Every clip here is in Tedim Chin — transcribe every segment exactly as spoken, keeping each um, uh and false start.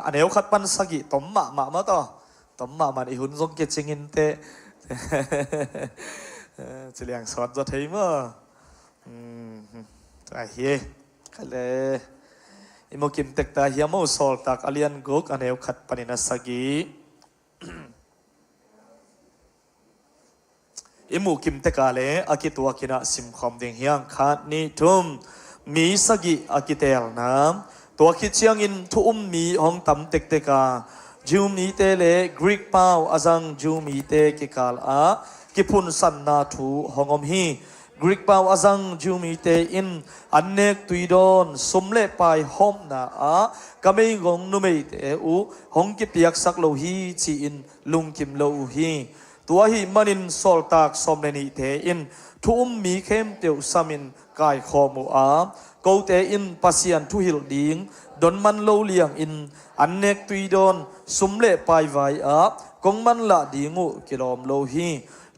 A neu khat pan sagih tom mahmah maw taw. Tom mahmah in i hun zong kicing inteh. Ci liang sawt zaw thei maw? Ahi e. Kha le. I mu kim tek ta hiam maw? Sawltak a lian guk a neu khat panin a sagih. I muh kim tek a le a kituakin ah simkhawm ding hi hang. Khat, nih, thum. Mi sagih a kiteelna. Tua khit ciangin thu um mi hong tam tektek a, Jew mite le Greek pau a zang Jew mite kikal ah kiphunsanna thu hong om hi. Greek pau a zang Jew mite in an nek tui dawn, sum le pai hawmna ah ka meigong numeite uh hong kipiaksak lo hi ci-in lungkim lo uh hi. Tua ahih manin sawltak sawm le nihte in thu um mi khempeuh samin kaikhawm uh a, kote in Pasian thuhilh ding don man lo liangin an nek tui dawn, sum le pai vai ah kong manlah ding uh kilawm lo hi.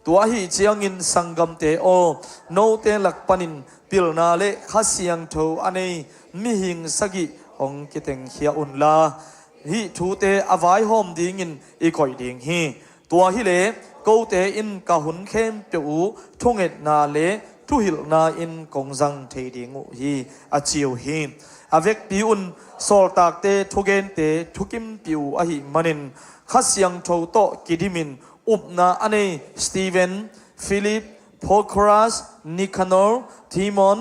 Tua ahih ciangin sanggamte aw, note lak panin pilna le Kha Siangtho a nei mihing sagih hong kitengkhia unla, hih thute a vaihawm dingin i koih ding hi. Tua hileh kote in ka hun khempeuh uh thungetna le thuhilhna in kong zang thei ding uh hi, a ci uh hi. A vekpi un sawltakte thugente thukimpih uh ahih manin Kha Siangtho tawh kidimin upna a nei Stephen, Philip, Prochorus, Nicanor, Timon,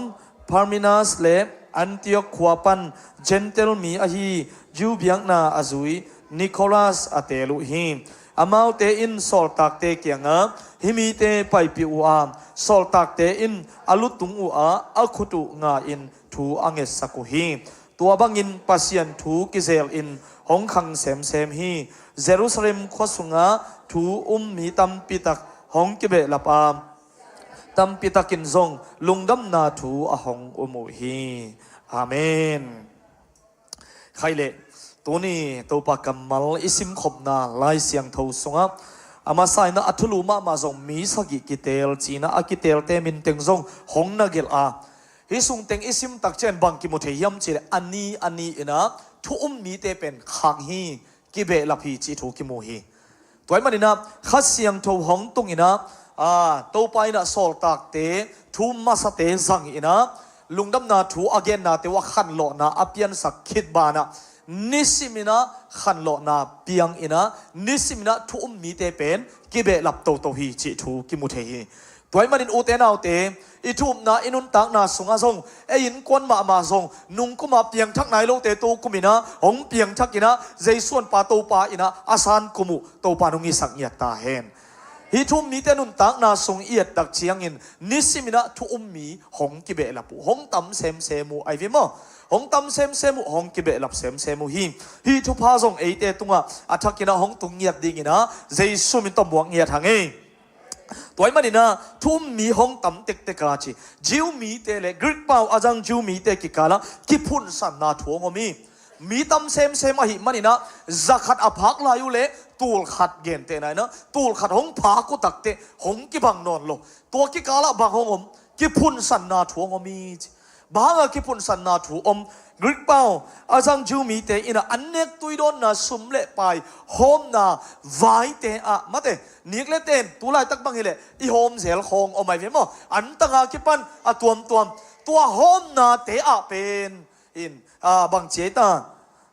Parmenas le Antioch khua pan Gentile mi ahi Jew biakna a zui Nicholas a teel uh hi. Amaute in sawltakte kiangah hih mite paipih uh a, sawltakte in a lutung uhah a khut uh nga-in thu a ngetsak uh hi. Tua bangin Pasian thu kizelin hong khang semsem hi. Jerusalem khua sungah thu um mi tampitak hong kibehlap a, tampitakin zong lungdamna thu a hong um uh hi. Amen. Khaile, tuni Topa kammal i simkhopna Lai Siangtho sungah a masa inah a thulu mahmah zong mi sagih kiteel cinah a kiteelte minteng zong hong na gelh a, hih sungteng i simtak cian bang kimu thei hiam cihleh a ni a ni inah thu um mite pen khang hi, kibehlap hi cih thu kimu hi. Tua ahih maninah Kha Siangtho hong tung inah, aa, Topa inah sawltakte thu masate zang inah lungdamna thu a gennate uh a khanlawhna a piansak khit banah nisim inah khanlawhna piang inah nisim inah thu um mite pen kibehlap toto hi cih thu kimu thei hi. Tua ahih manin ute naute, i thu upna i nuntakna sungah zong, ei innkuan mahmah zong nungkuma piangthak nai lote tukum inah hong piangthak inah Jesu an pa Topa inah a san kum uh Topa nong hisak ngiat ta hen. Hih thu um mite nuntakna sung i ettak ciangin nisim inah thu um mi hong kibehlap uh, hong tam semsem uh ahi ve maw? Hong tam semsem uh, hong kibehlap semsem uh hi. Hih thupha zong eite tungah a thak inah hong tung ngiat ding inah Jesu min tawh muak ngiat hang ei. Tua ahih maninah thu um mi hong tam tektek a ci, Jew mite le Greek pau a zang Jew mite kikalah kiphunsanna thu hong om hi. Mi tam semsem ahih maninah zakhat a phak lai uh le tulkhat gentehna inah tulkhat hong phak uh takteh hong kibang nawn lo. Tua kikalah bang hong om? Kiphunsanna thu hong om hi ci. Bang hanga kiphunsanna thu om? Greek pau a zang Jew mite inah an nek tui dawnna sum le pai hawmna vaite ah, mate, nik le ten tu laitak bang hileh i hawm zel khawng om ahi ve maw? An tanga kipan a tuamtuam tua hawmnate ah pen in, a, bang ci ei ta?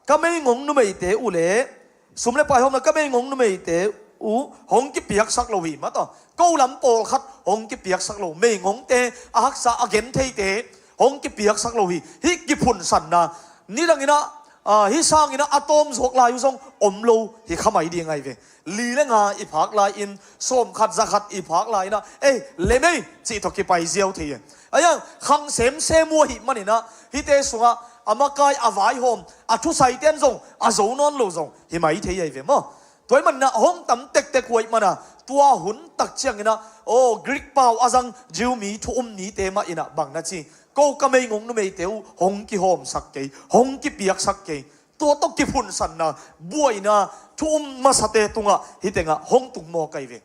Ka meigong numeite uh le sum le pai hawmna ka meigong numeite uh hong kipiaksak lo hi, mataw. Ko lam pawlkhat hong kipiaksak lo, meigongte a haksa a gentheite hong kipiaksak lo hi. Hih kiphunsanna nidang inah, ah, hih sang inah a tawm zuak lai uh zong om lo hi kha mai ding ahi ve. Li le nga i phak lai-in sawmkhat zakhat i phak lai inah ei lem ei cih tawh kipai ziau thei e. Ahi hang khang semsem uh ahih maninah hihte sungah a makai a vaihawm a thusaite an zong a zo nawn lo zong hi mai thei ahi ve maw? Tua ahih maninah hong tam tektek uh ahih mana tua hun tak cianginah aw Greek pau a zang Jew mi thu um mite mah inah bang na ci? Ko ka meigong numeite uh hong kihawmsak kei, hong kipiaksak kei. Tua tawh kiphunsanna buaina thu um masate tungah hih tengah hong tung mawk ahi ve.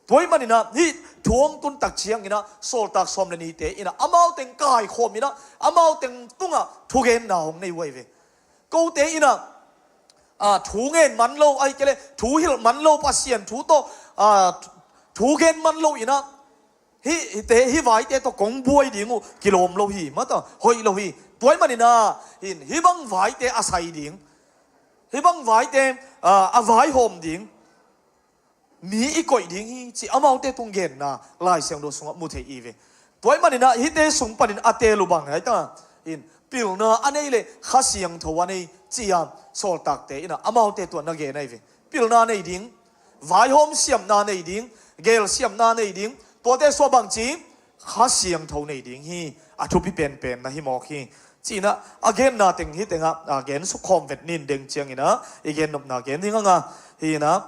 Tua ahih maninah hih thu hong tun tak cianginah sawltak sawm le nihte inah amau teng kaikhawm inah amau teng tungah thugenna hong nei uh ahi ve. Kote inah a, thu ngen man lo, ahih kei leh thu hilh man lo, Pasian thu tawh, a, thu gen man lo in ah, hih, hihte, hih vaite tawh kong buai ding uh kilawm lo hi, mataw, hoih lo hi. Tua ahih manin ah, in, hih bang vaite a sai ding, hih bang vaite, a, a vaihawm ding mi i koih ding hi, ci amaute tung genna Lai Siangtho sungah mu thei i ve. Tua ahih manin ah hihte sung panin a teel uh bang hi ta, in, pilna a nei leh Kha Siangtho a nei, ci-a sawltakte in ah amaute tua na gen ahi ve. Pilna nei ding, vaihawm siamna nei ding, gel siamna nei ding, tuate sung ah bangci, Kha Siangtho nei ding hi, a thupi penpen na hi mawk hi, ci-in ah a genna teng hih tengah, a, gen suk khawm vet ning, deng ciangin ah i gennopna gen ding hang a, hi in ah,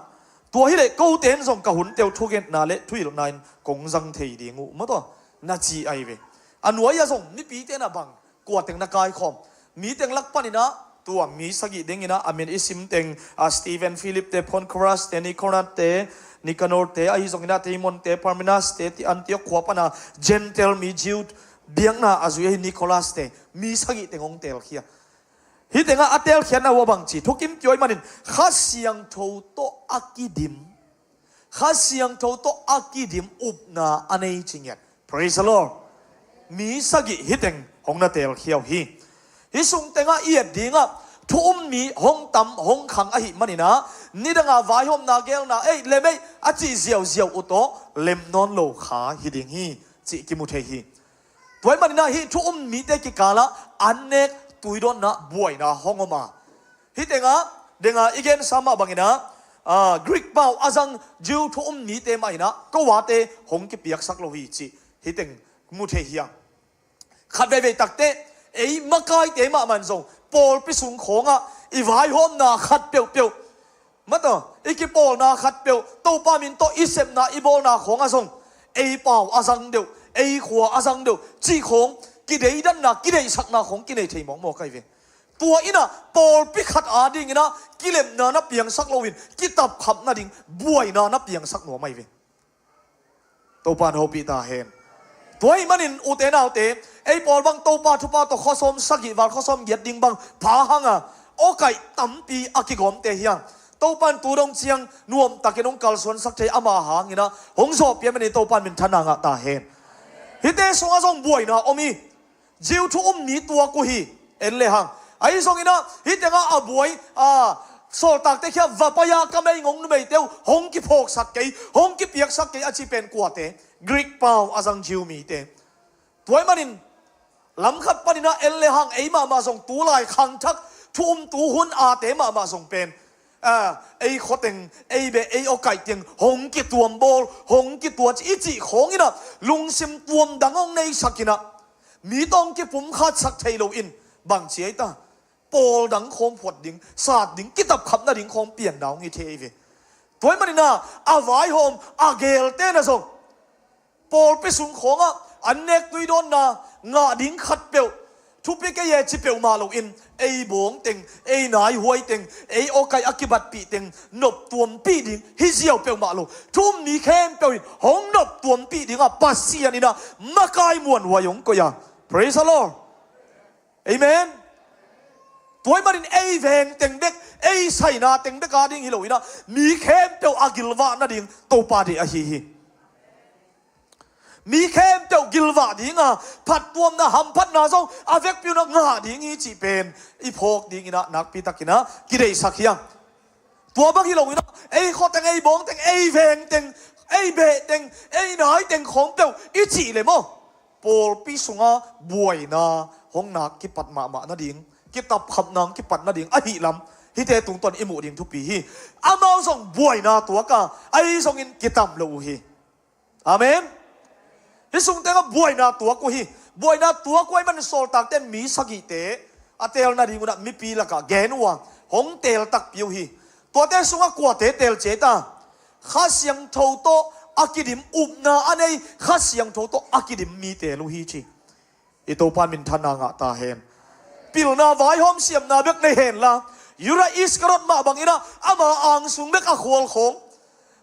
tua hi leh kote in zong ka hunte uh thugenna leh thuhilhna in kong zang thei ding uh, mataw, na ci ahi ve. A nuai-ah zong mipite in ah bang, kua teng na kaikhawm, mi teng lak panin ah, tua mi sagih dingin ah, a min i sim teng, a, Stephen, Philip te, Prochorus te, Nicanor te, Nicanor te, ahi zongin ah Timon te, Parmenas te, ti Antioch khua pan a Gentile mi, Jew biakna a zui ahi Nicholas te, mi sagih teng hong teelkhia. Hih tengah a teelkhiatna uh a bangci, thukim kio ahih manin Kha Siangtho tawh a kidim, Kha Siangtho tawh a kidim upna a nei ci ngiat. Praise the Lord. Mi sagih hih teng hong na teelkhia uh hi. Hih sung tengah i et dingah thu um mi hong tam hong khang ahih manin ah, nidang a vaihawmna gelna, ei, lem ei, a cih ziauziau uh tawh lem nawn lo kha hi ding hi, cih kimu thei hi. Tua ahih manin ah hih thu um mite kikalah an nek tuidawnna buaina hong om a, hih tengah, deng a i gensa mah bangin ah, a, Greek pau a zang Jew thu um mite mah in ah ko ate hong kipiaksak lo hi, cih hih teng mu thei hi a. Khat veivei takteh, ei makaite mahmah in zong pawlpi sung khawngah i vaihawmna khat peuhpeuh, mataw, i kipawlna khat peuh, Topa min tawh i sepna i bawlna khawngah zong ei pau a zang deuh, ei khua a zang deuh, cih khawng kideidanna, kideihsakna khawng kinei thei mawkmawk ahi ve. Tua in ah pawlpi khat adingin ah kilemna na piangsak loin kitapkhap nading buaina na piangsak nuam ahi ve. Topa in hopih ta hen. Tua ahih manin ute naute, ei pawl bang Topa thupha tawh khuasawm sagih val, khuasawm giat ding bang pha hang a, awkaih tampi a kigawmte hi hang. Topa in tu dong ciang nuamtakin hong kalsuansak thei, ama hangin ah hong zawhpih ahih manin Topa in minthanna ngah ta hen. Hihte sungah zong buaina om hi. Jew thu um mi tuak uh hi, en le hang. Ahi zongin ah hih tengah a buai, a, sawltakte kiangah va pai a, ka meigong numeite uh hong kiphawksak kei, hong kipiaksak kei a ci pen kuate, Greek pau a zang Jew mite. Tua ahih manin lam khat panin ah en le hang, ei mahmah zong tulai khangthak thu um tu hun ate mahmah zong pen, a, ei khua teng, ei beh, ei awkaih teng hong kituam bawl, hong kituat i cih khawngin ah lungsim tuam dang hong neisakin ah, mi tawh hong kipumkhatsak thei loin, bangci ei ta, pawl dang khawng phuat ding, sat ding, kitapkhap nading khawng pianna hong hi thei ei ve. Tua ahih manin ah a vaihawm a gelte in ah zong pawlpi sung khawngah an nek tuidawnna ngah ding khat peuh, thupi kei e ci peuhmah loin, ei bawng teng, ei naihuai teng, ei awkaih a kibatpih teng noptuampih ding hi ziau peuhmah lo, thu um mi khempeuh in hong noptuampih dingah Pasian in ah makai muanhuai hong koih a. Praise the Lord. Amen. Tua ahih manin ei veng teng bek, ei saina teng bek ading hi loin ah mi khempeuh a gilvah nading Topa deih ahi hi. Mi khempeuh gilvah ding a, phattuamna hamphatna zong a vekpi un ah ngah ding hi cih pen i phawk dingin ah nakpi takin ah kideihsak hi hang. Tua bang hi loin ah ei khua teng, ei bawng teng, ei veng teng, ei beh teng, ei nai teng khawng peuh i cih leh maw, pawlpi sungah buaina hong nak kipat mahmah nading, kitapkhapna hong kipat nading ahih lam hihte tungtawn i muh ding thupi hi. Amau zong buaina tuak a, ahi zongin kitam lo uh hi. Amen. Hih sung tengah buaina tuak uh hi. Buaina tuak uh ahih manin sawltakte in mi sagihte a teel nading un ah mipi lakah gen uh a, hong teel takpi uh hi. Tuate sungah kuate teel ci ei ta? Kha Siangtho tawh a kidim, upna a nei, Kha Siangtho tawh a kidim mi teel uh hi ci. I Topa in minthanna ngah ta hen. Pilna vaihawm siamna bek nei hen la, Judah Iskariot mah bangin ah ama angsung bek a khual khawng,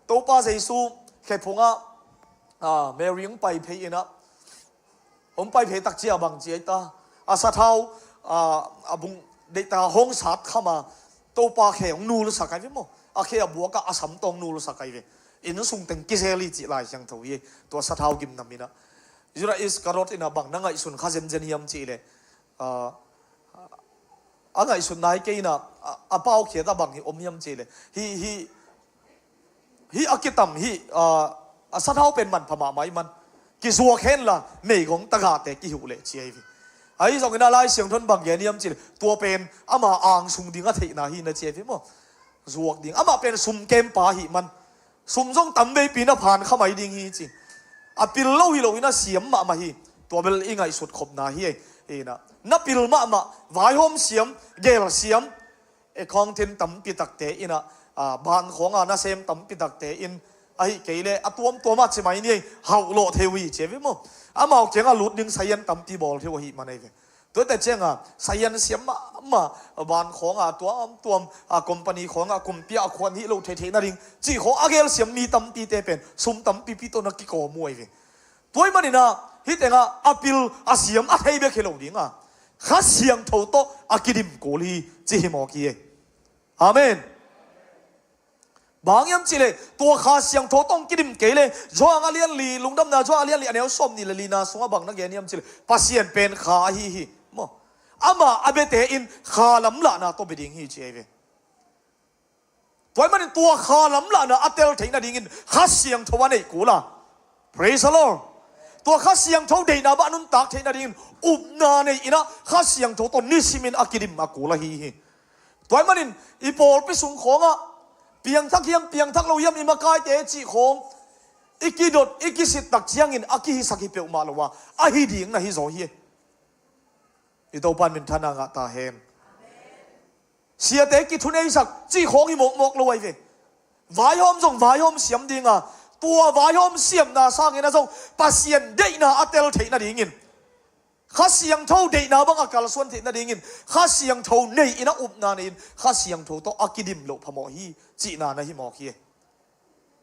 Topa Jesu khe phungah, a, Mary hong pai phei in ah, hong pai phei tak ciang bang ci ei ta? A sathau, a, a bung deihtak a hong sat kham a, Topa khe hong nulsak ai ve maw. A khe a buak a, a sam tawh hong nulsak ai ve. Inn sung teng kizel hi cih Lai Siangtho hi. Tua sathau gimna min ah Judah Iscariot in a bang na ngaihsun kha zenzen hiam cih leh, ah, a ngaihsutna hi kei in a, a, a paukhiat a bang hi om hiam cih leh, hih, hih, hih a kitam hih, ah, a sathau pen manpha mahmah ahih man, kizuak henla meigong tagahte kihuh leh ci ahi ve. Ahi zongin a Lai Siangtho in bang gen hiam cih leh, tua pen ama angsung ding a theihna hi na ci ahi ve maw. Zuak ding, amah pen sum kempa ahih man, sum zong tamveipi na phan kha mai ding hi ci. A pil lo hi loin a siam mahmah hi. Tua bel i ngaihsut khopna hi ei. Ina, na pil mahmah, vaihawm siam, gel siam, accountant tampi takte in a, a, bank khawnga nasem tampi takte in, ahih kei leh a tuamtuam a ci mai ni ei, hauh lawh thei uh hi ci ahi ve maw. Amau kiangah lut ding sayan tampi bawl thei uh ahih man ahi ve. Tuate cianga sayan siam mahmah, bank khawnga tuamtuam, a, company khawnga kumpi a khuan hih lo thei theih nading cih khawng a gel siam mi tampite pen sum tampipi tawh na kikawm uh ahi ve. Tua ahih manin a, hih tengah a pil a siam a thei bek hi lo dinga, Kha Siangtho tawh a kidim kul hi ci hi mawk hi. Amen. Bang hiam cih leh, tua Kha Siangtho tawh hong kidim kei leh, Johan a lian li, Lungdamna Johan a lian li, a neu sawmnih le lina sungah bang na gen hiam cih leh, Pasian pen Kha ahi hi maw. Amah a biate in Kha lamlahna tawh bia ding hi ci ahi ve. Tua ahih manin tua Kha lamlahna a tel theih nadingin Kha Siangtho a neih kul a. Praise the Lord. Tua Kha Siangtho deihna bang a nuntak theih nadingin upna nei in a, Kha Siangtho tawh nisimin a kidim a kul ahi hi. Tua ahih manin i pawlpi sung khawngah piangthak hiam, piangthak lo hiam, i makaite cih khawng i kidot, i kisit tak ciangin a kihisak hi peuhmah lo a, a hi ding na hi zaw hi. I Topa in minthanna ngah ta hen. Siate kithuneisak cih khawng hi mawkmawk lo ahi ve. Vaihawm zong vaihawm siam dinga, tua vaihawm siamna sangin a zong Pasian deihna a tel theih nadingin, Kha Siangtho deihna bang a kalsuan theih nadingin, Kha Siangtho nei in a upna nei in, Kha Siangtho tawh a kidim loh phamawh hi cihna na hi mawk hi.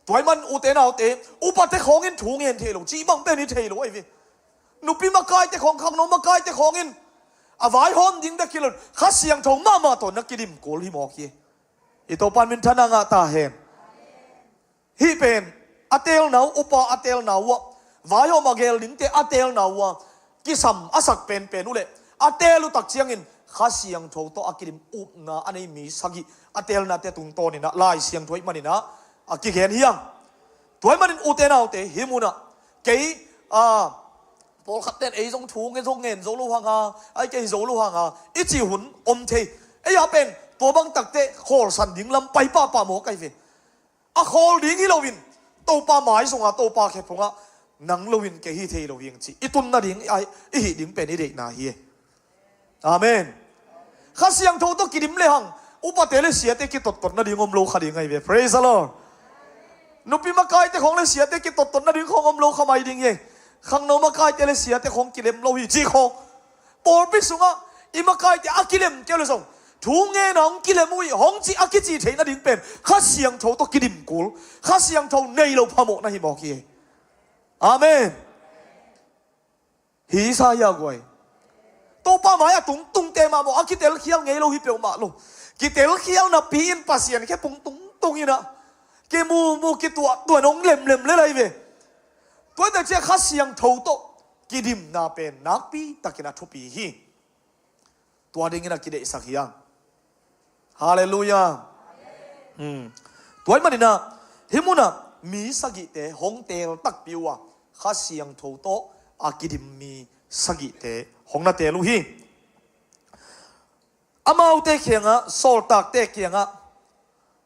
Tua ahih man ute naute, upate khawngin thu ngen thei lo, cih bang pen hi thei lo ahi ve. Nupi makaite khawng, khangno makaite khawngin a vaihawm ding bek hi lo, Kha Siangtho mahmah tawh na kidim kul hi mawk hi. I Topa in minthanna ngah ta hen. Hih pen a teelna uh, upa a teelna uh ah, vaihawm a gel dingte a teelna uh ah, kisam a sak penpen uh leh a teel uh tak ciangin Kha Siangtho tawh a kidim upna a nei mi sagih a teelnate tungtawnin ah Lai Siangtho ahih manin ah a kigen hi hang. Tua ahih manin ute naute, hih munah kei, a, pawlkhatte in ei zong thu nge zong ngen zo lo hang a, ai kei zo lo hang a i cih hun om thei. Ei a pen tua bang takte khawlsan ding lam pai pahpah mawk ahi ve. A khawl ding hi loin Topa mai sunga, Topa khe phungah nang loin kei hi thei lo hi ing ci i tun nading, i hih ding pen i deihna hi. Amen. Kha Siangtho tawh kidim lehang upate le siate kitottot nading om lo kha ding ahi ve. Praise the Lord. Nupi makaite khawng le siate kitottot nading khawng om lo kha mai ding hi. Khangno makaite le siate khawng kilem lo hi cih khawng, pawlpi sungah i makaite a kilem kei uh leh zong, thu ngen a hong kilem uh hi hong ci a kici theih nading pen Kha Siangtho tawh kidim kul, Kha Siangtho nei lo phamawh na hi mawk hi. Amen. Hi sa hi a guai. Topa mai a tungtungte mahmah a kitelkhial ngei lo hi peuhmah lo. Kitelkhial napi in Pasian khe pung tungtung in ah, kimumu kituahtuah in hong lemlem lel ahi ve. Tuate ciah Kha Siangtho tawh kidimna pen nakpi takin a thupi hi. Tua dingin a kideihsak hi hang. Halleluiah. Hmm. Tua ahih manin ah hih munah mi sagihte hong teel takpi uh a, Kha Siangtho tawh a kidim mi sagihte hong na teel uh hi. Amaute kiangah, sawltakte kiangah,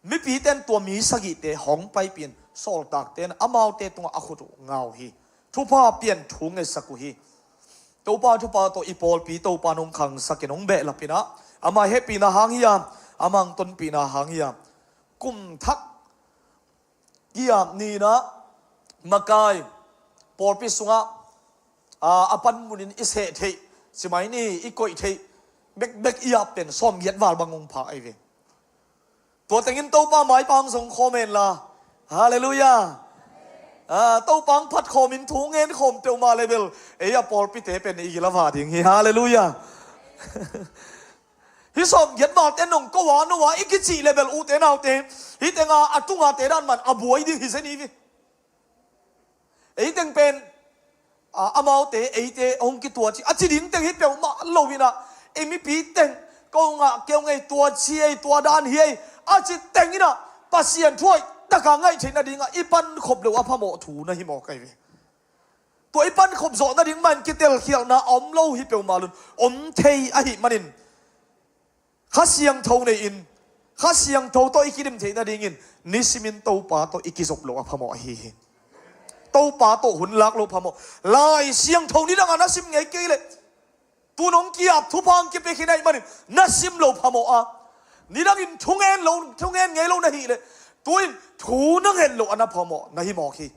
mipite in tua mi sagihte hong paipih in, sawltakte in amaute tungah a khut uh nga uh hi. Thupha pia in thu ngetsak uh hi. Topa thupha tawh i pawlpi Topa in hong khangsak in hong behlap in ah, ama hehpihna hang hi a, ama hong tonpihna hang hi a, kum thak i ap ni in ah, makai, pawlpi sungah, aa, a panmunin i seh theih, ci mai ni, i koih theih bekbek i ap pen sawmgiat val bang hong pha ahi ve. Tua tengin Topa maipa hong zong khawm hen la. Halleluiah. Aa, Topa hong phat khawmin thu ngen khawm peuhmah leh bel ei a pawlpite pen i gil a va ding hi. Halleluiah. Hih sawmgiat valte nong ko a, no a i kicih le bel, ute naute, hih tenga a tunga te dan man a buai ding hi zen hi ve. Ei teng pen, a, amaute eite hong kitua ci a ci ding teng hi peuhmah lo inah, ei mipi teng ko ngah keu ngei, tua ci ei, tua dan hi ei a ci teng inah, Pasian thu hoih taka ngaih theih nadingah i pankhop loh a phamawh thu na hi mawk ahi ve. Tua i pankhop zawh nading man kitelkhialhna a om lo hi peuhmah lo in, om thei ahih manin Kha Siangtho nei-in, Kha Siangtho tawh i kidim theih nadingin nisimin Topa tawh i kizop loh a phamawh ahi hi. Topa tawh hun lak loh phamawh. Lai Siangtho nidangah na sim ngei kei leh, tu nong ki-ap thupha hong kipia khin ahih manin na sim loh phamawh a, nidangin thungen lo, thungen ngei lo na hih leh, tu-in thu na nget loh a na phamawh na hi mawk hi.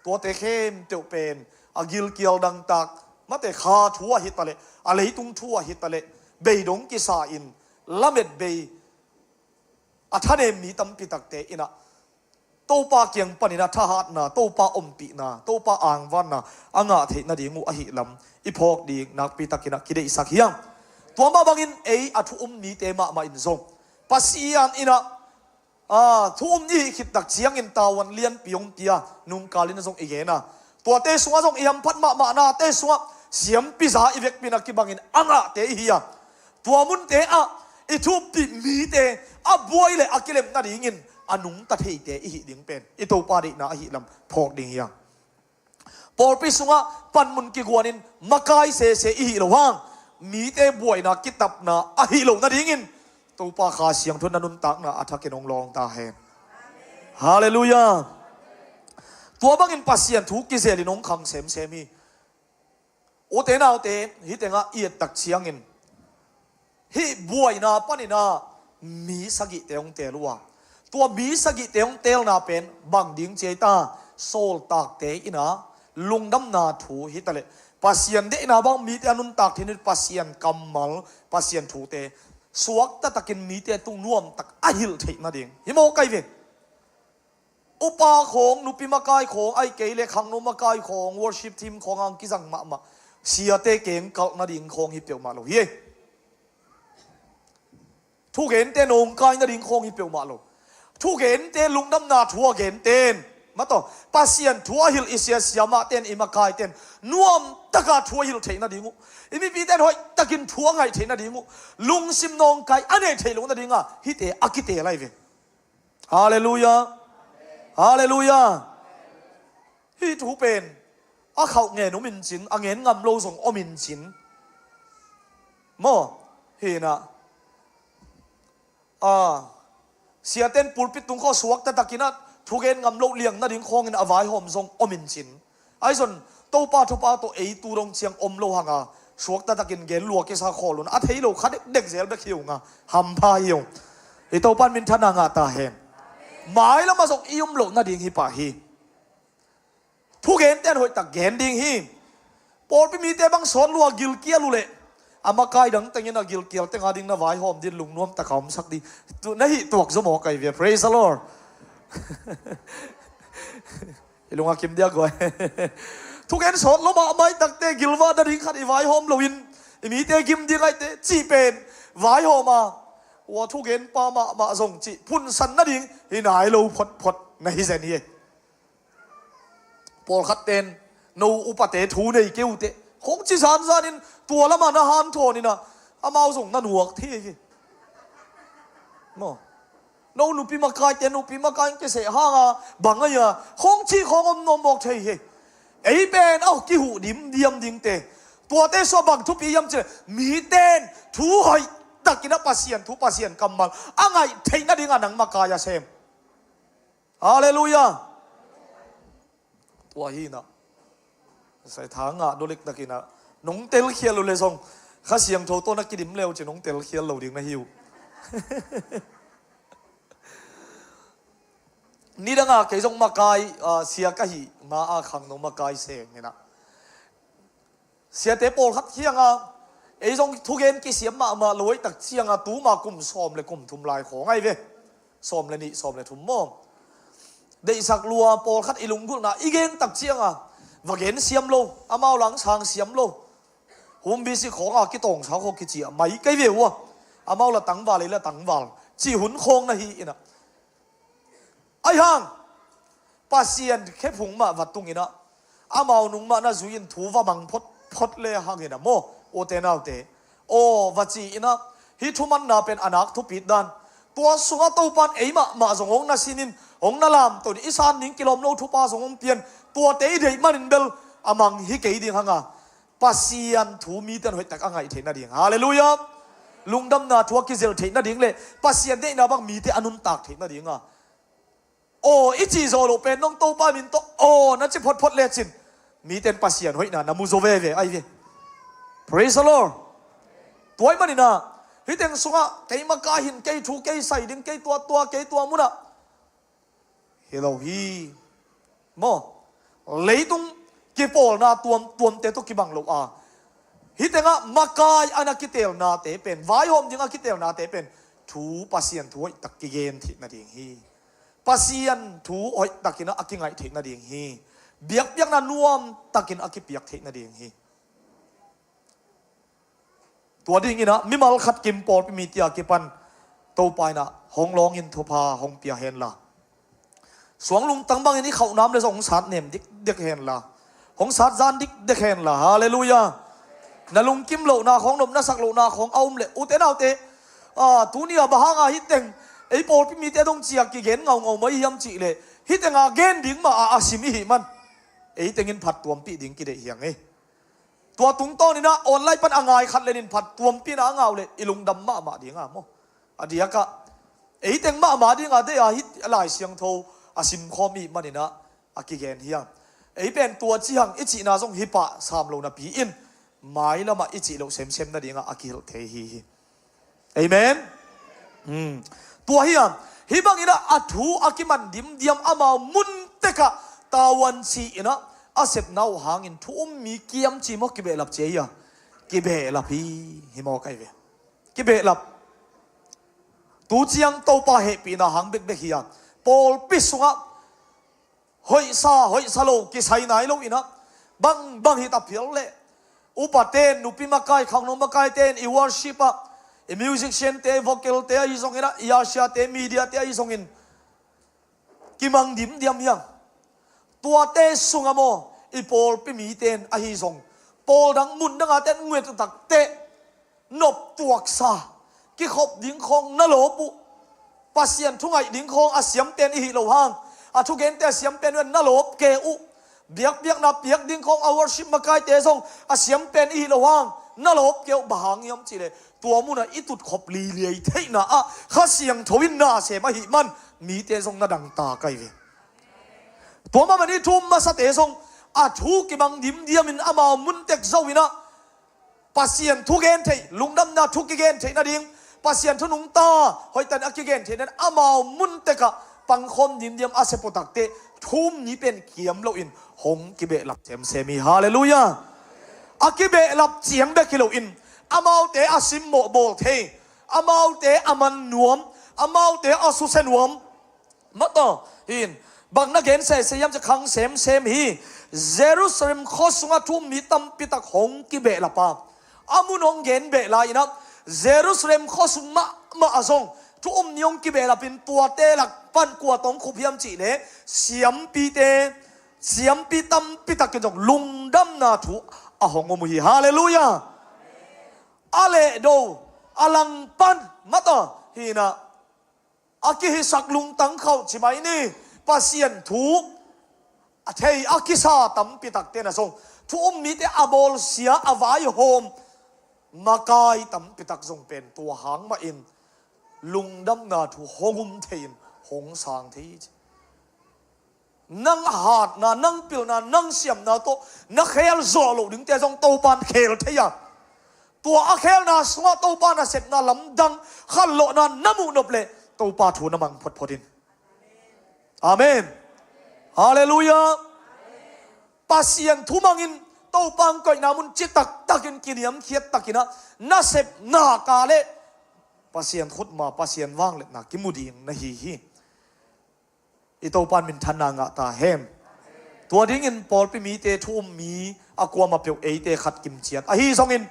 Tuate khempeuh pen a gilkial dangtak, mate kha thu ahi taleh, a leitung thu ahi taleh, beidong kisa-in, lamet bei a thanem mi tampi takte inah Topa kiang panin a thahatna, Topa ompihna, Topa angvanna a ngah theih nading uh ahi lam i phawk ding nakpi takin a kideihsak hi hang. Tua mah bangin ei a thu um mite mahmah in zong Pasian inah, a, thu um i hih khit tak ciangin tavuan lianpi hong pia, nungkal in zong i gen a, tuate sungah zong i hamphat mahmah nate sungah siampi za i vekpi-in a kibangin a ngahte i hi a, tua munte ah i thuppih mite a buai le a kilem nadingin a nungta theite i hih ding pen i Topa deihna ahi lam phawk ding hi hang. Pawlpi sungah panmun kiguanin makai sese i hih loh hang, mite buaina kitapna ahi loh nadingin Topa Kha Siangtho in a nuntakna a thakin hong lawng ta hen. Halleluiah. Tua bangin Pasian thu kizelin hong khang semsem hi. Ute naute, hih tengah i et tak ciangin hih buaina panin a mi sagihte hong teel uh a, tua mi sagihte hong teelna pen bang ding ci ei ta, sawltakte inah lungdamna thu hi taleh, Pasian deihna bang mite a nuntak theih nading, Pasian kammal, Pasian thute suakta takin mite tung nuamtak a hilh theih nading hi mawk ahi ve. Upa khawng, nupi makai khawng, ahih kei leh khangno makai khawng, worship team khawng a hong kizang mahmah siate kengkalh nading khawng hi peuhmah lo hi. Thugente nong kai nading khawng hi peuhmah lo. Thugente, lungdamna thu a genten, mataw, Pasian thu a hilh i sia siamahten, i makaiten nuamtaka thu a hilh theih nading uh, i mipiten hoihtakin thu a ngaih theih nading uh, lungsim nawngkai a neih theih loh nadinga hihte a kiteel ahi ve. Halleluiah. Halleluiah. Hih thu pen a khauh ngen om in cin, a ngen ngam lo zong om in cin. Maw, hi inah, a, siaten pulpit tung khawng suakta takin a thugen ngam loh liang nading khawngin a vaihawm zong om in cin. Ahi zong Topa thupha tawh ei tu dong ciang om lo hanga, suakta takin gen lua kisa khawl un, a thei lo kha dekdek zel bek hi unga, hampha hi ung. I Topa in minthanna ngah ta hen. Mailamah zong i um loh nading hi pah hi. Thugenten hoihtak gen ding hi. Pawlpi mite bang sawt lua gilkial uh leh, a makai dang tengin a gilkial tenga ding na vaihawm ding, lungnuam taka omsak ding, tu na hih tuak zaw mawk ahi ve. Praise the Lord. I lungah kim dia guai. Thugen sawt lo mahmah i takte gilvah nading khat i vaihawm loin, i mite gim ding ahihte cih pen vaihawm a, ua thugenpa mahmah zong cih phunsan nading hi nai lo photphot na hi zen hi. Pawlkhatten, no upate thu nei kei uh teh, khong ci zanzanin tua lamah na hanthawn inah, amau zong na nuak thei hi. Maw. No nupi makaite, nupi makai in kiseh hanga bang ahi a, khong ci khong om nuam mawk thei hi. Ei pen a kihuh dimdiam dingte, tuate sungah bang thupi hiam cih leh, miten thu hoihtakin a Pasian thu, Pasian kammal a ngaih theih nadinga nang makai a sem. Halleluiah. Tua hi inah, sai tha ngah dawlik takin a, nong telkhial uh leh zong, Kha Siangtho tawh na kidim le uh cin nong telkhial lo ding na hi uh. Nidanga kei zong makai, a, sia ka hih ma-a khangno makai seng inah, siate pawlkhat kianga, ei zong thugen kisiam mahmah lo ahih tak cianga, tuma kum sawm le kum thum lai khawng ahi ve. Sawm le nih, sawm le thum maw. Deihsak lua, pawlkhat i lunggulhna i gen tak cianga, va gen siam lo, amau langsang siam lo. Hum bisi khawnga kitawngsa khaw kici a mai kei ve uh a. Amau la tangval, ei la tangval, cih hun khawng na hi inah. Ahi hang Pasian khephung mah va tung inah, amau nung mah na zui in thu va mang photphot le hang inah maw, ute naute. Aw, va ci inah, hih thumanna pen a nak thupit dan. Tua sungah Topan ei mahmah zong hong na sinin, hong na lamto in, i san ding kilawm lo thupha zong hong pian. Tuate i deih manin bel a mang hi kei ding hanga, Pasian thu mite in hoihtak a ngaih theih nading. Halleluiah. Lungdamna thu a kizel theih nading le Pasian deihna bang mite a nuntak theih nadinga, aw i cih zawh loh pen nong Topa min tawh aw na ci photphot lecin, mite in Pasian hoihna na mu zaw veve ahi ve. Praise the Lord. Tua ahih maninah, hih teng sungah kei makai hin, kei thu kei sai ding, kei tua tua, kei tua munah, hi lo hi. Maw, leitung kipawlna tuamtuamte tawh kibang lo a, hih tengah makai a na kiteelnate pen, vaihawm ding a kiteelnate pen, thu, Pasian thu hoihtak kigen theih nading hi. Pasian thu hoihtakin a kingaih theih nading hi. Biakpiakna nuamtakin a kipiak theih nading hi. Tua dinginah mimal khat kim pawlpi mite a kipan Topa inah hong lawngin thupha hong pia henla, suang lungtang bangin i khauhnam le zong hong sat nem dikdek henla, hong sat zan dikdek henla. Halleluiah. Na lungkim lohna khawng, nopna sak lohna khawng a um leh, ute naute, a, tuni a bang hanga hih teng ei pawlpi mite dong ciah kigen ngaungau mai hiam cihleh, hih tenga gen ding mah a, a sim i hih man, ei tengin phattuampih ding kideih hiang ei. Tua tungtawninah online pan a ngai khat lenin phattuampihna a ngah uh leh i lungdam mahmah dinga maw. A diakah ei teng mahmah dinga deih a, hih Lai Siangtho a simkhawm i hih maninah a kigen hiam. Ei pen tua ci hang i cihna zong hi pah sam lo napi-in, mailamah i cih loh semsem nadingah a kihilh thei hi hi. Amen. Hmm. Tua hiam, hih banginah a thu a kiman dimdiam, amau mun tekah tavuan ci-inah a sepna uh hangin thu um mi kiam ci maw, kibehlap ci a hi a? Kibehlap hi, hi maw kai ve. Kibehlap. Tu ciang Topa hehpihna hang bekbek hi a, pawlpi sungah hoihsa hoihsa lo kisai nai lo inah, bangbang hi ta phial leh, upa ten, nupi makai, khangno makai ten i worship ah, i musician te, vocal te ahi zongin ah, i usher te, media te ahi zongin kimang dimdiam hiang. Tuate sungah maw, i pawlpi mite in ahi zong, pawl dang mun danga ten nguet uh takteh noptuaksa, kikhop ding khawng na lawp uh. Pasian thu ngaih ding khawng a siam pen i hih loh hang, a thugente a siam pen uh na lawp kei uh. Biakpiakna piak ding khawng a worship makaite zong a siam pen i hih loh hang na lawp kei uh. Bang hang hiam cihleh, tua munah i tutkhop liliai theihna ah Kha Siangtho in na sem ahih man mite zong na dangtak ahi ve. Tua mahmah in i thu um masate zong a thu kibang dimdiamin amau mun tek zo inah, Pasian thu gen theih, lungdamna thu kigen theih nading, Pasian thu nungta hoihtakin a kigen theih nading amau mun tekah pangkhawm dimdiam a sep uh takteh thu um ni pen kiam loin hong kibehlap semsem hi. Halleluiah. A kibehlap ciang bek hi loin amaute a simmawh bawl thei, amaute a man nuam, amaute a susia nuam. Mataw, hin, bang na gen sese hiam ci khang semsem hi. Jerusalem khua sungah thu um mi tampitak hong kibehlap a, a mun hong gen beh lai inah, Jerusalem khua sung mahmah ah zong thu um ni hong kibehlapin, tuate lak pan kua tawh hong khup hiam cihleh, siampite, siampi tampitakin zong lungdamna thu a hong um uh hi. Halleluiah. A lehdo, a langpan, mataw, hinah, a kihisak lungtang khauh ci mai ni. Pasian thu a thei a kisa tampitakte na zong, thu um mite a bawlsia, a vaihawm makai tampitak zong pen tua hang mahin lungdamna thu hong um thei-in hong sang thei hi ci. Nang hatna, nang pilna, nang siamna tawh na khel zawh loh dingte zong Topan khel thei a, tua a khelna sungah Topan a sepna lamdang khanlawhna na muh nop leh Topa thu na mang photphot in. Amen. Halleluiah. Pasian thu mangin Topa hong koihna mun citaktakin kiniamkhiat takinah na sepna ka leh Pasian khutma, Pasian vangliatna kimu ding na hi hi. I Topan minthanna ngah ta hen. Tua dingin pawlpi mite thu um mi a kuamah peuh eite khat kimciat ahi zongin,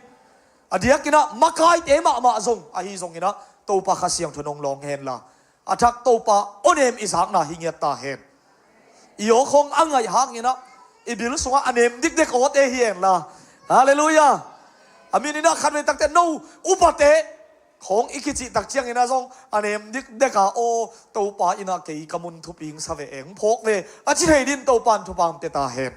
A diakinah makaite mahmah zong ahi zonginah Topa Kha Siangtho nong lawng henla, a thak Topa awnem i zakna hi ngiat ta hen. I awkhong a ngaih hanginah i bil sungah a nem dikdek awte hi henla. Halleluiah. A mininah khatvei takte no upate khong i kicih tak cianginah zong a nem dikdeka aw Topa innah kei ka mun thuping sa ve eng phawk ve a ci thei din Topa in thupang pia ta hen.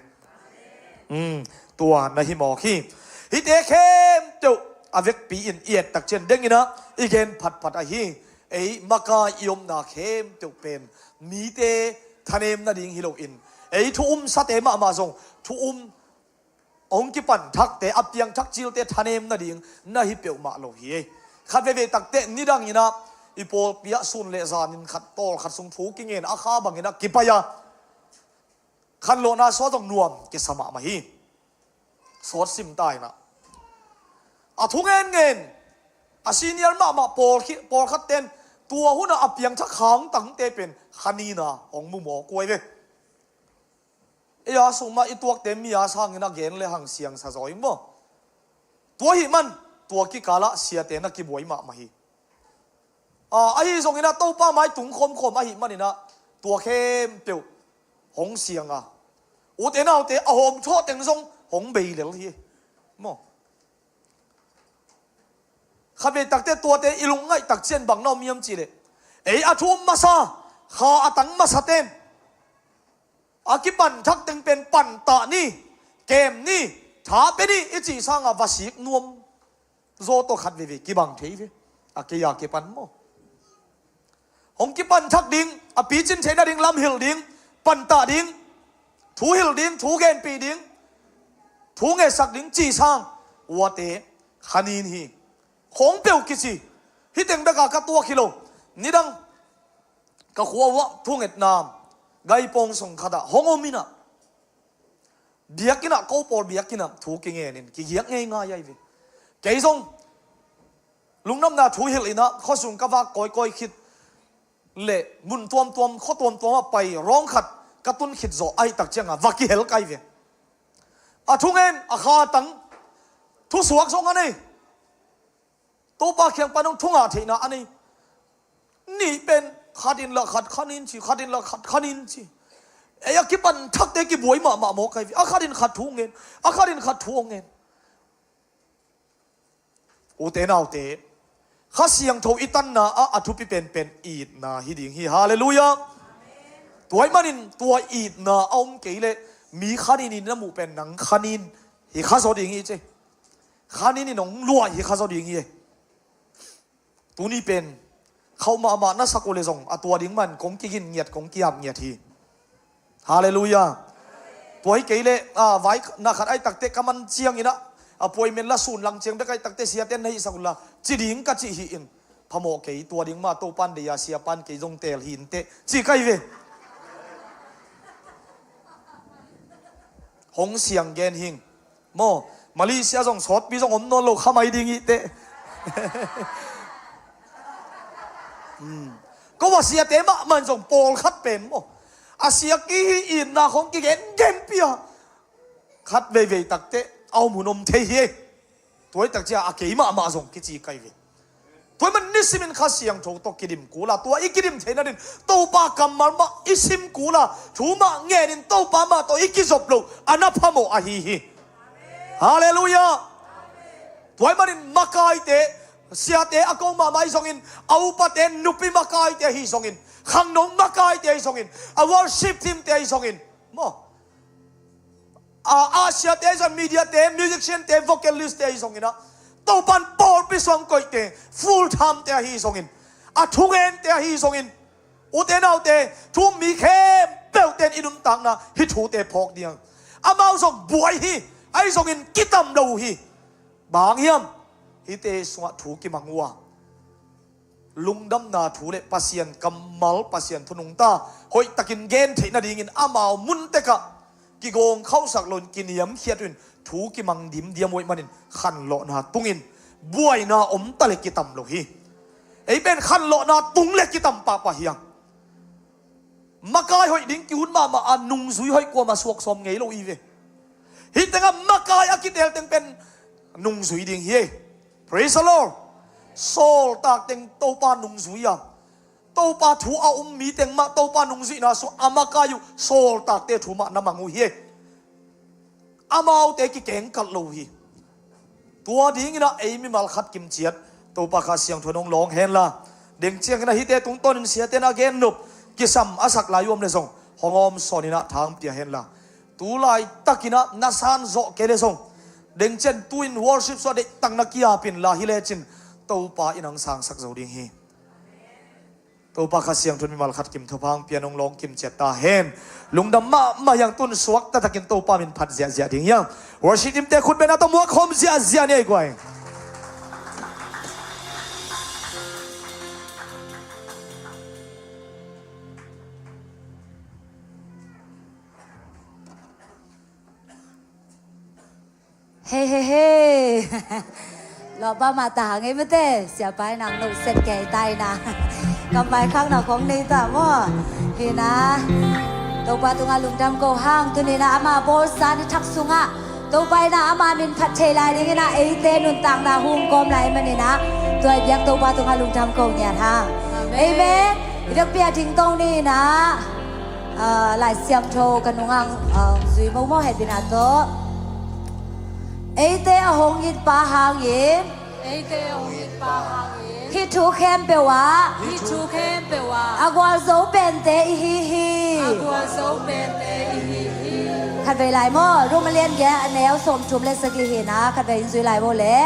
Tua na hi mawk hi. Hihte khempeuh a vekpi in i et tak cian denginah i gen phatphat ahi. Ei makai i omna khempeuh pen mite thanem nading hi loin ei thu umsate mahmah zong thu um hong kipan thakte a piangthak cilte thanem nading na hi peuhmah lo hi. Khat veivei takte nidanginah i pawlpi ah sun le zanin khat tawlkhat sung thu kingen a kha banginah kipai a khanlawhna suah zong nuam kisa mahmah hi. Sawt sim ta inah a thungen ngen a senior mahmah pawlkhatten tua hunah a piangthak khangtangte pen khanina hong mu mawk uh ai ve. Ei a sungmah i tuakte mi a sangin a gen le hang siangsa zaw in maw? Tua hih man tua kikalah siate na kibuai mahmah hi. Ahi zonginah Topa mai tung khawmkhawm ahih maninah tua khempeuh hong siang a, ute naute a hawm thawhteng zong hong bei lel hi maw? Khatvei takte tuate i lungngaih tak cian bang na om hiam cihleh ei a thu um masa kha a tang masaten a kipan thak teng pen pantah ni, kem ni, tha pe ni i cih sanga va sik nuam zaw tawh khat veivei kibang thei ve. A kei a kipan maw? Hong kipan thak ding, a picin theih nading lam hilh ding, pantah ding, thu hilh ding, thu genpih ding, thu ngetsak ding cih sang uate khanin hi. Khawng peuh kici. Hih teng beka ka tuak hi lo. Nidang ka khua uah thungetna gaipawng sung khatah hong om inah biakinnah ko pawl biakinnah thu kingenin kigiak ngeingai ai ve. Kei zong lungdamna thu hilh inah khuasung ka vak kawikawi khit le mun tuamtuam khua tuamtuam ah pai rawng khat ka tun khit zawh ahi tak cianga va kihel kai ve. A thungen a kha tang thusuak zong a nei. Topa kiang pan hong thungah theihna a nei. Nih pen khatin la khat khanin ci, khatin la khat khanin ci. Ei a kipan thakte kibuai mahmah mawk ai ve. A khatin khat thu ngen, a khatin khat thu ngen. Ute naute, Kha Siangtho i tanna ah a thupi penpen itna hi ding hi. Halleluiah. Tua ih manin tua itna a om kei leh mi khanin in na muh pen nang khanin hi kha zaw ding hi ci. Khanin in hong luah hi kha zaw ding hi. Tuni pen khauh mahmah na sak uh le zong a tua ding man kong kigin ngiat kong kiap ngiat hi. Halleluiah. Tua hi kei leh vai na khat ahi takte ka man cianginah a puai men la sun lang ciang bek ahi takte siaten na hihsak uh la ci ding ka cih hi in phamawh kei tua ding mah Topan dei a siapan kei zong teel hi inteh ci kai ve. Hong siang gen hing. Maw, Malaysia zong sawtpi zong om nawn lo kha mai ding ihteh. Ko a siate mahmah in zong pawlkhat pen maw a siak i hi itna khong kigen genpih a khat veivei takte a om hun om thei hi. Tua hi takcia a kei mahmah zong kici kai ve. Tua hi man nisimin Kha Siangtho tawh kidim kula tua i kidim theihna din Topa kammal mah i sim kula thu mah ngenin Topa mah tawh i kizop lo a na phamawh ahi hi. Halleluiah. Tua hi manin makaite siate a ko mahmah ahi zongin a upate nupi makaite ahi zongin khangno makaite ahi zongin a worship teamte ahi zongin maw a siate ahi zong mediate musiciante vocalistte ahi zonginah Topan pawlpi suang koihte full timete ahi zongin a thungente ahi zongin ute naute thu mi khempeuhten i nuntakna hih thute phawk diang amau zong buai hi. Ahi zongin kitam lo uh hi. Bang hiam? Hihte sungah thu kimang uh a lungdamna thu le Pasian kammal Pasian thu nungta hoihtakin gen theih nadingin amau muntekah kigawng khauhsak loin kiniamkhiat uh in thu kimang dimdiam uh ahih manin khanlawhna tungin buaina om ta le kitam lo hi. Ei pen khanlawhna tung le kitam pahpah hiang. Makai hoih ding kihun mahmah a nungzui hoih kuama suak sawm ngei lo i ve. Hih tengah makai a kitel teng pen nungzui ding hi ei. Praise the Lord. Sawltak teng Topa nungzui a, Topa thu a um mi teng mah Topa nungzuihna sung a makai uh sawltakte thu mah na mang uh hi. Amaute kikengkal lo hi. Tua dinginah ei mimal khat kimciat Topa Kha Siangtho in hong lawng henla, deng cianginah hihte tungtawnin siate na gen nop kisam a sak lai uh om le zong hong awm sawninah thang pia henla, tu laitakinah na san zawh kei le zong deng cian tu-in worship suah deihtak na kiapin la hi lecin Topa in hong sangsak zo ding hi. Topa Kha Siangtho in mimal khat kim thupha hong pia, hong lawng kimciat ta hen. Lungdam mahmah hi hang. Tun suakta takin Topa min phat ziahziah ding hi hang. Worship teamte khut bengna tawh muak khawm ziahziah ni ei guai. Hei, hei, hei. Lawhpa mah ta hang ei mate, siapa in ang no set kei ta ina. Kampai khakna khong nei ta maw. Hina. Topa tungah lungdam ko hang, tuni ina ama bawlsa ni thak sungah Topa ina ama min phat thei lai ding ina eite nuntakna hong kawm lai man ina. Tua i biak Topa tungah lungdam ko ngiat hang. Amen. Amen. I dak pia ding tong ni ina. Ah, Lai Siangtho ka nungah, ah, zui momo het bina tawh. Eite a hong itpa hangin. Eite a hong itpa hangin. Hih thu khempeuh ah. Hih thu khempeuh ah. A gualzo pente i hi hi. A gualzo pente i hi hi. Khatvei lai maw, Rom a lian giat a neu sawmthum le sagih hi na, khatvei in zui lai maw le.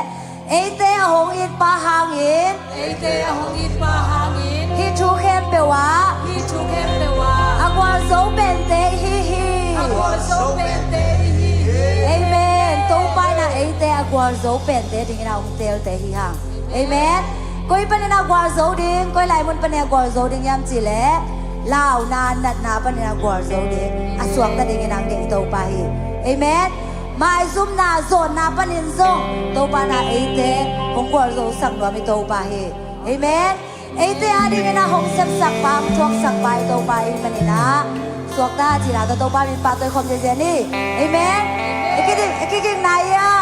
Eite a hong itpa hangin. Eite a hong itpa hangin. Hih thu khempeuh ah. Hih thu khempeuh ah. A gualzo pente i hi hi. A gualzo pente i hi hi. Amen. Topa ina eite a gualzo pente dingin a hong teelte hi hang. Amen. Koi panin a gualzo ding, koi lai mun panin a gualzo ding hiam cih leh, launa natna panin a gualzo ding, a suakta dingin ang ding i Topa hi. Amen. Maizumna, zawnna panin zong Topa ina eite hong gualzosak nuam i Topa hi. Amen. Eite a dingin a hong sepsak pa, hong thuaksak pa i Topa i hih manin a suakta cihna tawh Topa min pahtawi khawm ziahziah ni. Amen. I kiging, i kiging nai a.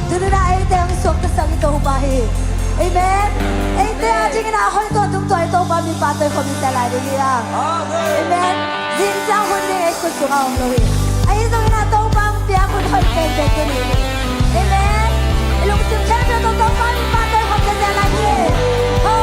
Tuni-in ah eite hong suaktasak i Topa hi. Amen. Eite adingin ah a hoih tua tung tua i Topa min pahtawi khawm i sia lai ding hi a. Amen. Zing ciang hun ding ei khut sungah om lo hi. Ahi zongin ah Topa hong piak hun hoih penpen tuni hi. Amen. I lungsim khempeuh tawh Topa min pahtawi khawm i sia lai hi. Ho.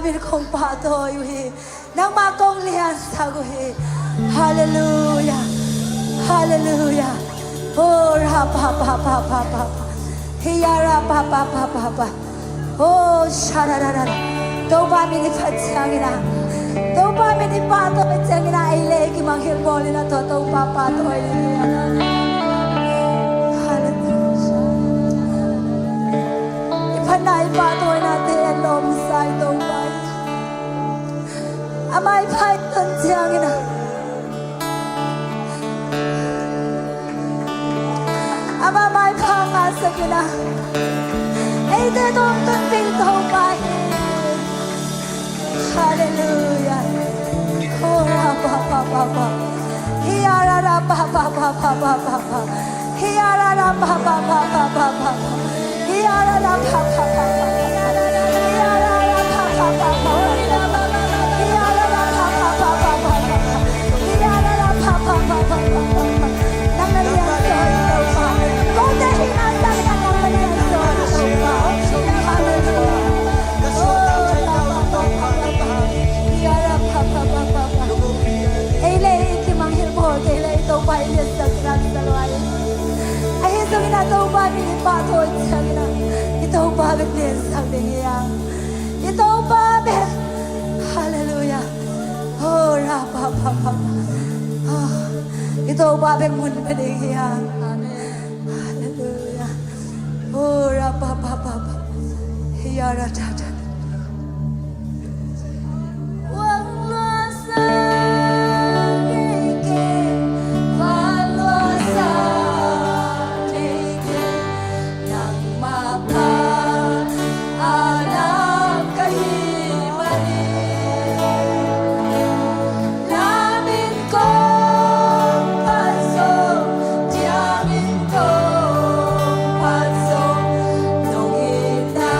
min kong pahtawi uh hi. Nangmah kong liansak uh hi. Halleluia. Halleluia. Oh, ra pa pa pa pa pa pa. Hi ya ra pa pa pa pa pa. Oh, sha ra ra ra ra. Topa min i phat ciangin ah, Topa min i pahtawi ciangin ah, ei le ei kimangngilh bawl in ah, tua Topa pahtawi ni. Halleluia. I phatna i pahtawinate a lawmsa i Topa hi. Amah i phat ton ciangin ah, amah maipha ngahsak in ah, eite tawh hong tonpih Topa hi. Halleluia. Ko ra pa pa pa pa. Hi ya ra ra pa pa pa pa pa pa pa. Hi ya ra ra pa pa pa pa pa pa pa. Hi ya ra ra pa pa pa pa pa. Hi ya ra ra pa pa pa pa pa pa. Hi ya ra ra pa pa pa pa pa pa. Hi ya ra ra pa pa pa pa pa pa. Nang na lian zaw hi Topa. Kote hihna sang tawh nang na lian zaw hi Topa. Halleluia. Ei le ei kimangngilh bawl kei le ei Topa i liansak nasa lua hi. Ahi zongin ah Topa min i pahtawi ciangin ah, i Topa bek liansak ding hi hang. I Topa bek. Halleluia. Oh, ra pa pa pa pa. Oh, i Topa bek mun pia ding hi hang. Halleluia. Oh, ra pa pa pa pa. Hi ya ra ta ta. Wang lua sa kei kei, wang lua sa kei kei. Nangmah pa a lam ka hih manin, lam in kong phat zong, thiang in kong phat zong, nong itna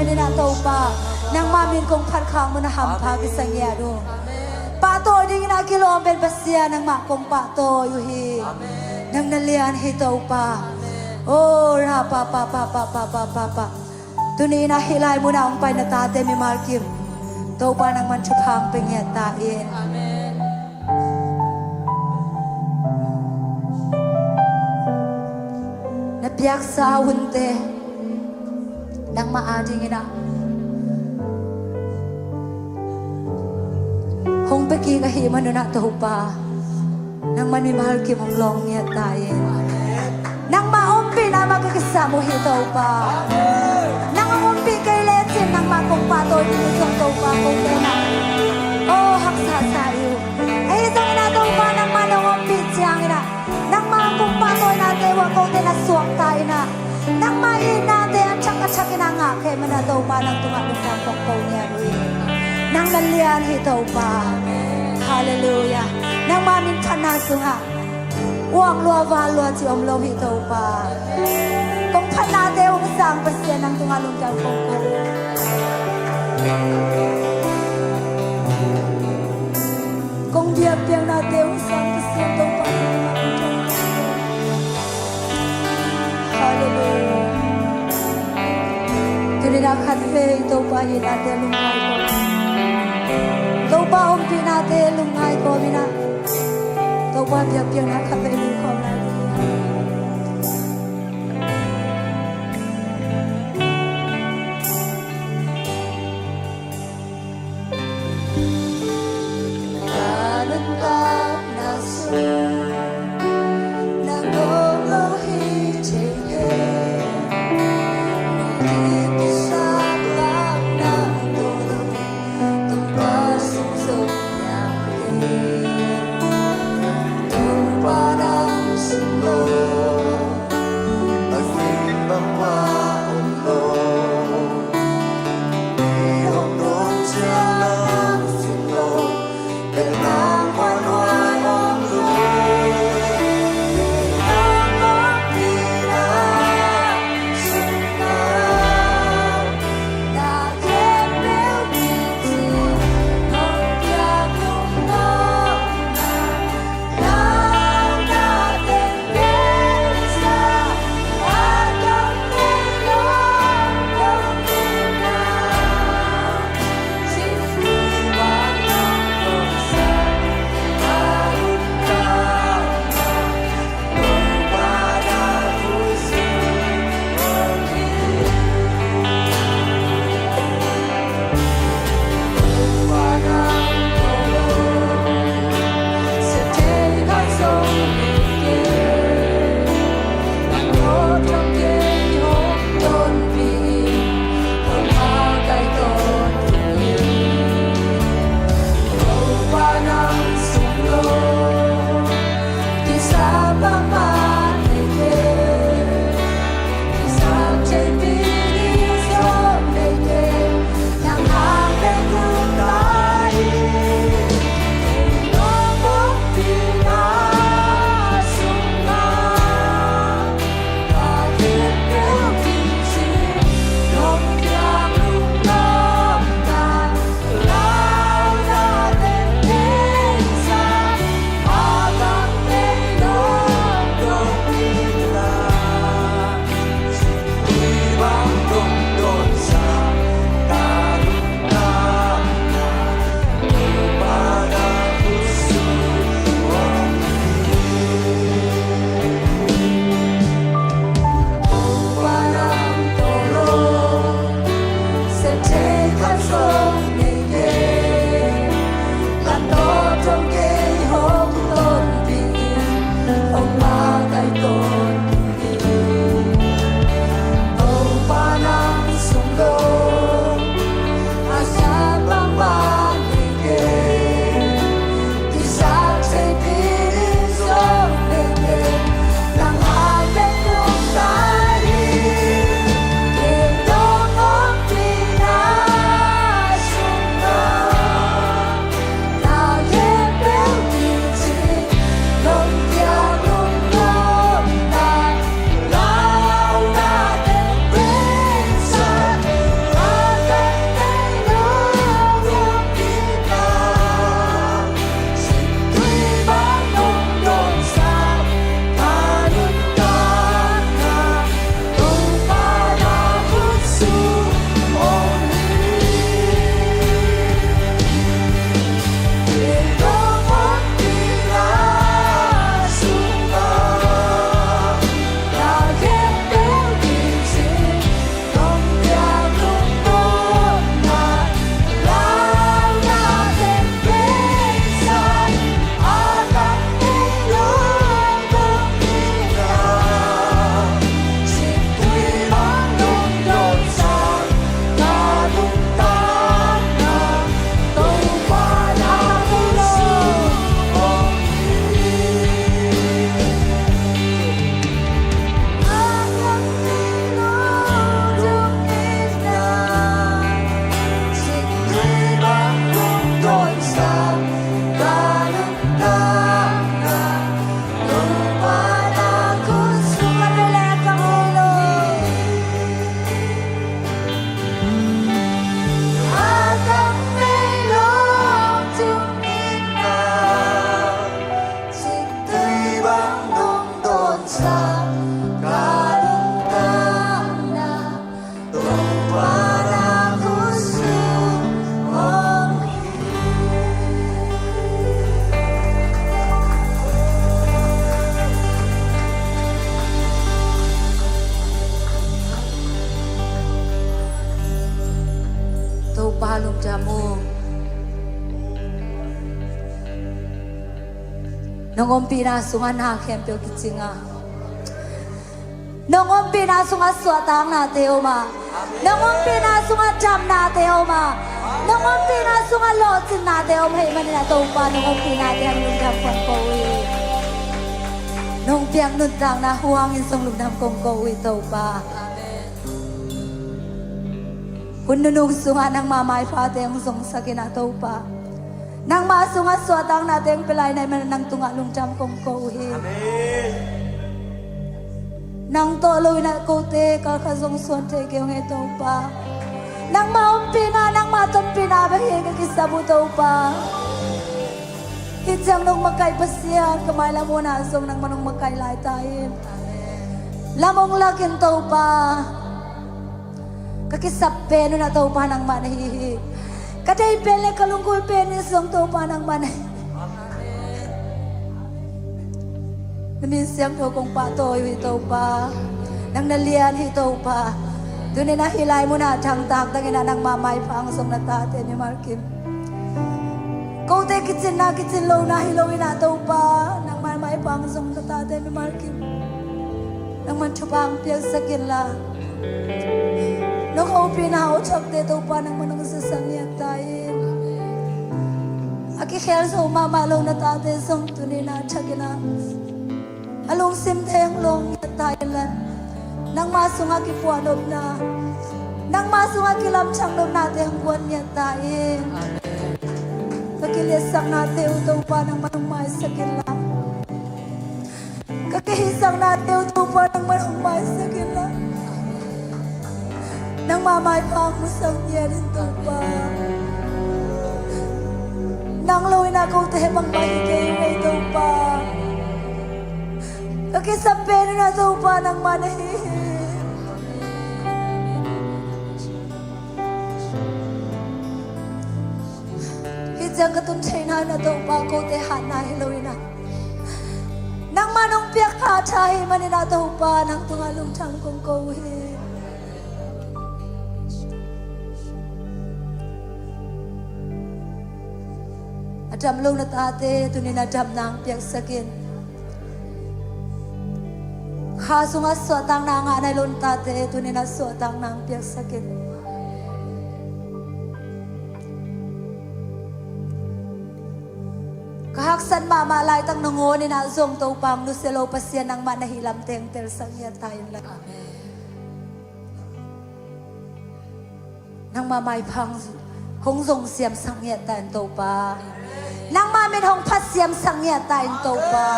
Ni-in ah Topa, nangmah min kong phat khak mun ah hampha kisa ngiat uh. Pahtawi dingin ah kilawm pen Pasian, nangmah kong pahtawi uh hi. Nang na lian hi Topa. Oh, ra pa pa pa pa pa pa pa pa. Tuni-in ah hih lai mun ah hong pai na tate mimal kim, Topa nangman thupha hong pia ngiat ta in. Na piaksa hunte nangmah adingin ah hong pia kik ahih manun ah Topa, nangman mimal kim hong lawng ngiat ta in. Nangmah ompihna mah ka kisam uh hi Topa. Nang hong ompih kei lecin nangmah kong pahtawi ding uh hi, Topa, kong gen a. Oh, haksa sa ing uh. Ahi zongin ah Topa, nangmah nong ompih ciangin ah, nangmah kong pahtawinate uh ah kote na suakta in ah, nangmah itnate a thak a thak in ah ngah khempeuh in ah Topa, nang tungah lungdam kong ko ngiat uh hi. Nang na lian hi Topa. Halleluiah. Nangmah min phatna sungah uak lua, val lua cih om lo hi Topa. Kong phatnate hong sang Pasian, nang tungah lungdam kong ko. Kong biakpiaknate hong sang Pasian Topa, nang tungah lungdam kong ko. Halleluiah. Tuni-in ah khatvei Topa itnate lungngai kawm, Topa ompihnate lungngai kawm in ah, Topa biakpiakna khatvei lungngai kawm lai ding hi. Dam uh. Nong ompihna sungah na khempeuh kicing a, nong ompihna sungah suahtaknate om a, nong ompihna sungah damnate om a, nong ompihna sungah lawhcinnate om ahih manin ah Topa, nong ompihnate hang lungdam kong ko uh hi. Nong piak nuntakna uh hangin zong lungdam kong ko uh hi Topa. Amen. Hun nunung sungah nangma maipha teng zongsak in ah Topa, nangma sungah suahtakna teng pia lai na hih manin nang tungah lungdam kong ko uh hi. Amen. Nang tawh lo in ah kote kalkhat zong suan thei kei ung ei Topa. Nangma ompihna, nangma tonpihna bek hi ka kisap uh Topa. Hih ciang nong makaih Pasian, ka mailam hun ah zong nangmah nong makaih lai ta in. Lam hong lak in Topa. Ka kisap pen un ah Topa nangmah na hi hi. Ka deih pen le ka lunggulh pen in zong Topa nangmah na hi. Na min siangtho kong pahtawi uh hi Topa. Nang na lian hi Topa. Tuni-in ah hih lai mun ah thangtak dangin ah nangma maipha hang zong na tate mimal kim. Kote kicinna kicin lohna hi lo in ah Topa, nangma maipha hang zong na tate mimal kim. Nangman thupha hong piaksak inla, nong hopihna a thakte Topa nangman hong sisan ngiat ta in. A kikhel zo mahmah lo na tate zong tuni-in ah thakin ah a lungsimte hong lawng ngiat ta inla, nangma sungah kipuah nopna, nangma sungah kilamthang nopnate hong guan ngiat ta in. Ka kiliatsaknate uh Topa nangman hong maisak inla, ka kihisaknate uh Topa nangman hong maisak inla, nangma maipha hong musak ngiat in Topa. Nang lo in ah kote bangmah hi kei ung ei Topa. Ka kisap pen un ah Topa nangmah na hi hi. Hih ciang ka tun theihna in ah Topa kote hatna hi lo in ah, nangmah nong piak kha tha ahih manin ah Topa nang tungah lungdam kong ko uh hi. A dam lo na tate tuni-in ah damna hong piaksak in. Kha sungah suahtakna a ngah nai lo na tate tuni-in ah suahtakna hong piaksak in. Ka haksat mahmah laitak nangawn in ah zong Topa hong nusia lo Pasian nangmah na hih lamte hong telsak ngiat ta inla, nangma maipha hong zong siamsak ngiat ta in Topa. Nangma min hong phat siamsak ngiat ta in Topa.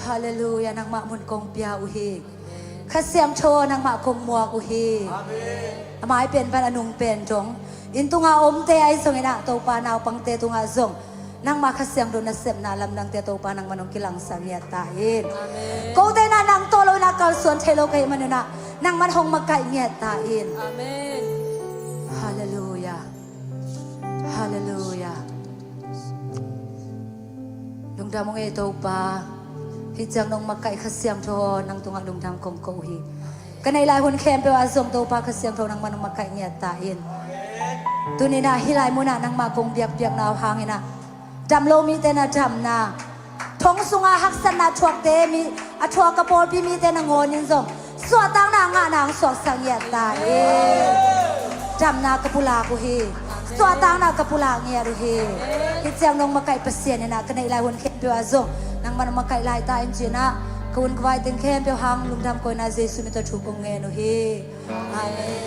Halleluiah, nangmah mun kong pia uh hi. Kha Siangtho nangmah kong muak uh hi. A mai pen pan a nung pen dong, inn tunga omte ahi zongin ah Topa naupangte tungah zong nangma Kha Siangtho nasepna lamdangte Topa nangman hong kilangsak ngiat ta in. Amen. Kote in ah nang tawh lo in ah kalsuan thei lo ka hih manin ah nangman hong makaih ngiat ta in. Amen. Halleluiah. Halleluiah. Lungdam ung ei Topa. Hih ciang nong makaih Kha Siangtho nang tungah lungdam kong ko uh hi. Ka neih lai hun khempeuh ah zong Topa Kha Siangtho nangman hong makaih ngiat ta in. Tuni-in ah hih lai mun ah nangmah kong biakpiakna uh hangin ah dam lo mite na damna, thong sunga haksatna thuakte mi, a thuak ka pawlpi mite nangawn in zong suahtakna a ngahna hong suaksak ngiat ta in. Damna ka pulak uh hi. Suahtakna ka pulak ngiat uh hi. Hih ciang nong makaih Pasian in ah ka neih lai hun khempeuh ah zong nangman hong makaih lai ta in ci-in ah ka hun ka vai teng khempeuh hang lungdam kawina Jesu min tawh thu kong ngen uh hi. Amen.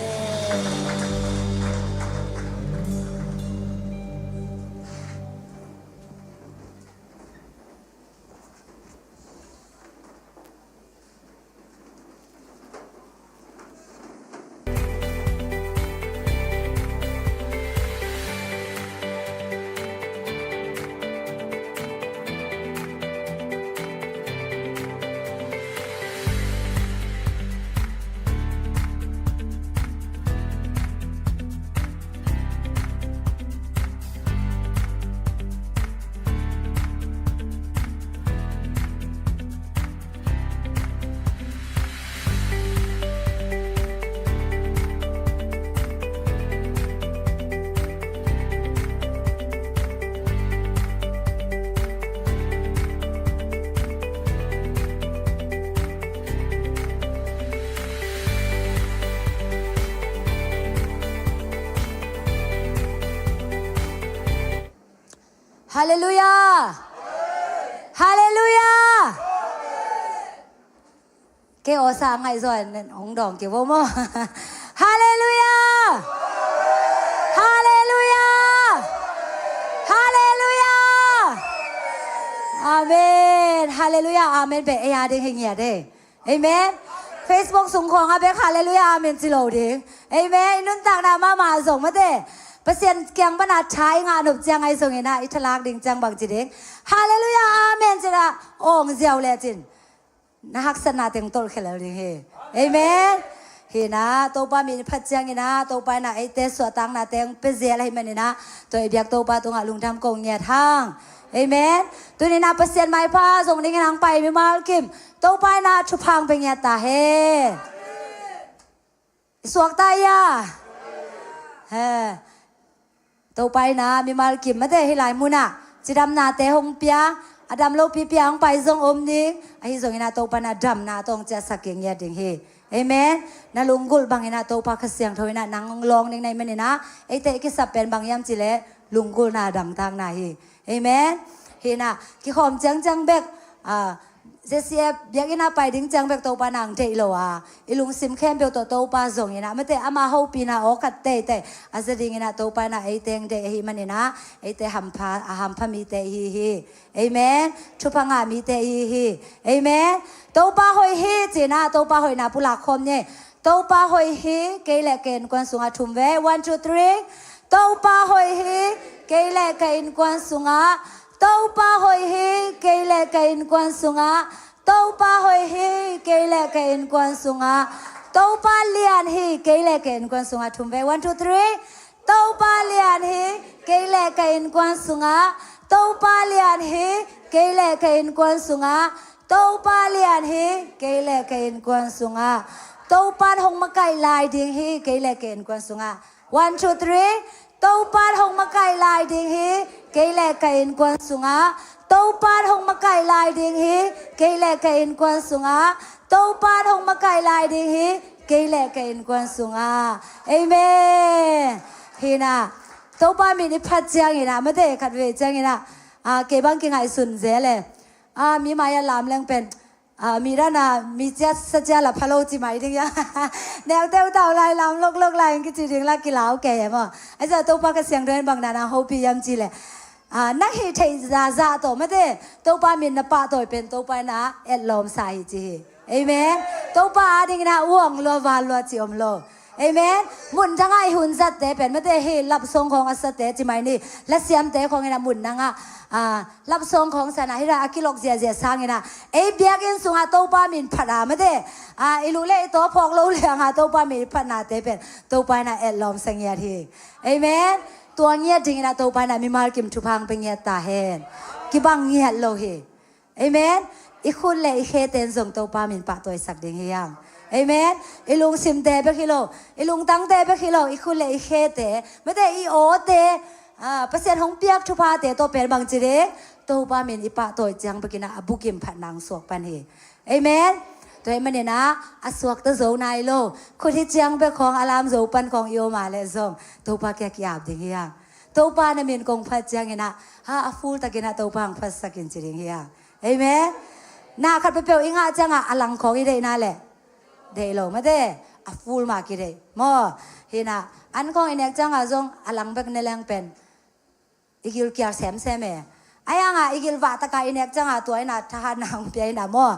Halleluiah. Halleluiah. Kei awsa ngaih zaw in hong dawng kei vo maw? Halleluiah. Halleluiah. Halleluiah. Amen. Halleluiah. Amen. Beh ei a ding hi ngiat ei. Amen. Facebook sung khawng a bek halleluiah amen ci lo ding. Amen. I nuntakna mahmah zong mate, Pasian kiang pana tha i ngah nop ciang ahi zongin ah i thalak ding ciang bang ci ding? Halleluiah amen cin ah awng ziau lecin na haksatna teng tolh khia lo ding hi. Amen. Hi na Topa min i phat ciangin ah Topa in ah eite suahtakna teng pia zel ahih manin ah tua i biak Topa tungah lungdam ko ngiat hang. Amen. Tuni in ah Pasian maipha zong dingin hong pai mimal kim Topa in ah thupha hong pia ngiat ta hen. I suakta ia. He. Topa in ah mimal kim mate hih lai munah cidamnate hong pia, a dam lopi pia hong pai zong om ding. Ahi zongin ah Topa in ah damna tawh hong ciahsak kik ngiat ding hi. Amen. Na lunggulh bangin ah Topa Kha Siangtho in ah nang hong lawng ding na hih manin ah eite i kisap pen bang hiam cih leh lunggulhna dangtakna hi. Amen. Hi na kikhawm ciangciang bek, ah, Z C F biakinn ah pai ding ciang bek Topa in ah hong deih lo a, i lungsim khempeuh tawh Topa zongin ah mate ama hopihna aw khat teitei a za dingin ah Topa in ah eite hong deih ahih manin ah eite hampha, a hampha mite i hi hi. Amen. Thupha ngah mite i hi hi. Amen. Topa hoih hi cin ah Topa hoihna pulak khawm ni. Topa hoih hi, kei le ka innkuan sungah, thum vei. One, two, three. Topa hoih hi, kei le ka innkuan sungah. Topa hoih hi, kei le ka innkuan sungah. Topa hoih hi, kei le ka innkuan sungah. Topa lian hi, kei le ka innkuan sungah, thum vei. One, two, three. Topa lian hi, kei le ka innkuan sungah. Topa lian hi, kei le ka innkuan sungah. Topa lian hi, kei le ka innkuan sungah. Topan hong makaih lai ding hi, kei le ka innkuan sungah. One, two, three. Topan hong makaih lai ding hi, kei le ka innkuan sungah. Topan hong makaih lai ding hi, kei le ka innkuan sungah. Topan hong makaih lai ding hi, kei le ka innkuan sungah. Amen. Hi na Topa min i phat ciangin ah mate khatvei ciangin ah, ah, kei bang kingaihsun zel e. Ah, mi mai-ah lam leng pen, ah, mi dana mi ciat sa ciat la pha lo ci mai ding ia. Neute utau lai lam loklok lai in kici ding la kilau kei e maw? Ahi zah Topa Kha Siangtho in bang dana hopih hiam cih leh, ah, na hih theih zahzah tawh mate Topa min na pahtawi pen Topa in ah etlawmsa hi ci hi. Amen. Topa adingin ah uang lua val lua ci om lo. Amen. Mun dangah i hun zatte pen mate hih love song khawng a sate ci mai ni, lasiamte khawngin ah mun dangah, ah, love song khawng sa na hi ra a kilok ziahziah sangin ah ei biakinn sungah Topa min phat a mate, ah, i luh le i taw phawk lo le angah Topa min i phatnate pen Topa in ah etlawmsa ngiat hi. Amen. Tua ngiat dingin ah Topa in ah mimal kim thupha hong pia ngiat ta hen. Kibang ngiat lo hi. Amen. I khut le i khete in zong Topa min pahtawisak ding hi hang. Amen. I lungsimte bek hi lo, i lungtangte bek hi lo, i khut le i khete, mate i awte, ah, Pasian hong piak thuphate tawh pen bang ci ding? Topa min i pahtawi ciang bekin ah a bukim phatna hong suak pan hi. Amen. Tua ahih manin ah a suakta zo nai lo, khut hi ciang bek khawng a lam zo pan khawng i om a leh zong Topa kiang ki-ap ding hi hang. Topa na min kong phat ciangin ah, ha, a full takin ah Topa hong phatsak in ci ding hi hang. Amen. Na khat peuhpeuh i ngah ciangah a lang khawng i deihna leh deih lo mate, a full mah kideih maw? Hi na an khawng i nek ciangah zong a lang bek ne leng pen i gilkial semsem e. Ahi hangah i gilvah takah i nek ciangah tua in ah thahatna hong pia in ah maw?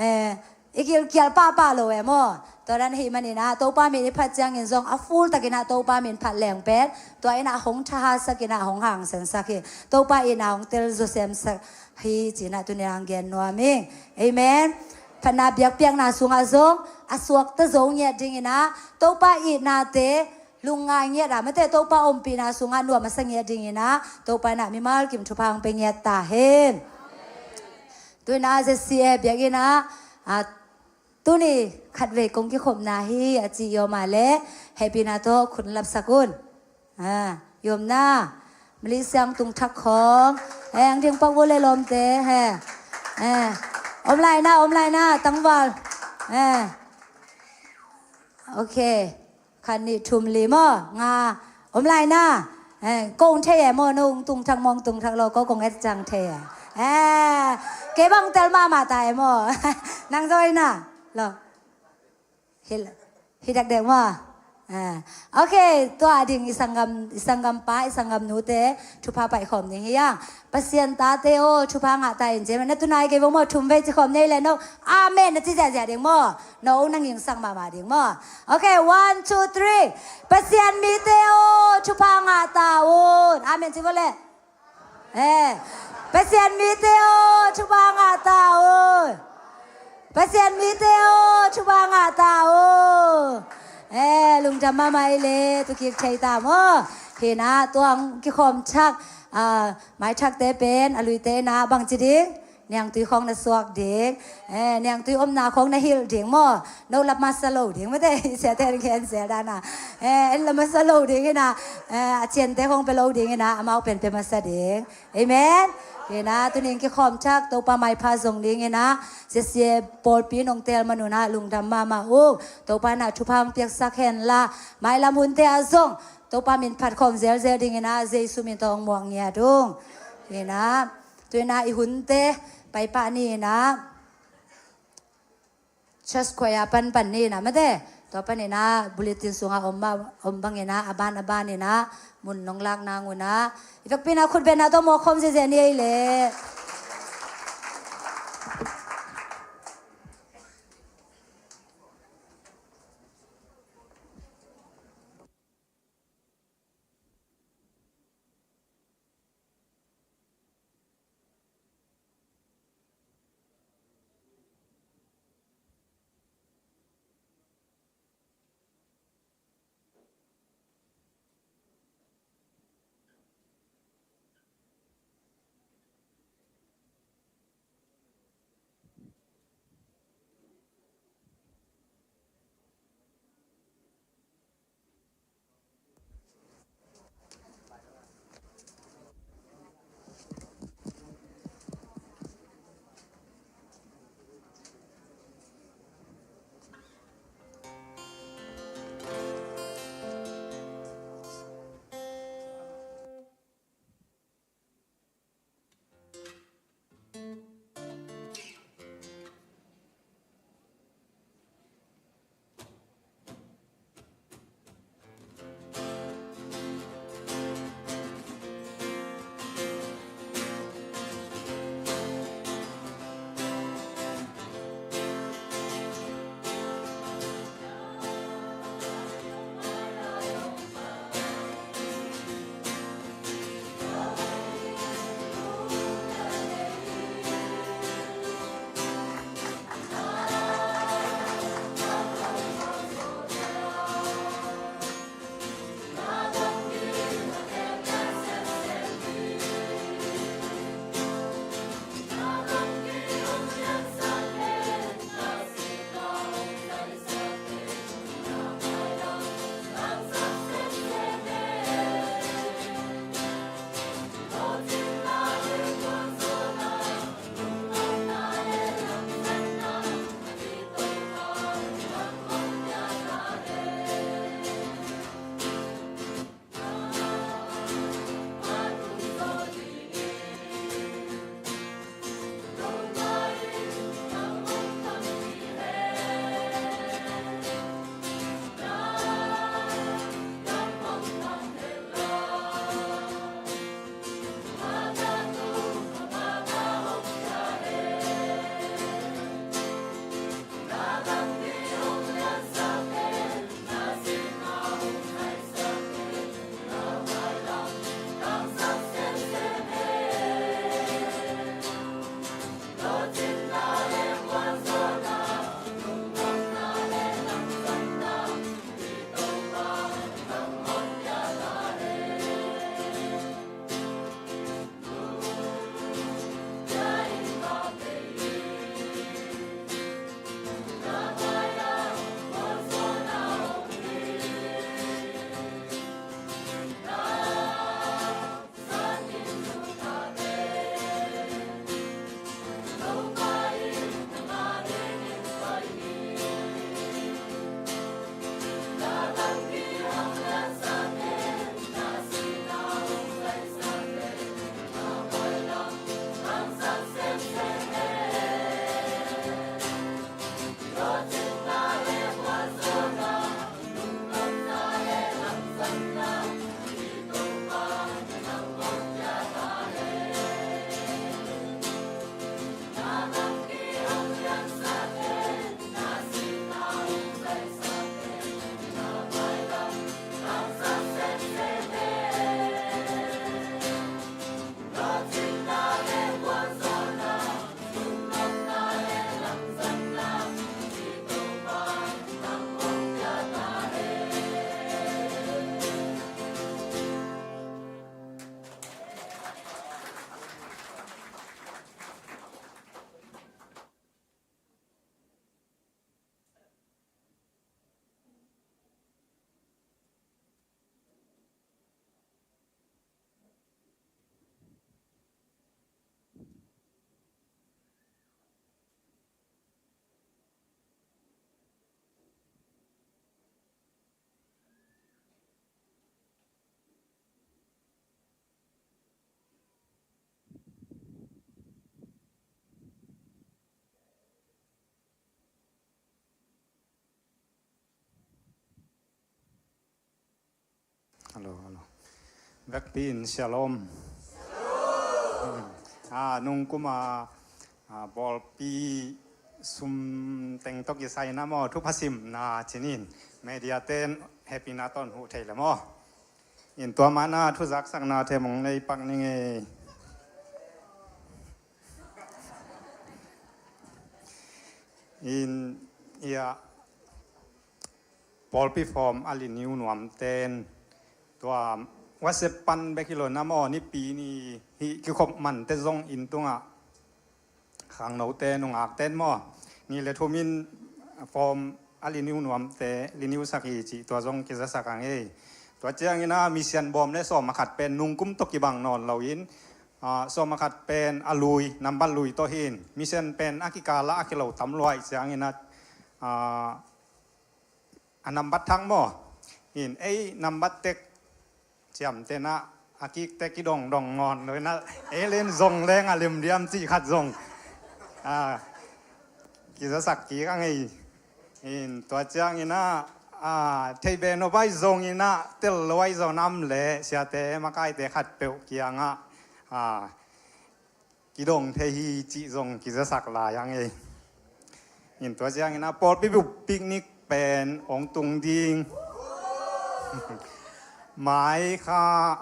Eh, i gilkial pahpah lo e maw? Tua dan ahih manin ah Topa min i phat ciangin zong a full takin ah Topa min phat leng pen tua in ah hong thahatsak in ah hong hangsansak hi. Topa in ah hong telzaw semsak hi ci-in ah tuni-in ah hong gen nuam ing. Amen. Phatna biakpiakna sungah zong a suakta zo ngiat dingin ah Topa itnate lungngai ngiat a mate Topa ompihna sungah nuam a sa ngiat dingin ah Topa in ah mimal kim thupha hong pia ngiat ta hen. Tu-in ah Z C F biakinn ah, ah, tuni khatvei kong kikhopna hi a ci i om a leh hehpihna tawh khut lapsak un. Ah, i omna Mali siang tung thak khawng, eh, ang ding pak vua le lawmte, he, eh, om lai na, om lai na, tangval, eh, ok. Khat, nih, thum, li maw, nga, om lai na. Eh, kong thei e maw, nong tung thak mong tung thak lo, ko kong et cang thei e. Eh, kei bang tel mahmah ta e maw. Nang zong ina lo. Hi, hi dakdek maw. Eh, ok, tua ding i sanggam, i sanggam pa, i sanggam nute thupha paihkhawm ding hi hang. Pasian tate aw, thupha ngah ta in ci e maw. Na tunai kei vong maw, thum vei ci khawm nei le no. Amen na ci ziahziah ding maw. No na ngingsak mahmah ding maw. Ok, one, two, three. Pasian mite aw, thupha ngah ta un. Amen ci vua le. Eh, Pasian mite aw, thupha ngah ta un. Pasian mite aw, thupha ngah ta un. Eh, lungdam mahmah i le, tu kik thei ta maw. Hi na, tuang kikhawm thak, ah, mai thakte pen a luite na bang ci ding. Niangtui khawng na suak ding. Eh, niangtui omna khawng na hilh ding maw. No lap masa lo ding mate. Siate an khen sia dana. Eh, en lap masa lo ding ina. Eh, a ciante khawng pe lo ding ina. Amau pen pe masa ding. Amen. Ina, tuning kikhawm thak Topa maipha zong ding ina. Sia sia pawlpi nong tel manuna lungdam mahmah ung. Topa na thupha hong piaksak hen la. Mailam hunte a zong. Topa min phat khawm zelzel ding ina. Jesu min tawh hong muak ngiat ung. Ina. Tuina i hunte paipah ni ina. Church choir pan pan ni ina mate. Tua pan ina bulletin sunga om, om bang ina a ban a ban ina mun nong lak nang una. I vekpi na khut bena tawh mawk khawm zeze ni ei le. Vekpi in shalom. Ah, nungkuma, ah, pawlpi sum teng tawh kisai na maw, thupha simna cinin media ten hehpihna tawh huh thei le maw. In tua mana thuzaksakna them hong nei pak ning ei. In, ia, pawlpi form a renew nuam ten tua WhatsApp pan bek hi lo na maw, Nipi ni hih kikhop mante zong inn tungah khangnote nungakten maw, ni le thumin form a renew nuamte renew sak hi cih tua zong kizasak ang ei. Tua ciangin a misian bawm le sawm a khat pen nungkum tawh kibang nawn loin, ah, sawm a khat pen a lui, nambat lui tawh hin, misian pen a kikala a kilo tam luai ciangin a, ah, a nambat thak maw. Hin ei nambat tek ciamtehna a kikte kidongdong nawn lo ina, ei len zong leng a limdiam cih khat zong, ah, kizasak kik ang ei. In tua ciangin a, ah, thei be no bai zong ina tel lo ai zong nam le siate makaite khat peuh kiangah, ah, kidong thei hi cih zong kizasak lai ang ei. In tua ciangin a pawlpi bup picnic pen hong tung ding. Mai kha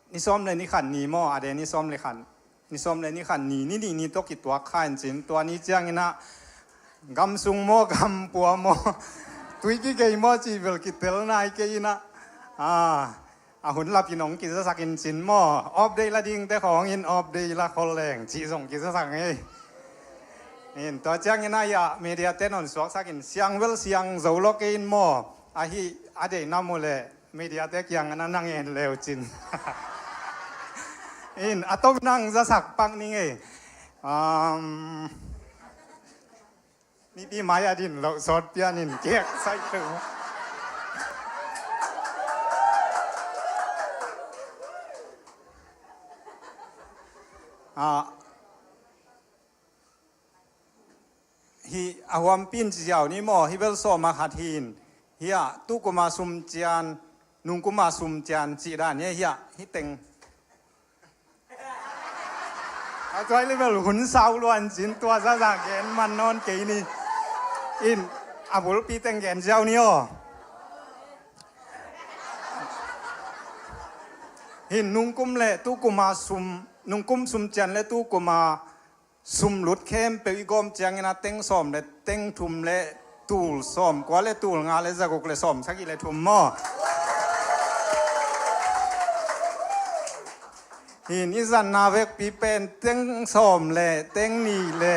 ni sawm le ni khat ni maw, a de ni sawm le khat, ni sawm le ni khat ni, ni nih ni tawh kituak kha in cin, tua ni ciangin a gamsung maw gampua maw, tui kigei maw cih bel kitel nai kei ina, ah, a hun lapin hong kizasak in cin maw, off day la dingte khawngin off day la khol leng cih zong kizasak ngei. In tua ciangin a ia media te non suaksak in siang vel siang zo lo kei in maw, ahi a deih nam uh le media te kiangin a na ngen leu cin. In a tom nang zasak pak ning ei. Um, Mipi mai a din loh sawt pianin kek sai tu. Ah, hi a huampin ci ziau ni maw, hi bel sawm a khat hin, hi a tukuma sum cian, nungkuma sum cian ci dan hi a, hi teng. A tuai le bel hun sau luan cin tua zaza gen man nawn kei ni. In a bulpi teng gen ziau ni aw. Hin nungkum le tukuma sum, nungkum sum cian le tukuma sum lut khempeuh i gawm ciangin a teng sawm le teng thum le tul sawm kua le tul nga le zaguk le sawm sagih le thum maw. Hin i zanna vekpi pen teng sawm le teng nih le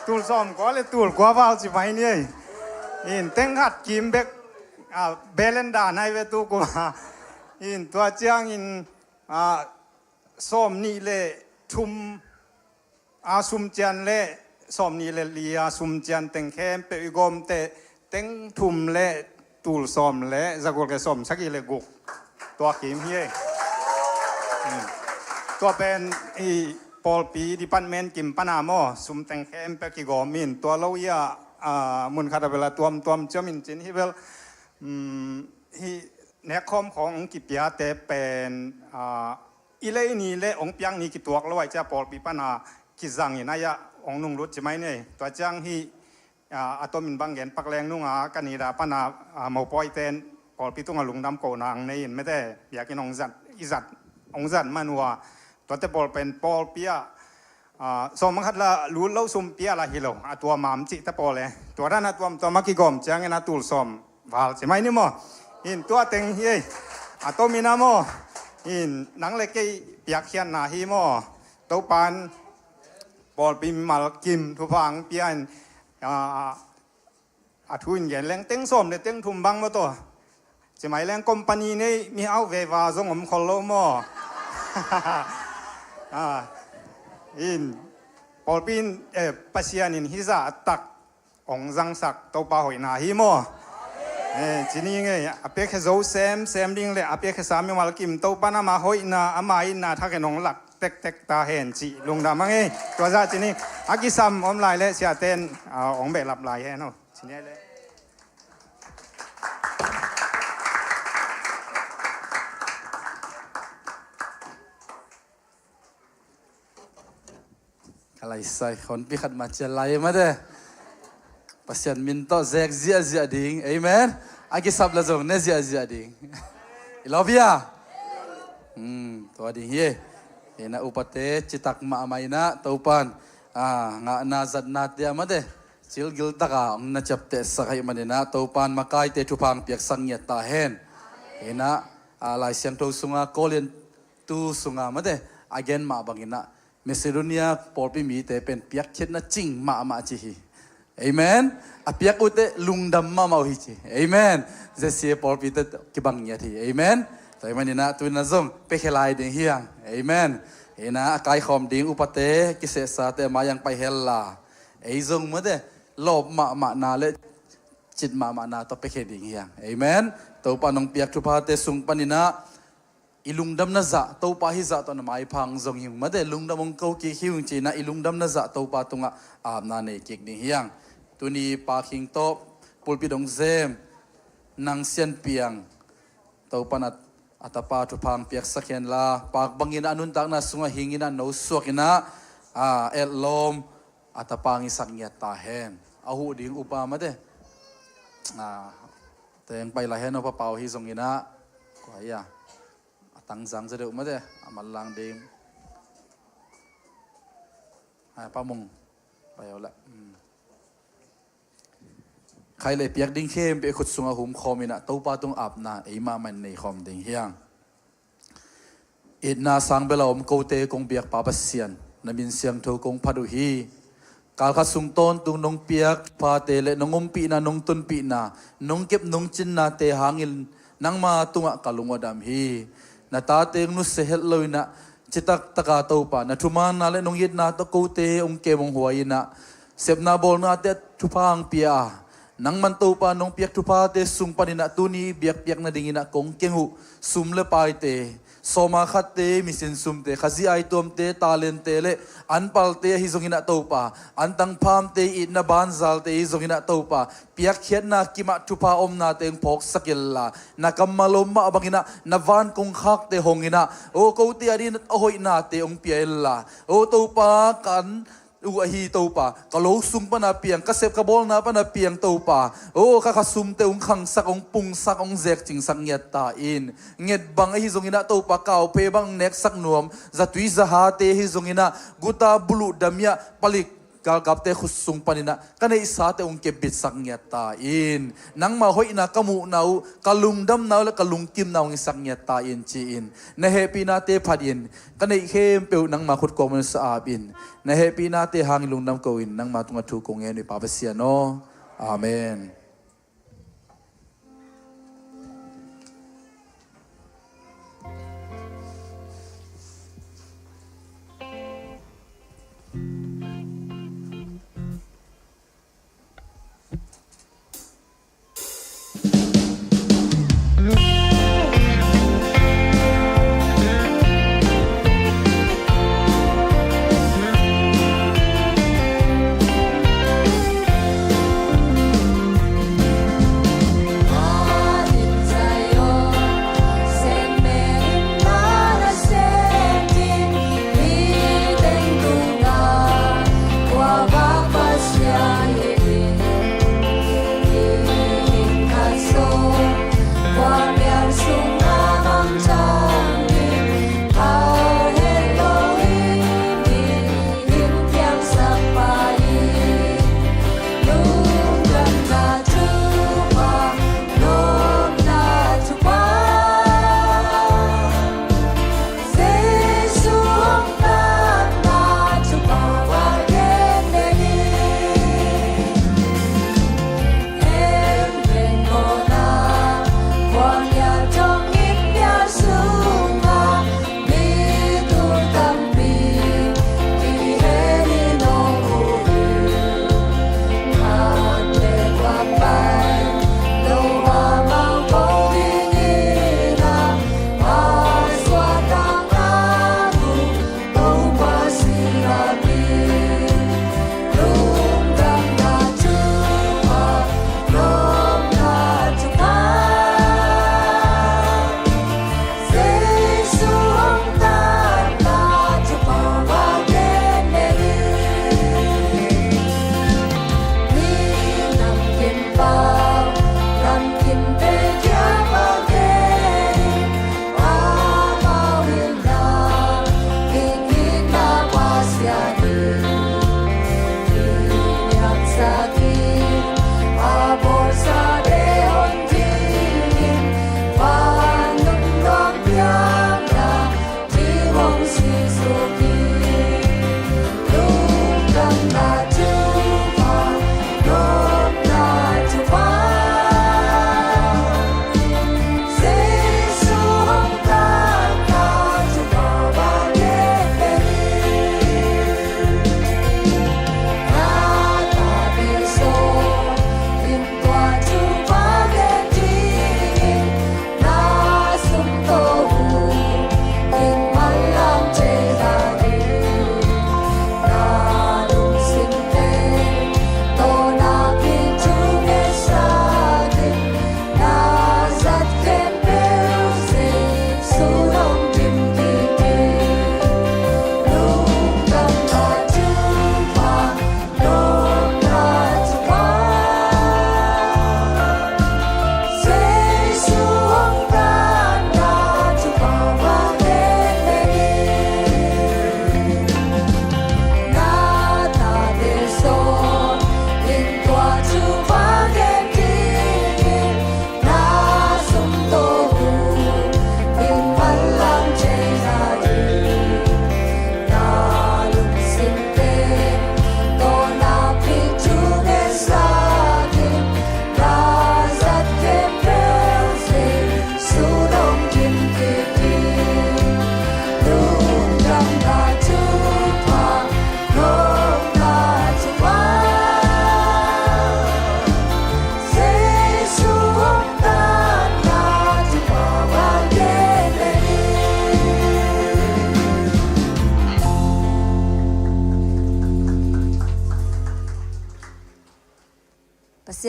tul sawm kua le tul kua val ci mai ni ei. Hin teng khat kim bek, ah, belenda nai ve tukuma. Hin tua ciangin, ah, sawm nih le thum a sum cian le sawm nih le li a sum cian teng khempeuh i gawmte teng thum le tul sawm le zaguk le sawm sagih le guk tua kim hi ei. Hmm. Tua pen i pawlpi department kim pana maw, sum teng khempeuh kigawm in tua lo i a, a, mun khat a bel a tuamtuam ciam in cin hi bel, hmm, hi nekkhawm khawng hong kipiate pen, a, i lei ni le hong piak ni kituak lo ai cia pawlpi pana kizang in ai-ah hong nunglut ci mai nei. Tua ciang hi, a, a tomin bang gen pak leng nunga Canada pana, a, mopawiten pawlpi tunga lungdam kohna ang nei in mete biakinn hong zat, i zat, hong zat man uh a, tuate pawl pen pawlpi ah, a, sawm khat la lut lo sumpi ah la hi lo a tua mam cihte pawl e. Tua dan a tuamtuam a kigawm ciangin a tul sawm val ci mai ni maw. In tua teng hi ei. A tomin a maw. In nang le kei piakkhiatna hi maw. Topan pawlpi mimal kim thupha ang pia in, a, a thu in gen leng teng sawm le teng thum bang maw taw. Ci mai leng company nei mi au veva zong om khol lo maw. A, in pawlpi in, eh, Pasian in hi zah a tak hong zangsak Topa hoihna hi maw. Eh, ci ni ngei a piakhia zo semsem ding le a piakhia sa mimal kim Topa in ama hoihna ama itna thak in hong lak tektek ta hen cih lungdam a ngei. Tua zah ci ni a kisam om lai le siaten, ah, hong behlap lai hen aw. Ci ni le. Laisai khonpi khat mah cial lai mate. Pasian min tawh zek ziahziah ding. Amen. A kisap la zong ne ziahziah ding. I love ya. Hmm, tua ding hi. Ina upate citak mahmah ina Topan, ah, ngahna zatna tia mate, cilgil taka ong na ciaptehsak ahih manina Topan makaite thupha ong piaksak ngiat ta hen. Ina, ah, Lai Siangtho sunga Korin tu sunga mate a gen mah bangina Macedonia pawlpi mite pen piakkhiatna cing mahmah ci hi. Amen. A piak ute lungdam mahmah uh hi ci. Amen. Zesia pawlpite kibang ngiat hi. Amen. Tua ahih manina tuina zong piakhia lai ding hiang. Amen. Ina a kaikhawm ding upate kisehsate a mai-ah pai hella, ei zong mate lawp mahmahna le cit mahmahna tawh piakhia ding hiang. Amen. Topa nong piak thuphate sung panina i lungdamna zah Topa hizah tawh na maipha ong zong hi ung mate, lungdam ong ko kik hi ung cina i lungdamna zah Topa tungah apna nei kik ding hiang. Tuni Pa Khing tawh pulpit ong zem, nang Sian Piang, Topan a, a tapa thupha ong piaksak henla, pak bangin a nuntakna sungah hingina no suakina, a, etlawm a tapa ong hisak ngiat ta hen. A huh ding upa mate, a, teng pai la hen, upa pau hi zongina, kua hi a, a tangzang za deuh mate, a manlang ding. Hai Pa Mung, pai aw la. Hmm. Khai le piak ding khempeuh khut sungah humkhawm ina Topa tung apna ei mahmah in nei khawm ding hiang. Itna sang bel a om kote kong biak Pa Pasian, na min siangtho kong phat uh hi. Kalkhat sung tawntung nong piak phate le nong ompihna, nong tonpihna, nong kep nong cinnate hangin nangma tungah ka lung a dam hi. Na tate ong nusia het lo ina citak taka Topa na thumanna le nong itna tawh kote ong kem ong huai ina sepna bawlnate thupha ong pia a, nangman Topa nong piak thuphate sung panina tuni biakpiak nadingina kong keng uh sum le paite, sawma khatte, misin sumte, Khazih aituamte, talentte le anpalte ahi zongina Topa, antang phamte, itna banzalte ahi zongina Topa, piakkhiatna kimah thupha omnate ong phawksak inla, na kammal om mah bangina na van kongkhakte hong ina, o kote adingin a hoihnate ong pia inla, o Topa kan uh ahi Topa, ka lo sung pana piang, ka sep ka bawlna pana piang Topa, o ka khasumte ong khangsak, ong pungsak, ong zekcingsak ngiat ta in. Nget bang ahi zongina Topa, kauphe bang neksak nuam, zatui zahate ahi zongina guta buluh damiah palik galkapte khut sung panina ka neihsate ong kepbitsak ngiat ta in. Nangma hoihna ka muhna uh, ka lungdamna uh le ka lungkimna ong hisak ngiat ta in ci-in na hehpihnate phat in ka neih khempeuh nangma khut kuakmuan sa ap in. Na hehpihnate hangin lungdam ko in nangma tungah thu kong ngen uh hi Pa Pasian aw. Amen.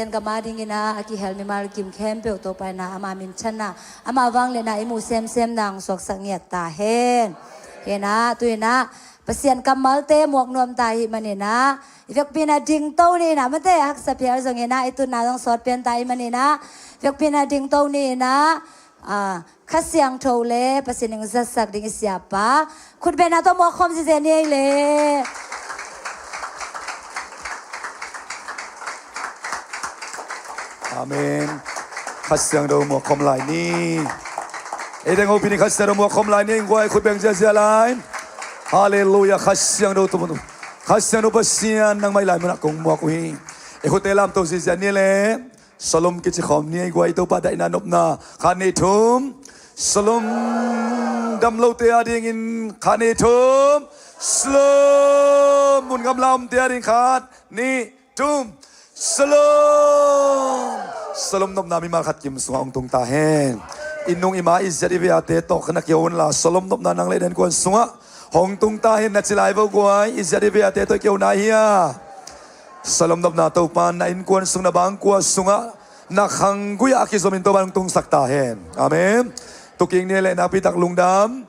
Pasian kammal dingin ah a kihel mimal kim khempeuh Topa in ah ama minthanna, ama vangliatna i muh semsem nang suaksak ngiat ta hen. Hi in ah, tu in ah Pasian kammalte muak nuam ta ahih manin ah, i vekpi in ah dingto ni in ah, mate, haksa phial zongin ah i tutna zong sawt pian ta ahih manin ah, vekpi in ah dingto ni in ah, ah, Kha Siangtho le Pasian in zatsak ding i siapa khutbetna tawh muak khawm ziahziah ni ei le. Amen. Kha Siangtho muak khawm lai ni. Ei deng hopih ni, Kha Siangtho muak khawm lai ni, ei guai, khut beng ziahziah lai. Halleluiah, Kha Siangtho tu, Kha Siangtho Pasian nangmah i lai munah kong muak uh hi. Ei khutte lamto ziahziah ni le. Shalom kici khawm ni, ei guai, Topa daihna nopna. Khat, nih, thum. Shalom. Damlote adingin khat, nih, thum. Shalom. Mun gamla omte ading khat, nih, thum. Shalom. Shalom nopna mimal khat kim sungah hong tung ta hen. I nung i ma, i ziat i viate tawh khat na kihon la, shalom nopna nang le den kuan sungah hong tung ta hen, na ci lai vo guai, i ziat i viate tawh i kihon na hia. Shalom nopna Topa na innkuan sung, na bangkua sungah, na khanggui ah a kizomin Topa hong tungsak ta hen. Amen. Tuking ni le nakpitak lungdam.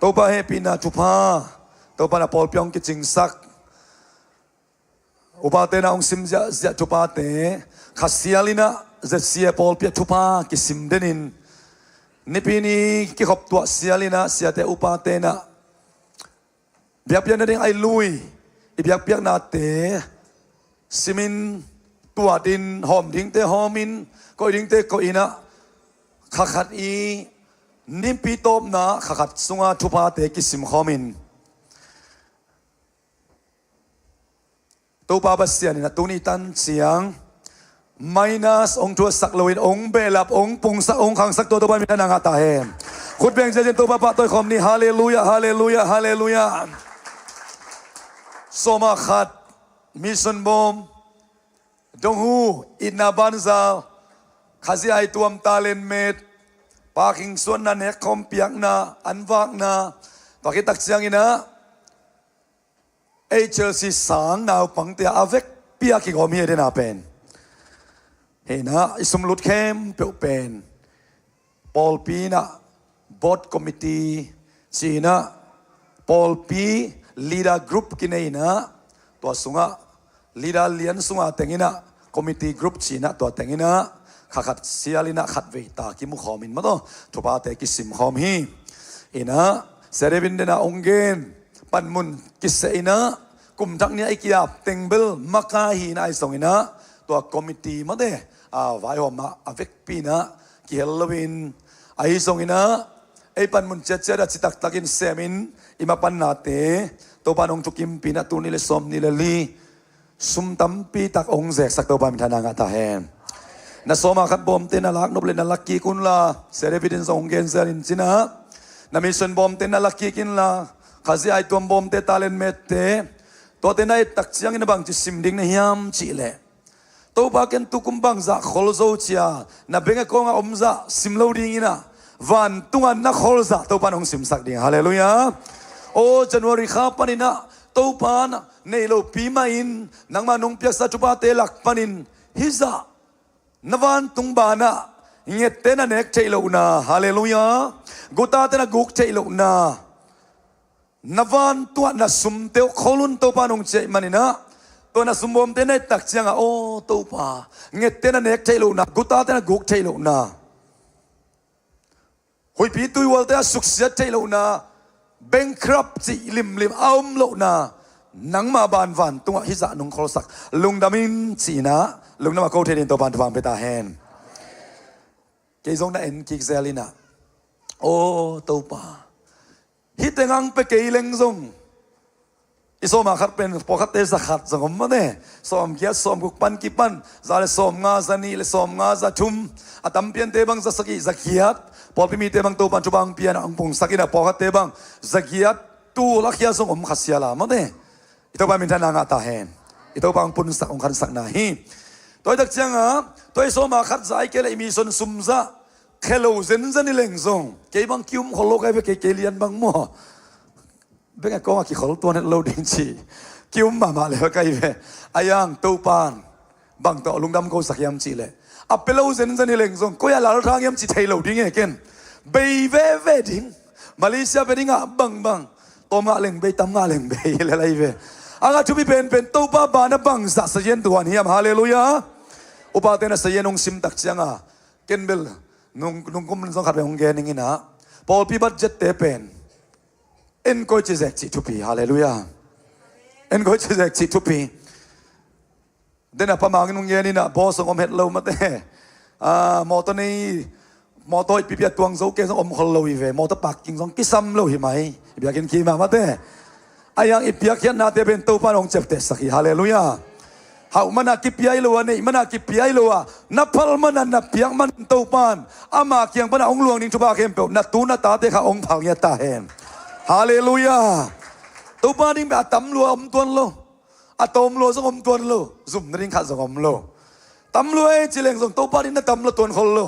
Topa hehpihna thupha, Topa na pawlpi hong kicingsak, upate na hong sim ziahziah thuphate, Kha Sial in ah Z C A pawlpi ah thupha kisim denin, Nipi ni kikhop tuah Sial in ah, siate upate in ah biakpiakna ding a i lui, i biakpiaknate simin tuatin, hawm dingte hawmin, koih dingte koihin ah, kha khat i nipi tawpna kha khat sunga thuphate kisim khawmin, Topa Pasian in a tuni tan ciang minus hong thuaksak loin hong behlap, hong pungsak, hong khangsak tua Topa min thang a ngah ta hen. Khut beng ziahziah in Topa pahtawi khawm ni. Halleluiah, halleluiah, halleluiah. Sawma khat, mission bawm, donghu, itna banzal, Khazih aituam, talent met, paking suanna, nek khawm piakna, an vakna, tua khit tak ciangin ah H L C sang naupangte a vekpi a kigawm hi a, dena pen. Hi in ah i sumlut khempeuh pen pawlpi in ah board committee ci in ah, pawlpi leader group kinei in ah, tua sungah leader lian sunga teng in ah committee group ci in ah, tua teng in ah kha khat Sial in ah khatvei ta kimu khawmin maw, tua thuphate kisim khawm hi. In ah, Sia David in ah hong gen panmun kiseh in ah, kum thak ni a i ki-ap teng bel maka hi in ah, ahi zongin ah tua committee mate a vaihawm ah a vekpi in ah kihel loin, ahi zongin ah ei panmun ciatciat ah citaktakin semin i mapannate Topa in hong thukimpih in ah tul nih le sawmnih le li sum tampi tak hong zeksak Topa min thang a ngah ta hen. Na sawma khat bawmte na lak nop leh na lak kik unla, Sia David in zong hong gen zel in ci in ah, na mission bawmte na lak kik inla, Khazih aituam bawmte, talent mette, tuate na et tak ciangin a bangci sim ding na hiam cih leh, Topa, ken tukum bangzah khol zo ci a, na bank account ah omzah sim lo ding in ah, vantungah na kholzah Topa in hong simsak ding. Halleluiah. Aw, January kha panin ah Topa in ah nei lopi mah in nangmah nong piaksa thuphate lak panin hizah na vantung banah ngette na nek theih lohna, halleluiah, gutate na guk theih lohna, na vantung ah na sumte uh khol un Topa in hong ci ahih manin ah, tua na sum bawmte na et tak ciangah, aw Topa, ngette na nek theih lohna, gutate na guk theih lohna, huihpi tuihualte a suksiat theih lohna, bankrupt cih limlim a om lohna, nangmah ban vantungah hizah nong kholsak, lungdam in ci in ah, lungdam a ko thei dingin Topa in thupha hong pia ta hen. Kei zong na en kik zel in ah, aw Topa, hih teng hong pia kei leng zong i sawma khat pen pawlkhatte za khat zong om mah ne. Sawmgiat, sawmguk pan kipan, za le sawmnga, za nih le sawmnga, za thum, a tampiante bang za sagih, za giat. Pawlpi mite bang Topa in thupha hong pia in ah hong pungsak in ah, pawlkhatte bang za giat tul a khia zong om Kha Sial a mah ne. I Topa min thang a ngah ta hen. I Topa hong punsak, hong khansakna hi. Tua hi tak ciangah, tua i sawma khat za ahih kei leh i mission sum zah khe lo zenzen hi leng zong, kei bang ki-um khol lo ka hi ve, kei, kei lian bang maw. Bengah kong a kikhol tuan het lo ding ci. Ki-um mahmah lel ka hi ve. A iang Topan bang tawh lungdam ko sak hiam cih leh, a pia lo zenzen hi leng zong koi a lalthang hiam cih thei lo ding e ken. Bei veve ding. Malaysia ve ding ah bangbang, tawm ngah leng bei, tam ngah leng bei lel ahi ve. A ngah thupi penpen Topa ban a bangzah sa hian tuan hiam. Halleluiah. Upate na sa hian hong sim tak cianga ken bel nung, nungkum zong khat ve hong gen ning inah, pawlpi budget te pen en koi ci zek cih thupi. Halleluiah. En koi ci zek cih thupi. Dena pa mangin hong gen inah, boss hong om het lo mate. Ah, mawtaw nei, mawtaw i pipi a tuang zo ke zong om khol lo hi ve. Mawtaw parking zong kisam lo hi mai. I biakinn kima mate. A iang i piakkhiatnate pen Topan hong ciaptehsak hi. Halleluiah. Hauh mana kipia hi lo a, neih mana kipia hi lo a, na phal mana na piak man Topan ama kiang pana hong luang ding thupha khempeuh na tu na tate kha hong phal ngiat ta hen. Halleluiah. Topa ding beh a tam lua om tuan lo. A tawm lua zong om tuan lo. Zum na ding khat zong om lo. Tam lua e ci leng zong Topa ding na tam lua tuan khol lo.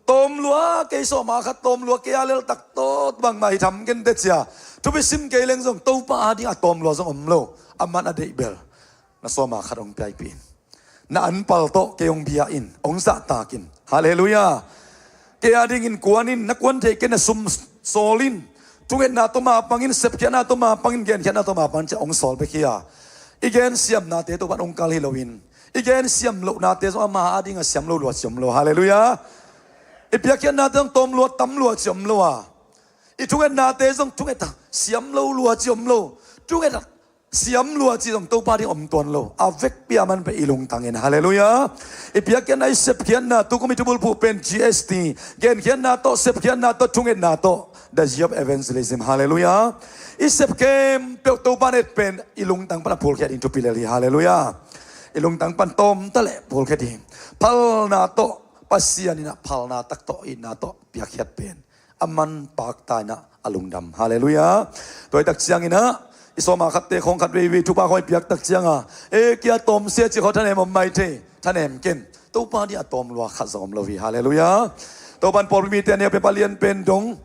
Tawm lua kei sawma khat, tawm lua kei a lel tak tawt bangmah hi tham ken te cia thupi sim kei leng zong Topa a ding a tawm lua zong om lo. A man a deih bel na sawma khat hong piaipih in. Na anpal tawh kei hong bia in, hong zahtak in. Halleluiah. Kei a dingin kuan in, na kuan theih kei na sum sawl in. Thungetna tawh mapang in, sepkhiatna tawh mapang in, genkhiatna tawh mapang in ci a hong sawl bek hi a, i gen siamnate Topan hong kal hi loin, i gen siam lohnate zong ama a dinga siam lo lua ci om lo. Halleluiah. I piakkhiatnate zong tawm lua tam lua ci om lo a, i thungetnate zong thunget a siam lo lua ci om lo. Thunget a siam lua ci zong Topa ding om tuan lo. A vekpi a man pen i lungtang in. Halleluiah. I piakkhiatna, i sepkhiatna, tukum i thubulphuh pen G S T, genkhiatna tawh, sepkhiatna tawh, thungetna tawh, the year of evangelism. Halleluiah. I sep khempeuh Topa et pen i lungtang pan a phulkhia ding thupi lel hi. Halleluiah. I lungtang pan tawm ta leh phulkhia ding. Phalna tawh, Pasian in a phalna tak tawh, itna tawh piakkhiat pen a man pakta inah a lungdam. Halleluiah. Tua i tak cianginah i sawma khatte khawng khat veivei thupha khawng i piak tak cianga, e, kia tawmsia ci khaw thanem om mai thei, thanem ken. Topa ding a tawm lua khat zong om lo hi. Halleluiah. Topan pawlpi mite a neu pen palian pen dong,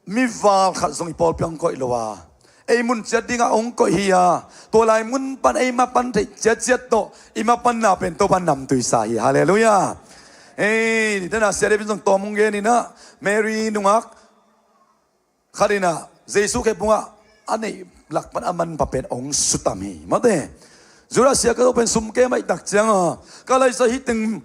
mi val khat zong i pawlpi hong koih lo a, ei mun ciat dingah hong koih hi a, tua lai mun pan ei mapan theih ciatciat tawh i mapanna pen Topan namtuisa hi. Halleluiah. Ei, dena Sia David zong tawm hong gen inah, Mary nungak khat inah Jesu khepungah a neih lak pan a manpha pen hong sutam hi. Mate, Judah sia ka zo pen sum kem aih tak cianga, ka laisa hi teng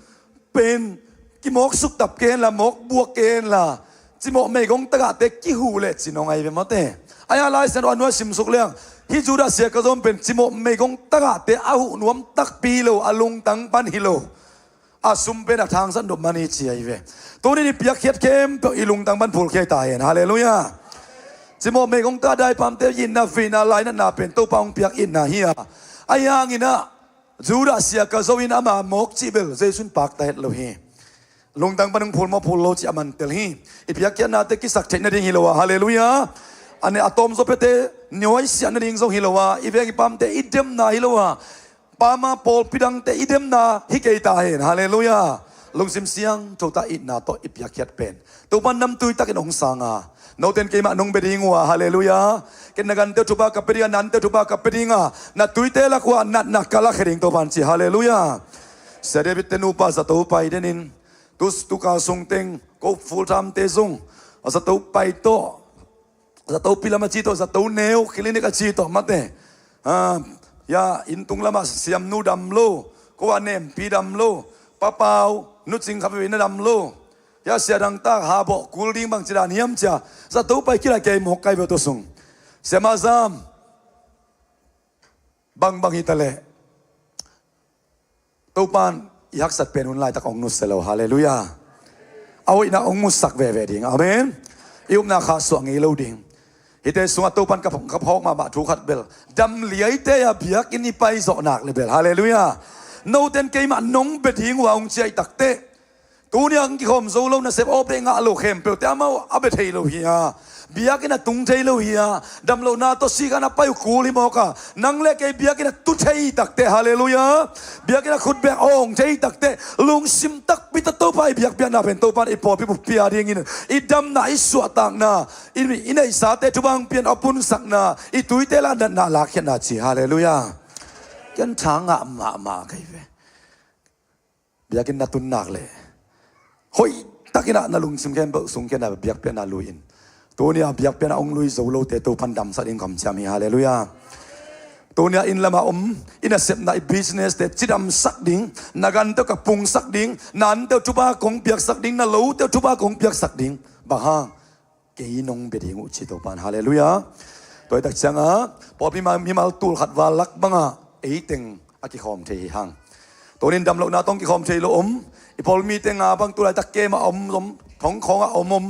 pen kimawk suktap ken la, mawk buak ken la, cimawh meigong tagahte kihuh leh ci nong ahi ve mate. Aia laisen a nuai simsuk liang, hi Judah sia ka zo pen cimawh meigong tagahte a huh nuam takpi lo, a lungtang pan hi lo. A sum pen a thangsan dop man hi ci ahi ve. Tunin i piakkhiat khempeuh i lungtang pan phulkhia ta hen. Halleluiah. Cimawh meigong tagah daipamte itna, veina, lainatna pen Topa hong piak itna hi a, ahi hanginah Judah sia ka zo in ama mawk cih bel Jesu in pakta het lo hi. Lungtang pan hong phul maw phul lo cih a man tel hi. I piakkhiatnate kisak theih nading hi lo a. Halleluiah. A ne a tawmzaw piate nuaisiah nading zong hi lo a, i veng i pamte i demna hi lo a, pama pawlpi dangte i demna hi kei ta hen. Halleluiah. Lungsim siangtho ta itna tawh i piakkhiat pen Topan namtui takin hong sang a, noten keimah nong bia ding uh a. Halleluiah. Ken na gante uh thupha ka pia ding a, na ante uh thupha ka pia ding a, na tuite lak uh ah natna ka lakhia ding Topan ci. Halleluiah. Sia David te nupa zato pai denin, tu, tukal sungteng ko full time te zong zato pai tawh, zato pilam a ci tawh, zato neu clinic a ci tawh mate. Ah, ya, inntung lamah siamnu dam lo, ko a nempi dam lo, papau nucing kha vei na dam lo. Ya, sia dangtak habawh kul ding bang ci dan hiam cia, zato pai kila kei mawk kai ve tua sung. Siamah zam bangbang hi ta leh Topan i haksat pen hun laitak hong nusia lo. Halleluiah. A hoihna hong musak veve ding. Amen. I upna khahsuah ngei lo ding. Hihte sungah Topan ka, ka phawk mahmah thu khat bel, damliaite a biakinn i paizawh nak le bel. Halleluiah. Noten keimah nong bia ding uh a hong ciah i takteh Tuni-a hong kikhawm zo lo, nasep awpdeh ngah lo khempeuhte amau a bia thei lo hi a, biakinn a tung thei lo hi a, damlohna tawh sikhan a pai uh kul hi mawk a, nang le kei biakinn a tu thei takteh, halleluiah, biakinn a khutbeng awng thei takteh, lungsim takpi tawh Topa i biakpiakna pen Topa in i pawlpi buppi a dingin i damna, i suahtakna, i, i neihsate thubang pian a punsakna, i tuite lah natna lakkhiatna ci, halleluiah. Ken tha ngah mahmah kei ve. Biakinn na tun nak leh hoihtakin ah na lungsim khempeuh sungkhia-in ah biakpiakna lui in. Tuni-a biakpiakna hong lui zo lote Topan damsak ding kamciam hi, halleluiah. Tuni-a inn lamah om, i nasepna, i business-te cidamsak ding, na gante uh ka pungsak ding, na ante uh thupha kong piaksak ding, na lote uh thupha kong piaksak ding. Bang hang? Kei nong bia ding uh ci Topan, halleluiah. Tua hi tak ciangah pawlpi mimal tul khat val lak bangah eiteng a kikhawm thei hi hang. Tunin damlohna tawh hong kikhawm thei lo om, i pawl mite nga bang tu laitak camp ah om, om, thong khawngah om om,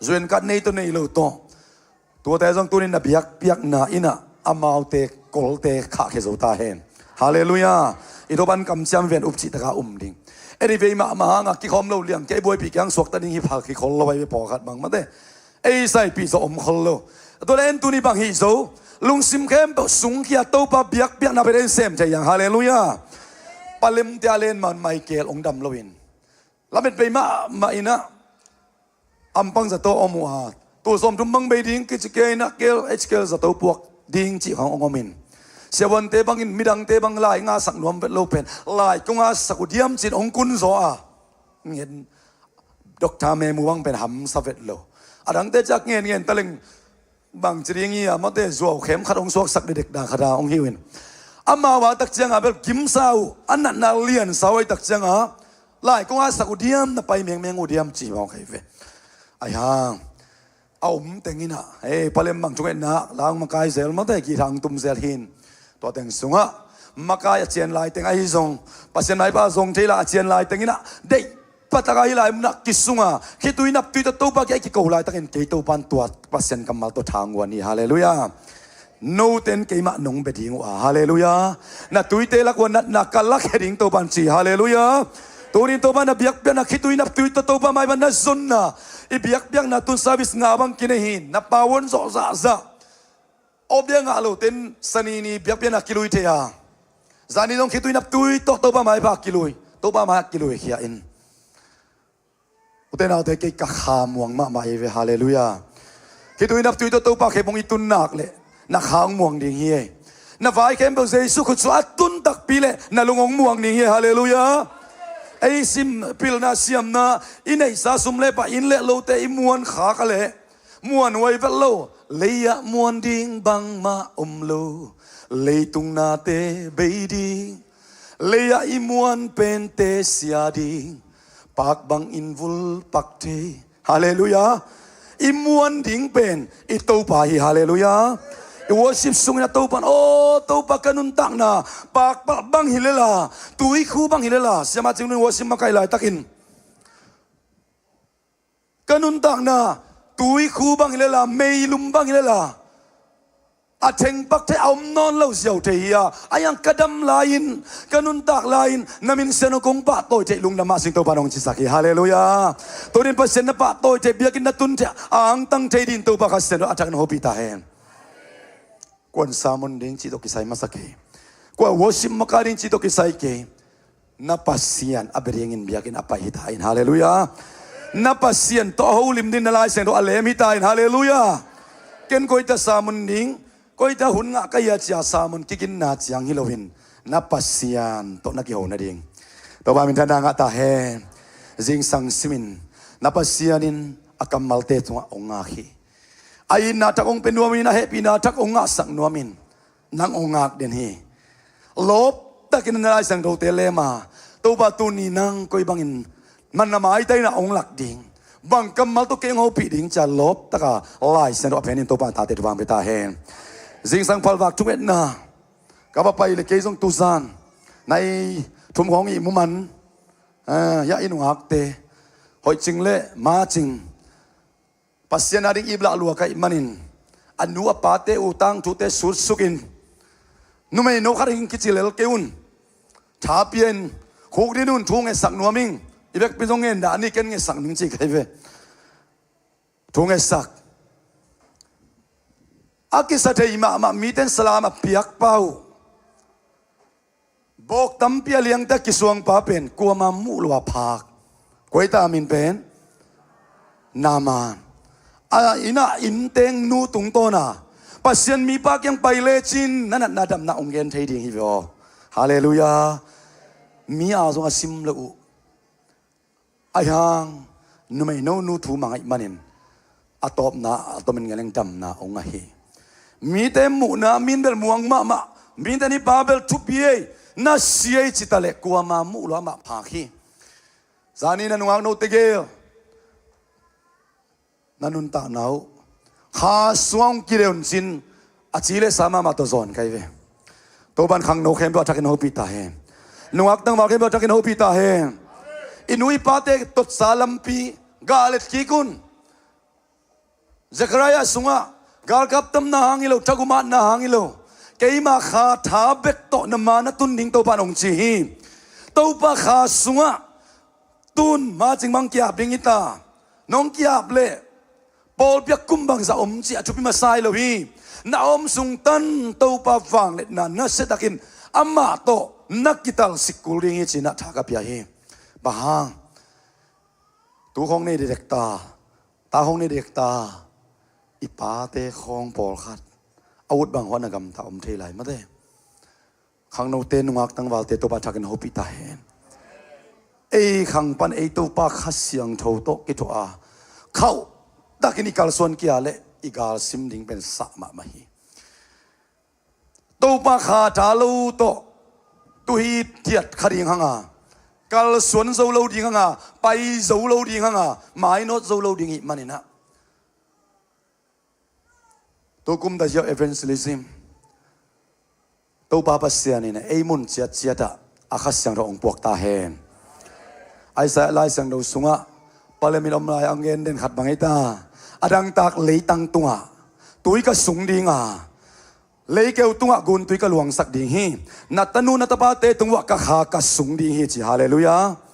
zuan kat nei tawh nei lo tawh, tuate zong tunin na biakpiakna in ah amaute kolte khahkhia zo ta hen. Halleluiah. I Topan kamciam ven, upcih taka um ding. Anyway, mahmah hangah kikhawm lo liang kei, buaipih kiang suakta ding hi pha kikhol lo ahi ve, pawlkhat bangmate. Ei saipih zaw om khol lo. Tua leh en tuni bang hih zo, lungsim khempeuh sungkhia Topa biakpiakna pen en sem thei hang, halleluiah. Palemte a len man Michael hong dam loin, lamet bei mahmah in ah ampang zato om uh a, tul sawmthum bang bei ding kici kei in ah kel, H K L zato puak ding cih khawng hong om in, siavuante bangin midangte bang lai ngasak nuam vet lo pen lai kong ngasak uh diam ci-in hong kun zaw a, ngen, doctor memu bang pen hamsa vet lo. A dangte ciah ngenngen ta leng bangci ding hi a, mate, zuau khem khat hong suaksak dekdek, dah khat a hong hi uh in, amau a tak ciangah bel gimsa uh, a natna liansa uh ahi tak ciangah lai kong ngasak uh diam, na pai mengmeng uh diam ci mawk ahi ve. Ahi hang a om teng in ah, ei, palem bang thungetna lang makai zel, mate, kithang tum zel hi in, tua teng sungah makai a cian lai teng ahi zong, Pasian maipha zong thei lai a cian lai teng in ah deih patak ahi lai munah kisunga khitui naptui tawh Topa kiang a kiko laitakin kei Topan tua Pasian kammal tawh thang uh a ni, halleluiah. Note in keimah nong bia ding uh a, halleluiah. Na tuite lak uh a natna ka lakhia ding Topan ci, halleluiah. Tunin Topa na biakpiakna khitui naptui tawh Topa maipha na zonna, i biakpiakna tun service nga bang kinei hi in, na pau hong zawh zahzah. Awpdeh ngah lote in Sani ni biakpiakna kilui thei a, zani zong khitui naptui tawh Topa maipha kilui, Topa maipha kilui khia in. Ute naute, kei ka kha muang mahmah hi ve, halleluiah. Khitui naptui tawh Topa khempeuh i tun nak leh na kha hong muang ding hi ei. Na vai khempeuh Jesu khut sungah a tun takpi leh na lung hong muang ding hi ei, halleluiah. Ei sim pilna siamna, i neihsa sum le pai, inn le lote i muan khak a leh muanhuai vet lo. Lei-ah muan ding bangmah om lo, leitung nate bei ding. Lei-ah i muan pente sia ding, pak bangin vul pak thei. Halleluiah. I muan ding pen i Topa hi, halleluiah. I worship sungin a Topa in, aw Topa, ka nuntakna pakpalh bang hi lela, tuikhu bang hi lela, siamah cing nun worship makaih laitakin, ka nuntakna tuikhu bang hi lela, meilum bang hi lela, a thengpak thei, a om nawn lo ziau thei hi a, ahi hang ka dam lai-in, ka nuntak lai-in na min Sian aw kong pahtawi thei, lungdam mah sing, Topa in hong cisak hi, halleluiah. Tunin Pasian na pahtawi thei, biakinn na tun thei, a angtang thei dingin Topa Kha Sian aw a thakin hopih ta hen. Kuan sermon ding cih tawh kisai masa kei, kua worship makaih ding cih tawh kisai kei. Na Pasian a bia dingin biakinn a pai hi ta in, halleluiah. Na Pasian tawh a holim ding na Lai Siangtho a lem hi ta in, halleluiah. Ken koita sermon ding, koita hun ngah ka hia ci-a sermon kiginna ciang hi loin, na Pasian tawh na kiho nading Topa minthanna ngah ta hen. Zingsang simin na Pasian in a kammalte tungah hong ngak hi. A itna thak hong pia nuamin, a hehpihna thak hong ngahsak nuamin, nang hong ngak den hi. Lawptakin na Lai Siangthote lem a, Topa tuni nang koi bangin man na maitang in ah hong lak ding, bang kammal tawh kei hong hopih ding ci-a lawptaka Lai Siangtho a phenin Topa in tate thupha hong pia ta hen. Zingsang phalvak thungetna ka va pai leh kei zong tuzan nai thum khawng ihmu man, ah, hiah i nungakte hoih cing le ma cing, Pasian a ding ip lah lua ka hih manin, a nu a pate uh tangthute sutsukin, numei no khat hing kici lel kei un, tha pia in, khukdin un, thu ngetsak nuam ing, I vekpi zong ngen dah ni, ken ngetsak ning ci kei ve. Thu ngetsak. A kisa thei mahmah miten salam a piak pah uh. Bawk tampi a liangte a kisuang pa pen kuama muh lua phak. Kua hi ta min pen? Naaman. A inn ah innteng nu tungtawna Pasian mipa kiang pai lecin na natna damna hong gen thei ding hi ve aw. Halleluiah. Mi a zong a sim lo uh. Ahi hang numeino nu thu mang ahih manin a tawpna a tomin ngeleng damna hong ahi. Mite muhna min bel muang mahmah, mite ni pa bel thupi ei, na si ei cita le kuama muh lua mah phak hi. Zani na nungak no tegel na nuntakna uh kha suang kideun cin a ci le sa mahmah tawh zawn kai ve. Topan khangno khempeuh a thakin hopih ta hen. Nungak tangval khempeuh a thakin hopih ta hen. I nu i pate totsa lampi gah let kik un. Zechariah sungah galkap tamna hang hi lo, thagum atna hang hi lo, keima kha tha bek tawh na ma na tun ding Topan hong ci hi. Topa kha sungah tun ma cing bang kiap ding hi ta. Nong kiap leh pawlpi a kum bangzah om cih a thupi masa hi lo hi. Na om sung tan Topa vangliatna na siatakin amah tawh na kitalsik kul ding hi ci-in ah tha ka pia hi. Bang hang? Tu khawng nei dekdek ta, ta khawng nei dekdek ta, i pate khawng pawlkhat a ut bang huan a gamta om thei lai mate. Khangnote, nungak tangvalte Topa thakin hopih ta hen. Ei khang pan ei Topa Kha Siangtho tawh kithuah a khauh takin i kalsuan kia le i galsim ding pen sah mahmah hi. Topa kha tha lo tawh tuhi thiat kha ding hanga, kalsuan zo lo ding hanga, pai zo lo ding hanga, mainawt zo lo ding hih maninah tukum daziau evangelism Topa Pasian in ei mun ciatciatah a Kha Siangtho hong puak ta hen. Isaiah Lai Siangtho sungah palemin om lai a ngen den khat bang ei ta, a dangtak leitang tungah tui ka sung dinga, leikeu tungah guntui ka luangsak ding hi. Na tanu na tapate tungah ka kha ka sung ding hi ci. Halleluiah.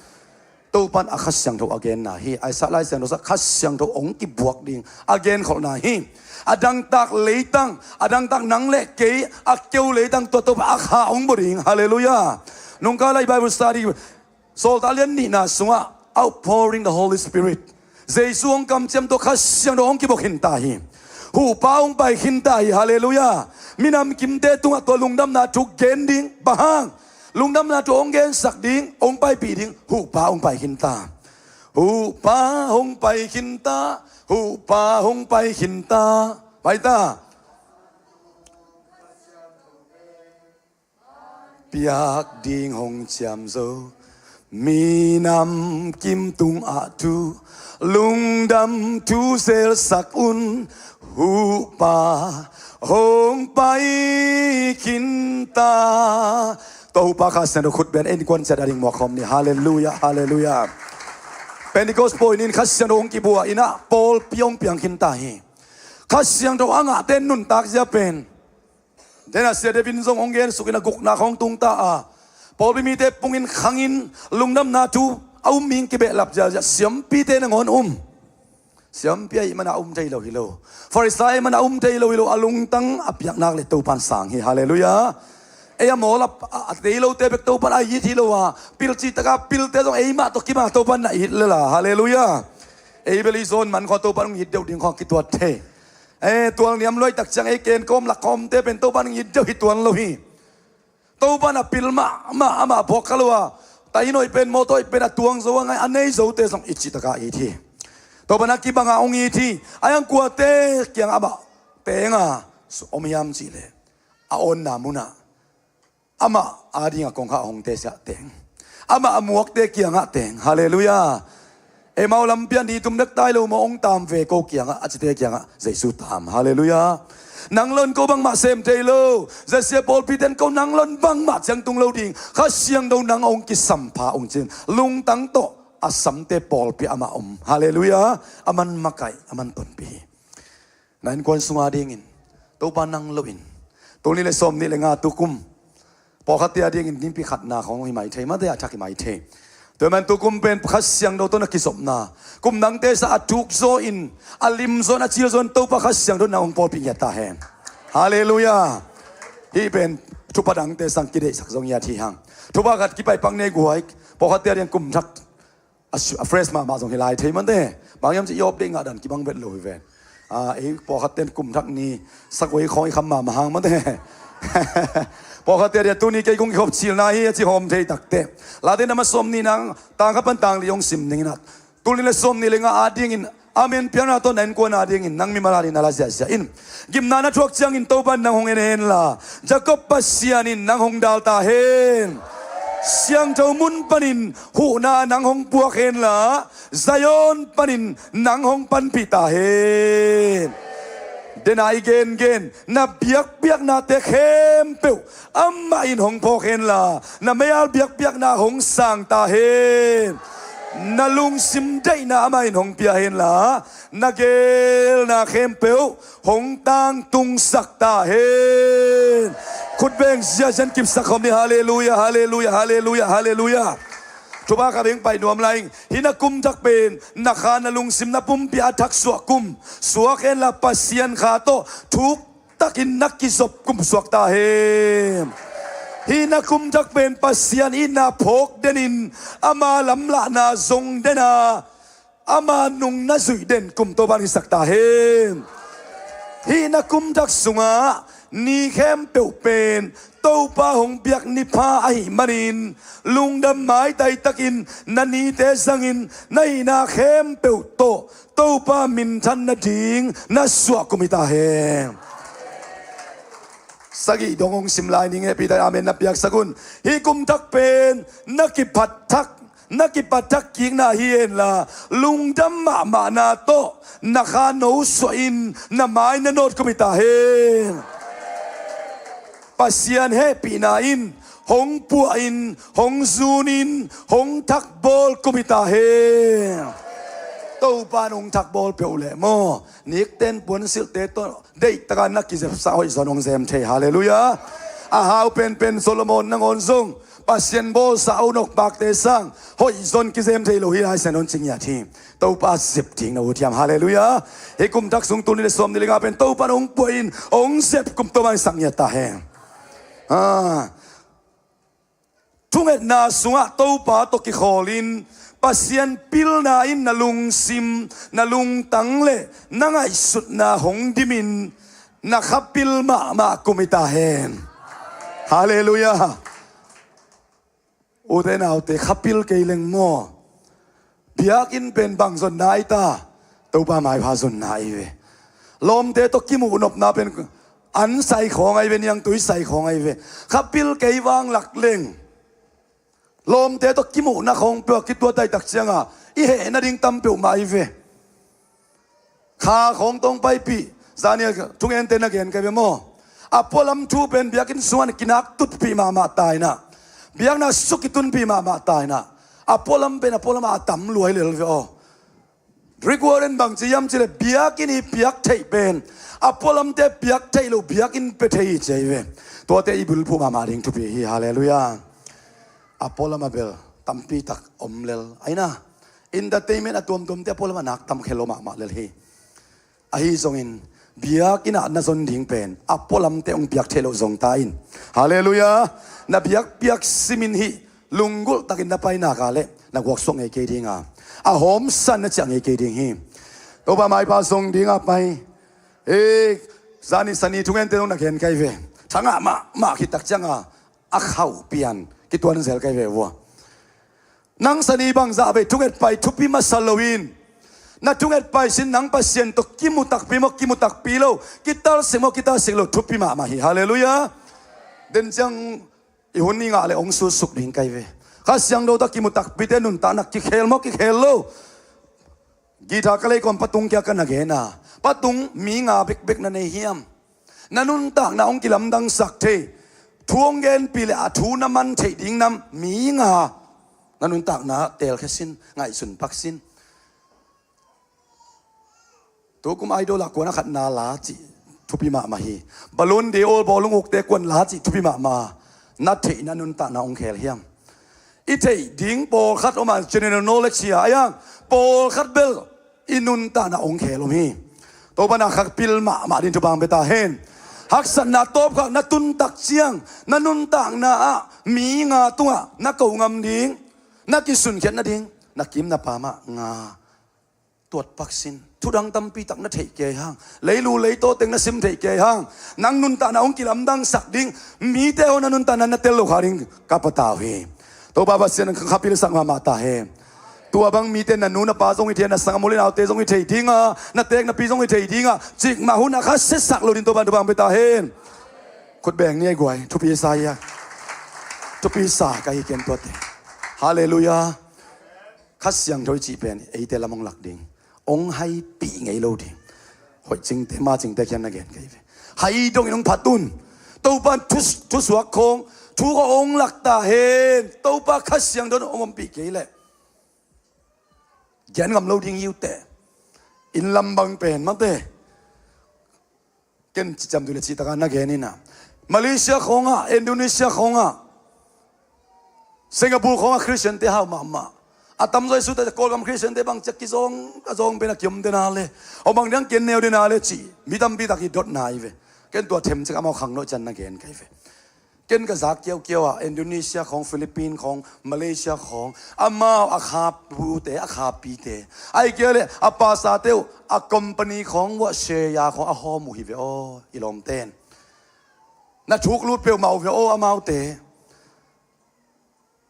Topan a Kha Siangtho a genna hi. Isaiah Lai Siangtho sungah Kha Siangtho hong kibuak ding a genkholhna hi. A dangtak leitang, a dangtak nang le kei a keu leitang tua Topa a kha hong bua ding. Halleluiah. Nungkal lai Bible study Sawltak lian nihna sungah outpouring the Holy Spirit, Jesu hong kamciam tawh Kha Siangtho hong kibuak khinta hi. Huhpa hong pai khinta hi. Halleluiah. Minam kimte tungah tua lungdamna thu gen ding. Bang hang? Lungdamna thu hong gensak ding, hong paipih ding Huhpa hong pai khinta. Huhpa hong pai khinta. Huhpa hong pai khinta. Pai ta. Piak ding hong ciamzo minam kim tungah thu lungdam thu zelsak un. Huhpa hong pai khinta. Tua Huhpa Kha Siangtho khutbeng ei innkuan ciat a ding muak khawm ni. Halleluiah, halleluiah. Pentecost pawi ni-in Kha Siangtho hong kibua inah pawlpi hong piang khinta hi. Kha Siangtho a ngahte nuntak zia pen Dena sia David in zong hong gensuk in a gukna khawng tungta a, pawlpi mite pungin khangin lungdamna thu a um ming kibehlap ziahziah siampite nangawn um. Siampi ahih mana um thei lo hi lo. Farisai ahih mana um thei lo hi lo. A lungtang a piaknak le Topan sang hi. Halleluiah. Ei a mawl a, a, a tei lote bek Topan a it hi lo a, pil citaka pilte zong eimah tawh kima Topan na it lela. Halleluiah. Ei bel i zawn man khawng Topan hong it deuh ding khawng kituat thei. Eh, tual niam luaitak ciang ei ken kawm lak kawmte pen Topan hong it deuh hi tuan lo hi. Topan a pil mahmah amah phawk kha lo a, tainoi pen mawtawi pen a tuang zo a ngai a nei zote zong i citaka it hi. Topan a kibanga hong it hi. A hiang kuate kiangah amah tenga om hiam cihleh a awnna munah amah adinga kongkhak a hongte siah teng, amah a muakte kiangah teng. Halleluiah. Emau lampi ah ni tum dek tai lo maw, hong taam ve ko kiangah, a cite kiangah Jesu taam. Halleluiah. Nang lon ko bangmah sem thei lo. Zesia pawlpite in ko nang lon bangmah ciang tung lo ding. Kha Siangtho nang hong kisampha hong cin lungtang tawh a samte pawlpi amah om. Halleluiah. A man makaih, a man tonpih hi. Na innkuan sunga dingin Topa nang loin, tul nih le sawm nih le nga tukum pawlkhatte a dingin ningpi khatna khawng hi mai thei, mate a thak hi mai thei. Tua man tu kum pen Kha Siangtho tawh na kizopna, kum dangte sang a tuk zaw in, a lim zaw in, a cil zaw in Topa Kha Siangtho nang hong pawlpih ngiat ta hen. Halleluiah. Hih pen thupha dangte sang kideihsak zong ngiat hi hang. Thupha khat kipai pak nei guai. Pawlkhatte a diang kum thak a su-, a fresh mahmah zong hi lai thei mate. Bang hiam cih i awp deih ngah dan kibang vet lo hi ven. Ah, ei pawlkhatte in kum thak ni sakuai khawng i kham mahmah hang mate. Pawlkhatte a diang tuni kei kong kikhop cilna hi a ci hawm thei takte. Late nama sawm nih nang tang khat pan tang li hong sim ning in ah. Tul nih le sawm nih le nga a dingin, amen piakna tawh na innkuan a dingin, nang mimal a dingin na la ziahziah in. Gimna na thuak ciangin Topa in nang hong en hen la, Jacob Pasian in nang hong dal ta hen. Siangtho mun panin huhna nang hong puak hen la, Zion panin nang hong panpih ta hen. Dena i gengen, na biakpiaknate khempeuh amah in hong phawk hen la, na mei-al biakpiakna hong sang ta hen. Na lungsim deihna amah in hong pia hen la, na geelna khempeuh hong tangtungsak ta hen. Khut beng ziahziah in kipsak khawm ni. Halleluiah, halleluiah, halleluiah, halleluiah. Thupha khat beng pai nuam lai ing. Hih na kum thak pen na kha na lungsim na pumpi a thak suah kum suak hen la, Pasian Kha tawh thuk takin na kizop kum suak ta hen. Hih na kum thak pen Pasian itna phawk denin ama lamlahna zong dena, ama nung na zuih den kum Topa in hisak ta hen. Hih na kum thak sungah ni khempeuh pen Topa hong piak ni pha ahih manin, lungdam maitai takin na nite zangin na hihna khempeuh tawh Topa minthan nading na suah kum hi ta hen. Sagih dong hong sim lai ning e, Peter amen na piaksak un. Hih kum thak pen na kiphat thak, na kipat thak kikna hi hen la, lungdam mahmahna tawh na kha no suah in na mai na nawt kum hi ta hen. Pasian hehpihna in hong puah in, hong zun in, hong thakbawl kum hi ta hen. Topa in hong thakbawl peuh leh maw, nikten puansilhte tawh deihtaka na kizepsa hoih zaw in hong zem thei. Halleluiah. A hau penpen Solomon nangawn zong Pasian bawlsa a unok pakte sang hoih zaw in kizem thei lo hi, Lai Siangtho in ci ngiat hi. Topa zep ding na ut hiam? Halleluiah. Hih kum thak sung tul nih le sawm nih le nga pen Topa in hong puah in hong zep kum Topa in sak ngiat ta hen. Ah. Thungetna sungah Topa tawh kikhawl in, Pasian pilna in na lungsim, na lungtang le na ngaihsutna hong dimin, na khapil mahmah kum hi ta hen. Halleluiah. Ute naute, khapil kei leng maw, biakinn pen bang zonna ahi ta? Topa maipha zonna ahi ve. Lawmte tawh kimuh nopna pen an sai khawng ahi ve, niangtui sai khawng ahi ve. Khapil kei vanglak leng lawmte tawh kimuhna khawng peuh a kituat daitak cianga i heh nading tam peuhmah ahi ve. Kha khawng tawh hong paipih, zani a thungente na gen ka hi ve maw? A pualam thu pen biakinn sungah na kinak tutpih mahmah ta in ah, biakna suk kitunpih mahmah ta in ah, a pualam pen a pualam a tam lua hi lel ve aw. Rick Warren bang ci hiam cih leh, biakinn i piak theih pen a pualamte piak theih loh biakinn pia thei hi ci ahi ve. Tuate i bulphuh mahmah ding thupi hi. Halleluiah. A pualam a bel tampi tak om lel ahi na. Entertainment a tuamtuamte a pualam a nak tam khel lo mahmah lel hi. Ahi zongin biakinn ah na zon ding pen a pualamte hong piak theih loh zong ta in. Halleluiah. Na biakpiak simin hih lunggulh takin na pai nak a leh na guaksuak ngei kei ding a, a hawmsa in na ciah ngei kei ding hi. Topa maipha zong ding a pai. Eh, zani sani thungente zong na gen ka hi ve. Thangah mahmah khit tak cianga a khauh pian kituan zel ka hi ve vua. Nang sani bangzah vei thunget pai thupi masa loin, na thunget pai sin nang Pasian tawh kimu takpi maw, kimu takpi lo, kitalsik maw, kitalsik lo, thupi mahmah hi. Halleluiah. Den ciang i hun i ngah leh hong sutsuk ding ka hi ve. Kha Siangtho tawh kimu takpite nuntakna kikhel maw, kikhel lo? Guitar ka lei kawm patung kia ka na gen a, patung mi nga bekbek na nei hiam? Na nuntakna hong kilamdangsak thei, thu hong genpih leh a thu na man theih ding nam mi nga na nuntakna telkhia sin, ngaihsun pak sin. Tukum Idol ah kuan a khatna la cih thupi mahmah hi. Balloon Dior bawlung ukte kuan la cih thupi mahmah. Na theihna nuntakna hong khel hiam? i theih ding pawlkhat om a, general knowledge hi a, a yang pawlkhat bel i nuntakna hong khel om hi. Topa na khakpil mahmah ding thupha hong pia ta hen. Haksatna tawpkhak na tun tak ciang na nuntakna ah mi nga tungah na ko ngam ding, na kisunkhiat nading na kim na pam ah nga tuat pak sin. Thudang tampi tak na theih kei hang, leilu leitaw teng na sim theih kei hang, nang nuntakna hong kilamdangsak ding, mite hong na nuntakna na tel lo kha ding ka patau hi. Topa Pasian khapilsak mahmah ta hen. Tua bang mite na nu na pa zong hi thei a, na sanggam u le naute zong hi thei ding a, na teek na pi zong hi thei ding a, cikmah hun a kha siasak lo ding Topa thupha hong pia ta hen. Khut beng ni ei guai, thupi sa ia. Thupi sa ka hi ken tuate. Halleluiah. Kha Siangtho i cih pen eite lam hong lak ding, hong haipih ngei lo ding. Hoih cingte ma cingte khian na gen kei ve. Hai dongin hong phat un. Topa thu, thusuak khawng thu khawng hong lak ta hen. Topa Kha Siangtho hong ompih kei leh gen ngam lo ding hi uh teh. Inn lam bang pen mate. Ken ciciam duh le cihtaka na gen in a, Malaysia khawngah, Indonesia khawngah, Singapore khawngah Khristiante hau mahmah. A tamzaw i sute Kawlgam Khristiante bang ciak kizawng a zawng pen a kiom dena le, aw bang diang ken neu dena le cih mi tampi tak i dotna i ve. Ken tua them ciak amau khangno cian na gen kai ve. Ken ka zak kiaukiau ah Indonesia khawng, Philippine khawng, Malaysia khawng, amau a khapute, a khapite, ai kia le a pasate uh a company khawng uah share khawng a hawm uh hi ve aw, i lawmten. Na thuk lut peuhmah uh ve aw amaute.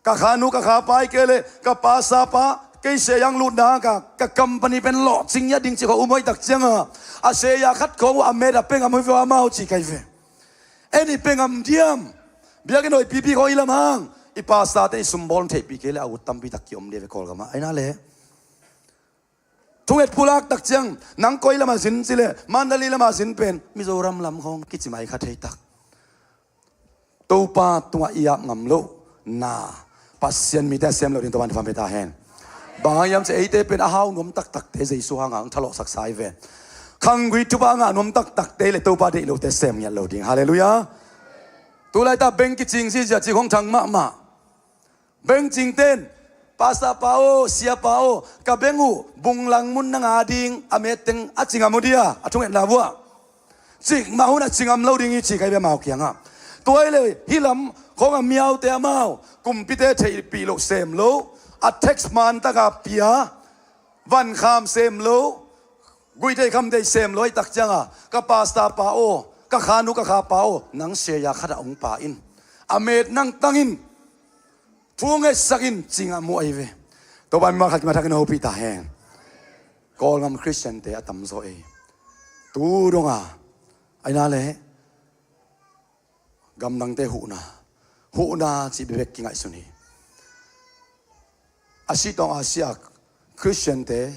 Ka khanu ka khapa ai kia le ka pasapa kei share hong lutna ka, ka company pen lawhcing ia ding cih khawng um hoih tak cianga a share khat khawng uh a met a pengam uh hi ve aw amau ci kai ve. En i pengam diam? Biakinn hoih pipi khawng i lam hang i pasate i sumbawl theihpih kei le a ut tampi tak kiom dia ve Kawlgamah. Aina le thunget pulak tak ciang nang koi lamah zin ci le Mandalay lamah zin pen Mizoram lam khawng kici mai kha thei tak. Topa tungah i ap ngam loh na Pasian mite a sem loh ding Topa in thupha pia ta hen. Bang hang hiam ci eite pen a hau nuam taktakte Jesu hanga hong thalawhsak sa i ve. Khanggui thupha ngah nuam taktakte le Topa deih lohte sem ngiat lo ding. Halleluiah. Tulai ta beng kicing zizia cih hong thang mahmah. Beng cingten, pastor pa aw, siapa aw, ka beng uh bunglang mun na nga ding a metteng a cingam uh dia a thungetna vuah. Cikmah hun a cingam lo ding hi ci kai bia mau kiangah. Tua hi le hih lam khawngah miaute amau kumpite theihpih loh sem lo, a tax man taka pia, vankham sem lo, guihtheih khamtheih sem lo aih tak cianga ka pastor pa aw, ka khanu ka khapa aw, nang share khatah hong pa in, a met nang tang in, thu ngetsak in cingam uh ahi ve. Topa mimal khat kimathakin hopih ta hen. Kawlgam Khristiante a tamzaw ei tu donga aina le gamdangte huhna, huhna cih bebek kingaihsun hi. A sitawng a sia Khristiante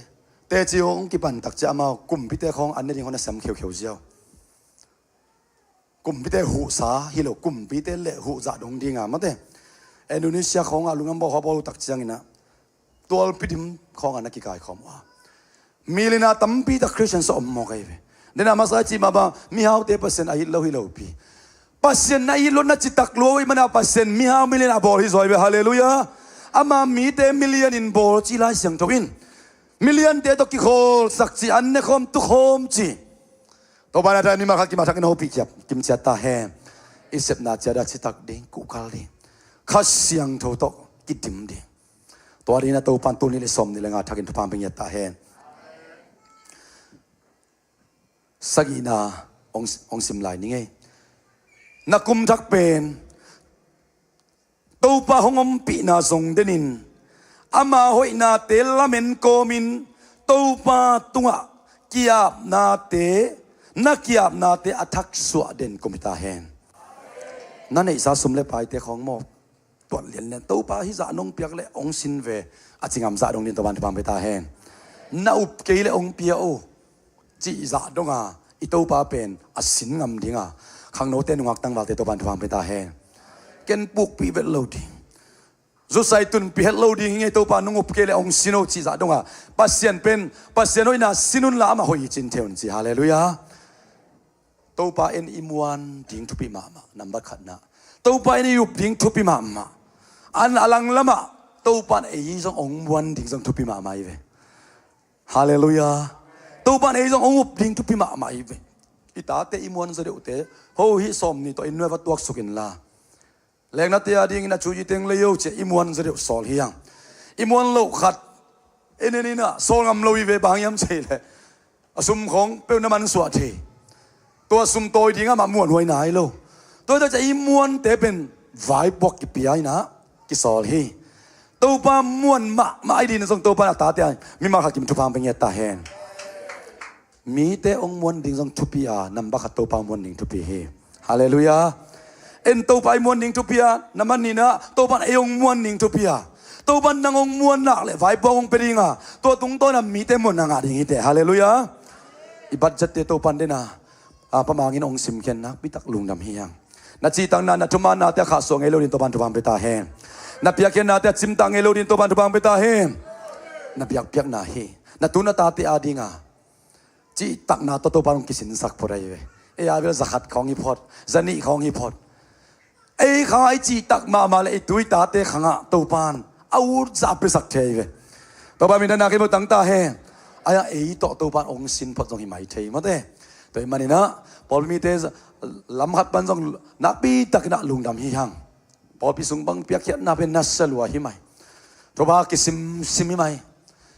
teci hong kipan tak ciah amau kumpite khawng an ne ding hong na sem kheukheu ziau. Kumpite huhsa hi lo, kumpite le huhzah dong dinga mate. Indonesia khawngah lungam bawh khawh bawl uh tak ciangin ah tualpi dim khawngah na kikaikhawm uh a, milina tampi tak Khristian sa om mawk ahi ve. Dena masa cih mah bang mihaute Pasian a it lo hi lopi. Pasian na it lo na citak lua uh ih mana Pasian mihau milina bawl hi zaw hi ve. Halleluiah. Ama mite milian in bawl ci Lai Siangtho in miliante tawh kikhawlsak ci, an nekhawm tukhawm ci. Topa na ta in mimal khat kimathakin hopih kiap kimciat ta hen. I sepna ciat a citak ding, kuhkal ding, Kha Siangtho tawh kidim ding. Tua dingin a Topa in tul nih le sawm nih le nga thakin thupha hong pia ngiat ta hen. Sagihna hong, hong sim lai ni ngei. Na kum thak pen Topa hong ompihna zong denin ama hoihnate lamen kawmin Topa tungah kiapnate, na kiapnate a thaksuah den kum hi ta hen. Na neihsa sum le paite khawng maw tuat lianlian Topa hih zah nong piak le hong sin ve a ci ngam zah dong din Topa in thupha hong pia ta hen. Na up kei le hong pia uh cih zah donga i Topa pen a sin ngam dinga khangnote nungak tangvalte Topa in thupha hong pia ta hen. Ken pukpih vet lo ding, zusai tunpih het lo ding hi ngei Topa nong up kei le hong sin uh cih zah donga Pasian pen Pasian hoihna sin unla amah hoih hi cin thei un ci. Halleluiah. Topa in i muan ding thupi mahmah. Nambat khatna, Topa in i up ding thupi mahmah. An a langlamah Topan ei zong hong muan ding zong thupi mahmah hi ve. Halleluiah. Topan ei zong hong up ding thupi mahmah hi ve. I tate i muan zaw deuhte ho hih sawm ni tawh inn nuai va tuaksuk inla, leknate a dingin a cu i teng lei o cia i muan zaw deuh sawl hi hang. I muan loh khat i neninah sawl ngam lo i ve, bang hiam cei leh a sum khawng peuh na mansuah thei. Tua sum tawi dingah mah muanhuai nai lo. Tua hi tak ciah i muante pen vaipuak kipia inah kisawl hi. Topa muan mahmah ai dina zong Topa na tate a mimal khat kim thupha pia ngiat ta hen. Mite hong muan ding zong thupi a, nambat khat Topa hong muan ding thupi hi. Halleluiah. En Topa i muan ding thupi a, nambat nihna Topa in ei hong muan ding thupi a. Topa in nang hong muan nak le vaipuak hong pia ding a, tua tungtawna mite muan na ngah ding hi teh. Halleluiah. I budgette Topa in den a, a pamangin hong simkhiat nakpi tak lungdam hi hang. Na cihtakna, na thumaannate a khahsuah ngei lo ding Topa in thupha pia ta hen. Na piakkhiatnate a cimtak ngei lo ding Topa in thupha pia ta hen. Na biakpiakna hi. Na tu na tate a dinga cihtakna tawh Topa in hong kisinsak phot ahi ve. Ei a bel za khat khawng hi phot, za nih khawng hi phot. Ei khangah i cihtak mahmah le i tu i tate khangah Topa in a ut zah a piasak thei ahi ve. Topa minthanna khempeuh tang ta hen. Ai-ah ei tawh Topa in hong sin phot zong hi mai thei mate. Tua hi maninah pawlpi mite lam khat pan zong nakpi takinah lungdam hi hang. Pawlpi sung bang piakkhiatna pen nasa lua hi mai. Topa kisimsim hi mai.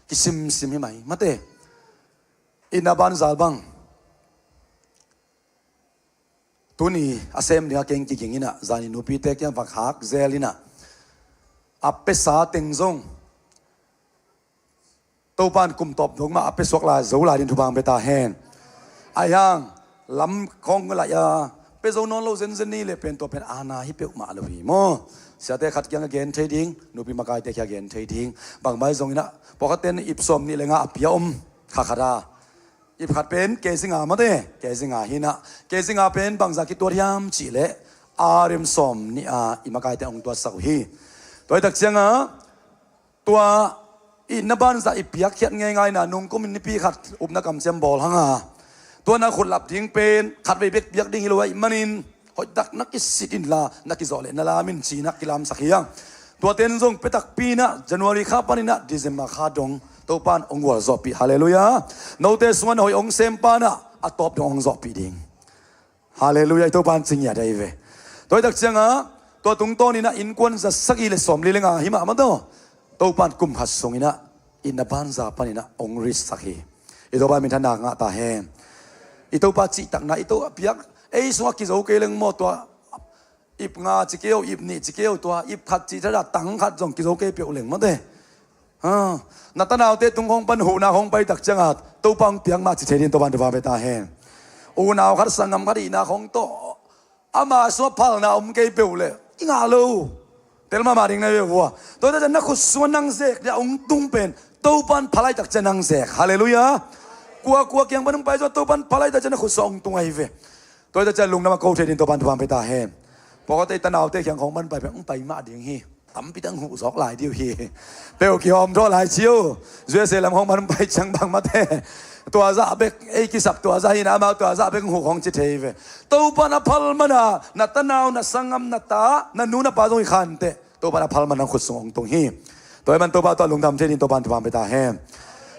Kisimsim hi mai mate. Inn a banzal bang tuni a sem dingah keng kiging inah, zani nupite kiang va khak zel inah, a piasa teng zong Topa in kum tawp dong mah a pia suak lai zo lai ding thupha pia ta hen. Ai hang lam khawng lai a pia zo nawn lo zenzen ni le pen tua pen aana hi peuhmah lo hi maw? Siate khat kiang a gen thei ding, nupi makaite kiang a gen thei ding. Bangmah hi zong inah pawlkhatte in ip sawm nih le nga a pia om kha khat a. Ip khat pen kezi nga mate, kezi nga hi inah, kezi nga pen bangzah kituat hiam cih leh a rem sawm nih a i makaite hong tuatsak uh hi. Tua hi tak ciangah tua i na banzah i piakkhiat ngeingai inah nungkum in nipi khat upna kamciam bawl hang a, tua na khutlap ding pen khatvei bek piak ding hi lo ahih manin hoihtak na kisit inla na kizawh leh na lam in ci-inah kilamsak hi hang. Tuate in zong pia takpi inah January kha paninah December kha dong Topa in hong gualzawhpih. Halleluiah. Note sungah na hoih hong sempa inah a tawp dong hong zawhpih ding. Halleluiah. I Topa in ci ngiat ahi ve. Tua hi tak ciangah tua tungtawn inah innkuan za sagih le sawmli le nga hi mahmah tawh Topa in kum khat sung inah i na banza paninah hong ritsak hi. I Topa minthanna ngah ta hen. I Topa cihtakna i to a piak ei sungah kizo kei leng maw, tua ip nga ci kei o, ip nih ci kei o, tua ip khat cih thadah tang khat zong kizo kei peuh leng mate. Ha, na tanaute tung khawng pan huhna khawng pai tak ciangah Topa hong piak mah ci thei ding Topa in thupha pia ta hen. Unau khat sanggam khat ihna khawng tawh ama sungah phalna om kei peuh leh i ngah lo. Tel mahmah ding na ve vua. Tua hi tak ciah na khut sungah nang zek dia hong tung pen Topa in phal lai tak ciah nang zek. Halleluiah. Kuakua kiang pan hong pai zong Topa in phal lai tak ciah na khut sungah hong tung ahi ve. Tua hi tak ciah lungdam a ko thei ding Topa in thupha pia ta hen. Pawlkhatte i tanaute kiang khawng pan pai pen hong pai mah ding hi. Tampi tak hong huh zawk lai ding uh hi. Peuh kihawm thawh lai ci uh. U S A lam khawng pan hong pai ciang bang mate, tua zah bek ei kisap tua zah hi inah amau tua zah bek hong huh khawng ci thei ve. Topa in a phal mana na tanau, na sanggam, na ta, na nu na pa zong hi khanteh Topa in a phal mana nang khut sung hong tung hi. Tua hi man Topa tawh lungdam thei ding Topa in thupha pia ta hen.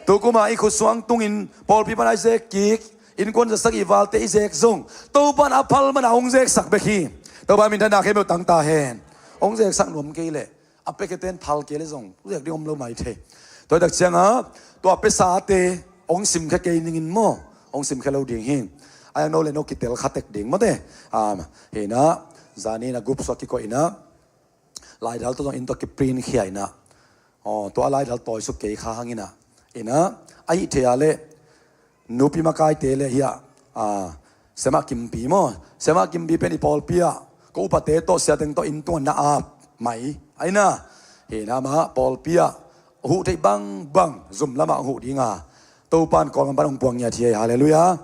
Tukum a i khut sung hong tungin pawlpi pan a i zek kik, innkuan za sagih valte i zek zong Topa in a phal mana hong zeksak bek hi. Topa minthanna khempeuh tang ta hen. Hong zeksak nuam kei leh a piakhiatte in phal kei leh zong zek ding om lo mai thei. Tua hi tak ciangah tua piasate hong simkhia kei ningin maw, hong simkhia lo ding hi. A iang no le no kitel kha tek ding mate. Hi inah zani inah group sungah kikoih inah laidal tawh zong inn tawh kiprint khia inah, aw, tua laidal tawisuk kei kha hang inah, inah ahih thei a leh nupi makaite le hiah, a, Semah Kimpi maw, Semah Kimpi pen i pawlpi ah ko upate tawh siateng tawh inn tungah na ap mai a inah. Hi inah amah pawlpi ah huh theih bangbang zum lamah hong huh dinga Topa in Kawlgam pan hong puang ngiat hi. Halleluiah.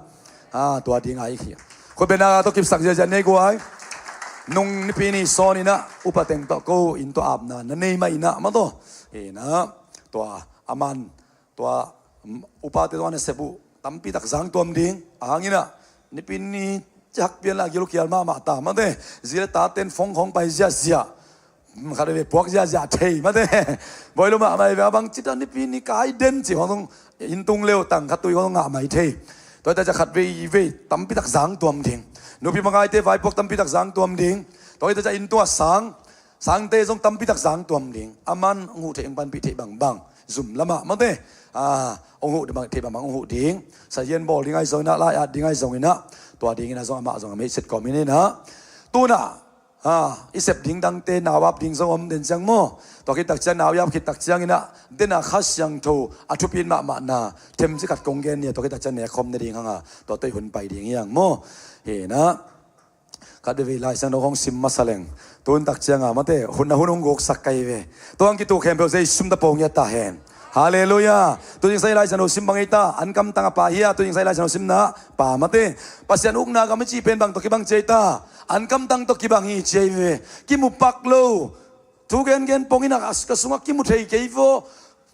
A, tua dinga i khia. Khutbetna tawh kipsak ziahziah nei guai. Nung Nipi ni sawn inah upa teng tawh ko inn tawh apna na nei mah inah mah tawh, hi inah tua aman tua, mm, upate tawh a nasep uh tampi tak zang tuam ding a hang inah Nipi ni cihak pian la gil uh khial mahmah ta mate. Zi le taten phone khawng pai ziahziah. Khat vei puak ziahziah thei mate. Boi lo mahmah hi ve, a bang cita nipi ni kai den ci khong zong inn tung leu tang khat tui khong zong ngah mai thei. Tua hi ta ciang khat vei vei tampi tak zang tuam ding. Nupi mangaite vaipuak tampi tak zang tuam ding. Tua hi ta ciang inn tua sang, sangte zong tampi tak zang tuam ding. A man hong huh theih hong panpih theih bangbang zum lamah mate. A, hong huh theih bangbang hong huh ding. Sahian bawl ding ahi zongin ah, lai at ding ahi zongin ah, tua dingin ah zong amah zong a meihset kawmin in ah. Tunah Ha, i sep ding dangte, nau ap ding zong om den ciang maw. Tua khit tak ciang nau i ap khit tak ciangin ah, den a Kha Siangtho a thupi mahmahna themci khat kong gen ni a, tua khit tak ciang nek khawm na ding hang a, tua tawh i hun pai ding hi hang maw. Hi na. Khat vei Lai Siangtho hong sim masa leng, tun tak ciang a mate, hun a hun hong guksak ka hi ve. Tua hong kitu khempeuh Zeisu min tawh pau ngiat ta hen. Halleluiah. Tu zingsang i Lai Siangtho sim bang ei ta, an kamtang a pa hi a, tu zingsang i Lai Siangtho simna pa mate. Pasian ukna gam i cih pen bang tawh kibang ci ei ta, an kamtang tawh kibang hi ci ei ve. Kimu pak lo. Thu gengen pongin a ka sungah kimu thei kei vaw.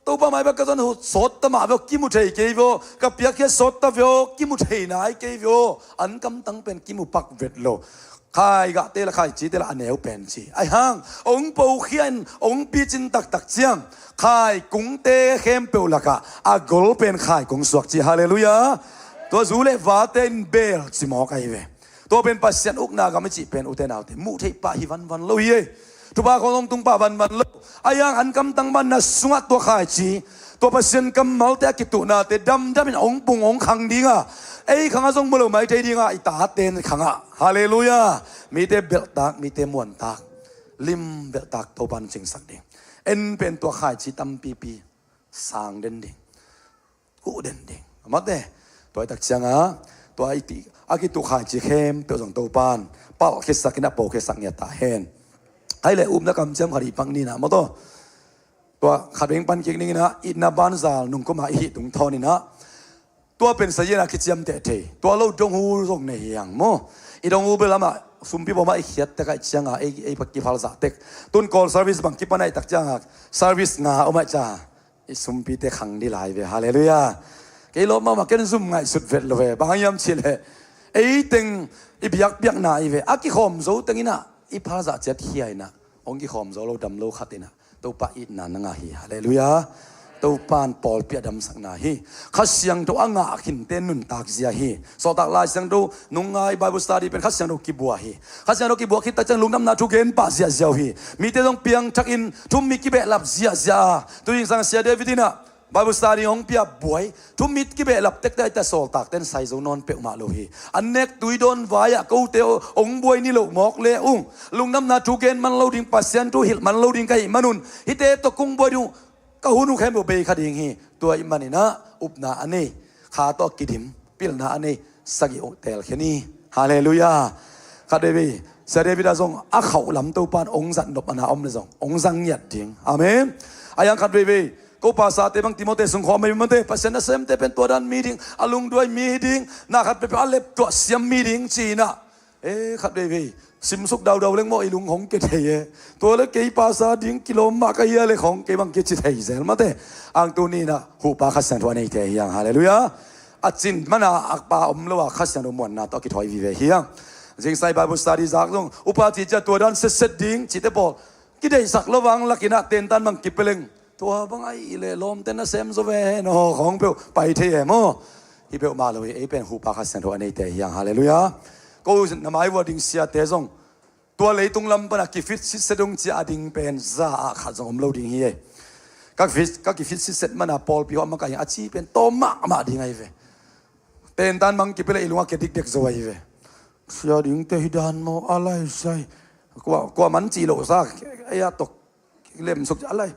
Topa mai bek ka zon hu sawt ta mah vaw, kimu thei kei vaw. Ka piakkhiat sawt ta vaw, kimu thei nai kei vaw. An kamtang pen kimu pak vet lo. Khai gahte la, khai cite la a neu pen ci. Ahi hang, ong pokhia in, ong picin taktak ciang, khai kungte khempeuh lakah a gol pen khai kung suak ci. Halleluiah. Tua zu le vate in bel ci mawk ahi ve. Tua pen Pasian ukna gam i cih pen ute naute, muh theih pah hi vanvan lo hi ei. Thupha khong hong tung pah vanvan lo. Ahi hang an kamtang manna sungah tua khaici, tua Pasian kammalte a kituhnate damdamin hong pung hong khang dinga, ei khangah zong mu lo mai thei dinga, i tate in khangah. Halleluiah. Mite belhtak, mite muantak, lim belhtak Topan cingsak ding. En pen tua khaici tampipi sang den ding, kuh den ding. Amate, tua i tak cianga, tua i ti a kituh khaici khempeuh zong Topan palh khitsakin a po khitsak ngiat ta hen. Hai le upna kamciam khat i pak nina maw taw. Tua khat beng pan kik ninginah, itna banzal nungkuma i hih tungthawn inah, tua pen sazianah kiciamteh thei, tua lo dong hu zong nei hi hang maw. I dong hu bel amah sumpi bawmah i khiat tek aih cianga ei, ei pak kiphal zah tek. Tun call service bang kipan aih tak cianga service nga om aih cianga i sumpite khang di lai ve. Halleluiah. Kei lawp mahmah, ken zum ngaihsut vet lo ve. Bang hang hiam cihleh, ei teng i biakpiakna i ve, a kikhawm zo tenginah i phal zah ciat khia inah, hong kikhawm zo lo, dam lo khat inah Topa itna na ngah hi. Halleluiah. Topan pawlpi a damsakna hi. Kha Siangtho a ngah khinte nuntak zia hi. Sawltak Lai Siangtho nung ngai Bible study pen Kha Siangtho kibua hi. Kha Siangtho kibua khit tak ciang lungdamna thu gen pah ziahziah uh hi. Mite zong piangthakin thum mi kibehlap ziahziah a, tu zingsang Sia David inah Bible study hong pia buai. Thum mi kibehlap tektek aih ta, sawltakte in sai zo nawn peuhmah lo hi. An nek tui dawn vai-ah kote hong buai ni loh mawk le ung, lungdamna thu gen man lo ding, Pasian thu hilh man lo ding ka hih manun, hihte tawh kong buai ding uh, ka hun uh khempeuh bei kha ding hi. Tua ih maninah upna a nei, kha tawh a kidim, pilna a nei sagih uh telkhen hi. Halleluiah. Khat veivei Sia David ah zong a khauh lam Topan hong zat nop a na om le zong hong zang ngiat ding. Amen. A yang khat veivei ko pasate bang Timothy sung khawm ei mate, Pasian nasemte pen tua dan mi ding, a lungduai mi ding, na khat peuhpeuh a leptuah siam mi ding ci inah. E, khat veivei simsuk daudau leng maw, i lung hong ke thei e. Tua le kei pasa ding kilawm mah ka hia le khong kei bang kici thei zel mate. Ang tuni inah huhpa Kha Siangtho a neite hi hang. Halleluiah. A cin mana a pa om lo a Kha Siangtho muanna tawh a kithawi vive hi hang. Zingsai Bible study zak zong upa cicia tua dan setset ding cite pawl kideihsak lo vang lakinah tentan bang kipia leng, tua bang aih leh lawmte nasem zaw ve hen aw, khawng peuh pai thei e maw. Hi peuhmah lo hi, ei pen huhpa Kha Siangtho a neite hi hang. Halleluiah. Ko na mai vua ding siate zong tua leitung lam pana kifit sitset dong cia a ding pen za ah khat zong om lo ding hi ei. Ka kifit, ka kifit sitset mana pawlpi hawh mah ka hi a ci pen tawm mahmah ding ahi ve. Tentan bang kipia leh i lungah kia dikdek zo ahi ve. Sia dingte hi dan maw, a lai sai. Kua, kua man cih loh sa, ei a tok lemsuk a lai.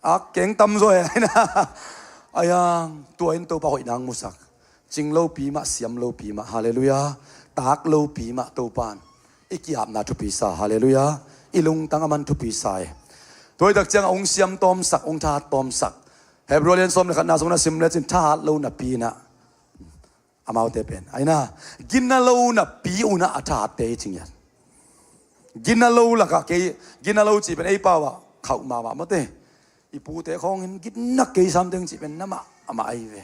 A keng tam zaw e. Ahi hang tua in Topa hoih nang musak. Cing lopi mah, siam lopi mah. Halleluiah. Tak lopi mah Topan i ki-apna thupi sa. Halleluiah. I lungtang a man thupi sa e. Tua hi tak ciangah hong siam tawmsak, hong thahat tawmsak. Hebrew lian sawm le khatna sungna sim lecin thahat lo napi inah amaute pen aina, gina lo napi unah a thahatte hi ci ngiat. Gina lo lakah kei, gina lo cih pen ei pau ah khauh mahmah mate. I pute khawngin gina kei samteng cih pen na mahmah ahi ve.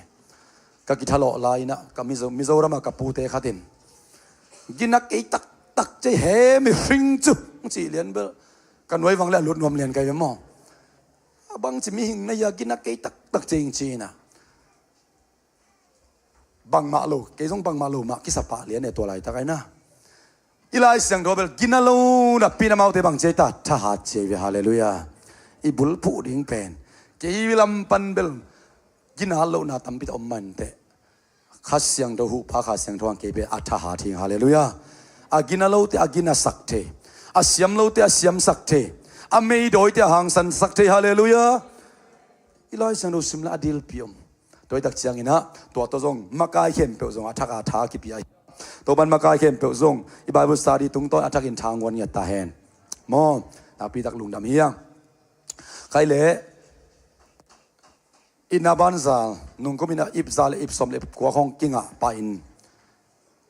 Ka kithalawh lai inah ka Mizo, Mizoram ah ka pute khatin gina kei taktak cei he mi hring cu cih lian bel Ka nuai vang le a lut nuam lian kai ve maw? A bangci mihing na hia, gina kei taktak cing cina. Bangmah lo, kei zong bangmah lo mah kisa pah lian e tua laitak aina. I Lai Siangtho bel gina lo napi-in amaute bang ci ai ta, thahat ci ai ve, halleluiah. I bulphuh ding pen kei lam pan bel gina lohna tampi tak om mah inteh. Kha Siangtho huhpa Kha Siangtho hang kei bel a thahat hi, halleluiah. A gina lote a ginasak thei, a siam lote a siamsak thei, a meidawite a hangsansak thei, halleluiah. I Lai Siangtho sim le a dilpi om. Tua i tak ciangin ah tua tawh zong makai khempeuh zong a thak a tha kipia hi. Tua pan makai khempeuh zong i Bible study tungtawn a thakin tha nguan ngiat ta hen. Maw, nakpi tak lungdam hi hang. Khai leh i na banzal nungkum in ah ip za le ip sawm le ip kua khawng kingah pah in,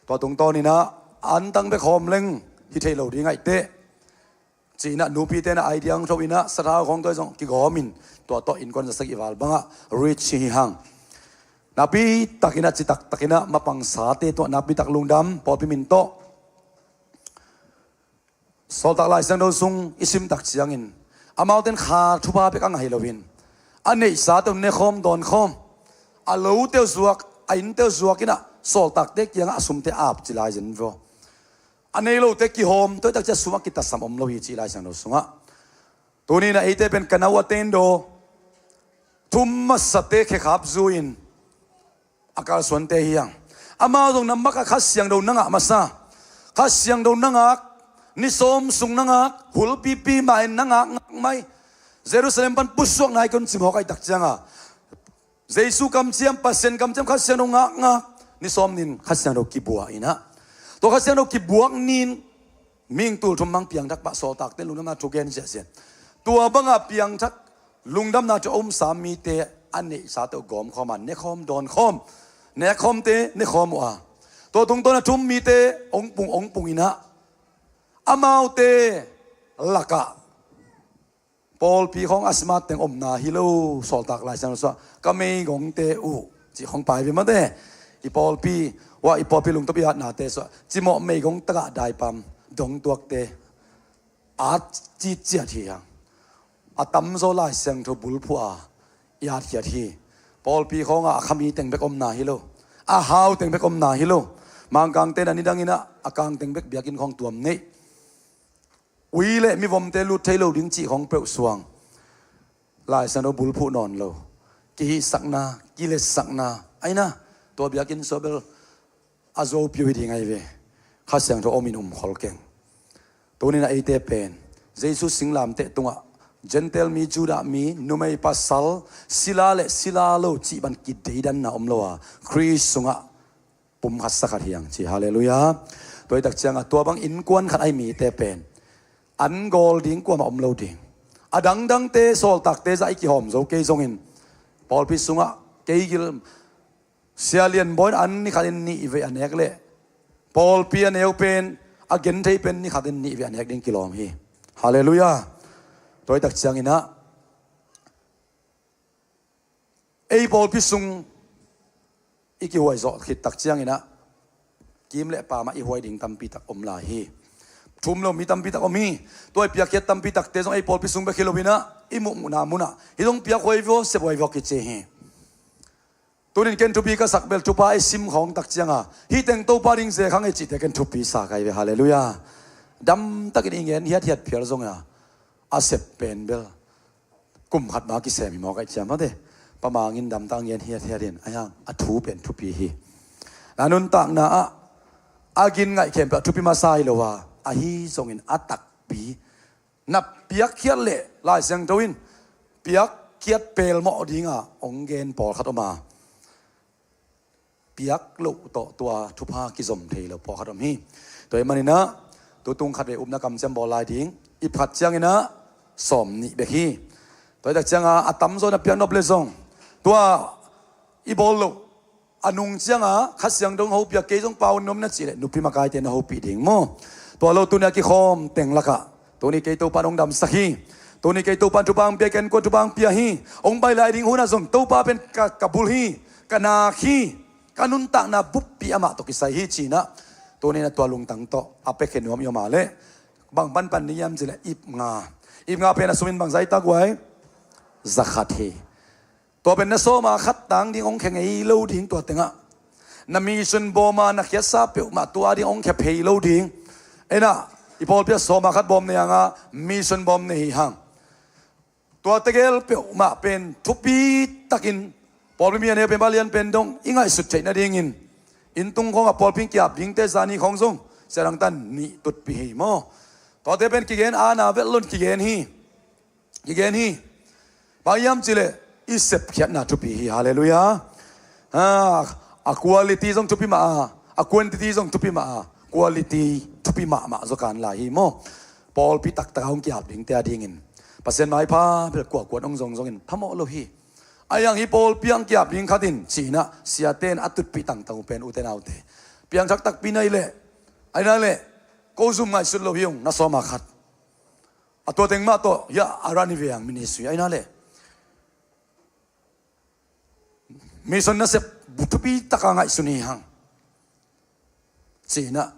tua tungtawn in ah antang bek hawm leng hi thei lo ding aih teh ci-in ah nupite in ah ai diang tho in ah sathau khawng tua zong kigawm in tua tawh innkuan zasak i val bangah rich hi hang. Nakpi takin ah citak takin ah mapangsate tuah nakpi tak lungdam pawlpi min tawh. Sawltak Lai Siangtho sung i sim tak ciangin amaute in kha thupha bek a ngah hi loin a neihsate uh nekhawm dawnkhawm, a lote uh zuak, a innte uh zuak in ah sawltakte kiangah a sumte ap ci lai zen vua. A nei lote kihawm, tua i tak ciang sum a kitasam om lo hi ci Lai Siangtho sungah. Tuni in ah eite pen ka nau a tendaw thum masate khekhap zu-in a kalsuante hi hang. Amau zong na mak a Kha Siangtho na ngah masa, Kha Siangtho na ngak, ni sawm sung na ngak, hulpipi mah in na ngak ngak mai. Jerusalem pan pusuak nai kon cimawk aih tak cianga Jesu kamciam, Pasian kamciam, Kha Siangtho ngak ngak, ni sawm nin Kha Siangtho kibuak in ah, tua Kha Siangtho kibuak nin mihing tul thum mang piangthak pah sawltakte lungdamna thu gen siahsiah. Tua banga piangthak lungdamna thu a umsa mite a neihsate uh gawmkhawm a nekhawm dawnkhawm, nekhawmte nekhawm uh a, tua tungtawn a thum mite ong pung ong pung in ah amaute lakah pawlpi khawng a smart teng omna hi lo, Sawltak Lai Siangtho sungah ka meigongte uh cih khawng pai ve mate. I pawlpi, ua i pawlpi lungtop i atnate sungah cimawh meigong tagah daipam dongtuakte at citciat hi hang. A tamzaw Lai Siangtho bulphuh a i atkhiat hi. Pawlpi khawngah a khami teng bek omna hi lo, a hau teng bek omna hi lo. Mangkangte in a nidang in ah a kang teng bek biakinn khawng tuam neih, ui le mivomte lut thei lo ding cih khawng peuh suang, Lai Siangtho bulphuh nawn lo, kihihsakna, kiletsakna aina, tua biakinn sua bel a zuau piu hi ding ahi ve. Kha Siangtho om in um khol keng. Tuni in ah eite pen Jesu singlamteh tungah Gentile mi, Judah mi, numei pasal, sila le sila lo cih bang kideidanna om lo a, Khrist sungah pumkhat sakhat hi hang ci, halleluiah. Tua i tak ciangah tua bang innkuan khat ahi mite pen an gawl ding kuamah om lo ding. A dangdangte sawltakte zah i kihawm zo kei zongin pawlpi sungah kei gil Sia Lian Bawi in an nikhat in nih vei a nek leh pawlpi a neu pen, a genthei pen nikhat in nih vei a nek ding kilawm hi. Halleluiah. Tua i tak ciangin ah ei pawlpi sung i kihuai zawh khit tak ciangin ah kim le pamah i huai ding tampi tak om lai hi. Thum lo mi tampi tak om hi. Tua i piakkhiat tampi takte zong ei pawlpi sung bek hi lo in ah i muhmuhna munah hih zong piakhuai vua, sephuai vua kici hi. Tunin ken thupi ka sak bel thupha i sim khawng tak cianga hih teng Topa ding ze khang ei cihte ken thupi sa kai ve, halleluiah. Damtakin i ngen hiathiat phial zonga a sep pen bel kum khat ma kisem hi mawk aih ciam mate. Pa Mang in damtak ngen hiathiat in a hiang a thu pen thupi hi. Na nuntakna ah a gin ngaih khempeuh a thupi masa hi lo a, ahi zongin a takpi na piakkhiat leh Lai Siangtho in piakkhiat pelmawh dinga hong gen pawlkhat om a, piak loh tawh tua thupha kizom thei lo pawlkhat om hi. Tua ahih manin ah tutung khatvei upna kamciam bawl lai ding. I phat ciangin ah sawm nih bek hi. Tua i tak cianga a tamzaw na piak nop le zong tua i bawl loh a nung cianga Kha Siangtho hong hopia kei zong pau nuam na cih leh nupi makaite na hopih ding maw? Tua lo tuni a kikhawm teng lakah tuni kei Topa in hong damsak hi. Tuni kei Topa in thupha hong pia, ken kuan thupha hong pia hi. Hong pai lai ding hunah zong Topa pen ka, ka bul hi, ka nak hi, ka nuntakna buppi amah tawh kisai hi cinah tuni in a tua lungtang tawh a piakhia nuam i om a leh bang panpan ni hiam cih leh ip nga. Ip nga pen a sum in bangzah i tak uh ai? Zakhat hi. Tua pen na sawma khat tang ding hong khia ngei lo ding tua tengah. Na mission bawma na khiatsa peuhmah tua ding hong khia phei lo ding. Ena, i pawlpi ah sawma khat bawm nei hanga mission bawm nei hi hang. Tua tegel peuhmah pen thupi takin pawlpi mi a neu pen balian pen dong i ngaihsut theih nadingin inn tung khawngah pawlpi kiap dingte zani khawng zong siadang tan nih tutpi hi maw? Tuate pen kigen ana vet lon kigen hi. Kigen hi. Bang hiam cihleh i sepkhiatna thupi hi. Halleluiah. A, a quality zong thupi mah a, a quantity zong thupi mah a, quality thupi mahmah zaw kan lai hi maw? Pawlpi taktak a hong kiap dingte a dingin Pasian maipha bel kuakuat hong zongzongin phamawh lo hi. A hiang hi pawlpi ang kiap ding khatin cinah siate in a tutpih tangtang uh pen ute naute piangthak takpi na hi leh, ahi na leh ko zum ngaihsut lo hi ung na sawma khat. A tua teng mah tawh hiah a ran hi ve ang ministry ahi na leh mission nasep thupi taka ngaihsun hi hang. Cinah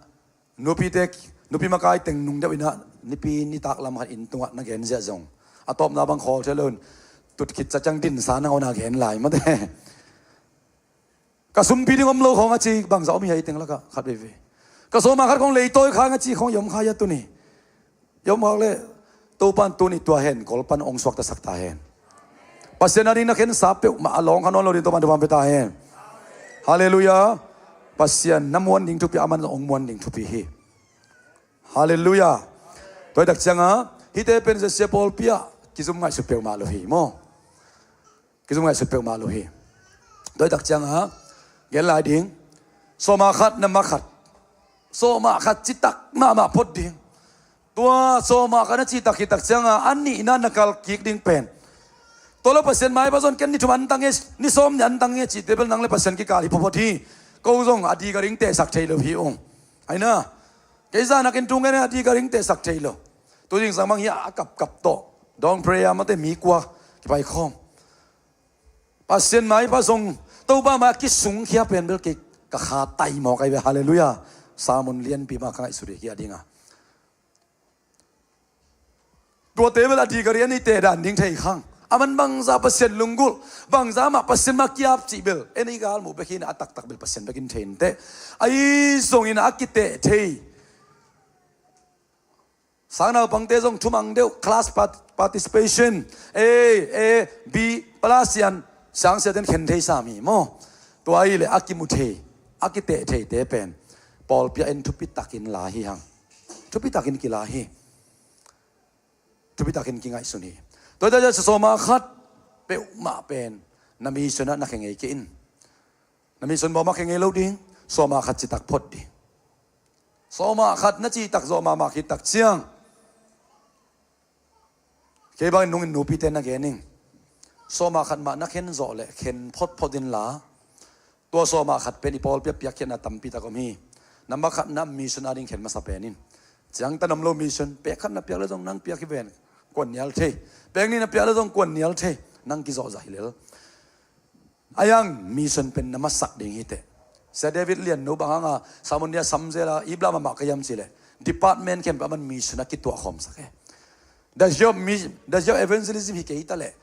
nupite, nupi makai teng nung deuh inah nipi nitak lam khat inn tungah na gen ziah zong a tawpna bang khawl thei loin tut khit ca ciang dinsa nangawn a gen lai mate. Ka sumpi ding om lo khawng a ci bangzah om hi a i teng lakah khat veivei. Ka sawma khat khawng leitawi khang a ci khawng i om kha hi a tuni. I om khak leh Topan tuni tua hen kol pan hong suaktasak ta hen. Pasian a ding na khensa peuhmah a lawng kha nawn lo ding Topan thupha pia ta hen. Halleluiah. Pasian na muan ding thupi a man hong muan ding thupi hi. Halleluiah. Tua hi tak cianga hihte pen zesia pawlpi ah kizum ngaihsut peuhmah lo hi maw? Kizum ngaihsut peuhmah lo hi. Tua hi tak cianga gen lai ding. Sawma khat na ma khat. Sawma khat citak mahmah phot ding. Tua sawma khat na citak hi tak cianga a nihna na kal kik ding pen tua lo Pasian maipha zon ken ni thum antang nge, ni sawm ni antang nge cihte bel nang le Pasian kikal hi phawphawt hi. Ko zong a dika ding tehsak thei lo hi ung. Aina kei zanakin tung nge a dika ding tehsak thei lo. Tu zingsang bang hi a kapkap tawh dawn prayer mate mi kua kipaikhawm. Pasian maipha zong Topa mai a kisungkhia pen bel kei ka kha tai mawk ahi ve. Halleluiah. Sermon lianpi mah ka ngaihsut hi a dinga. Tuate bel a dika rian i teh dan ding thei khang. A man bangza Pasian lunggulh bangza mah Pasian mah kiap cih bel en i galmuh bek hi na a taktak bel Pasian bek in thei inteh. Ahi zongin a kiteh thei. Sang naupangte zong thumang deuh class part-, participation A, A, B plus sian sangsiaten khen thei sam hi maw? Tua ahileh a kimu thei a kiteh theite pen pawlpi ah en thupitakin la hi hang. Thupitakin kila hi. Thupitakin kingaihsun hi. Tua hi ta sawma khat peuhmah pen na mission ah na khe ngei kei in. Na mission bawm a khe ngei lo ding. Sawma khat citak phot ding. Sawma khat na citak zawh mahmah khit tak ciang kei bangin nungin nupite na gen ing. Sawma khat mah na khen zawh leh khen photphot inla tua sawma khat pen i pawlpi ah piakkhiatna tampi tak om hi. Nambat khat na mission a ding khen masa pen in. Ciangtan om lo mission pek khat na piak le zong nang piak hi ven. Kuan nial thei. Pek nih na piak le zong kuan nial thei. Nang kizawhzah hi lel. A hiang mission pen na masak ding hi teh. Sia David Lianno bang hanga sermon dia samzela ip lam amah ka hiam cileh department khempeuh a man mission a kituah khawmsak e. Does your mi-, does your evangelism hi kei ta leh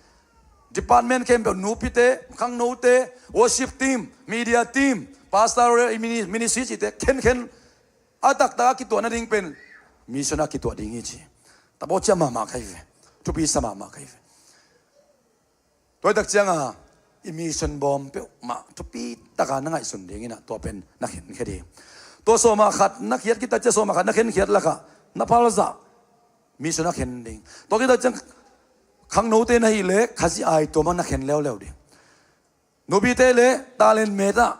department khempeuh nupite, khangnote, worship team, media team, pastoral mini-, ministry cite khenkhen a taktak a kituah nading pen mission a kituah ding hi ci. Tabaw cia mahmah ka hi ve. Thupi sa mahmah ka hi ve. Tua hi tak cianga i mission bawm peuhmah thupi taka na ngaihsun dingin ah tua pen na khenkhia ding. Tua sawma khat na khiat khit tak ciang sawma khat na khenkhiat lakah na palzah mission a khen ding. Tua khit tak ciang khangnote na hih leh Khazih ai tuamah na khen leuleu ding. Nupite le talent met ah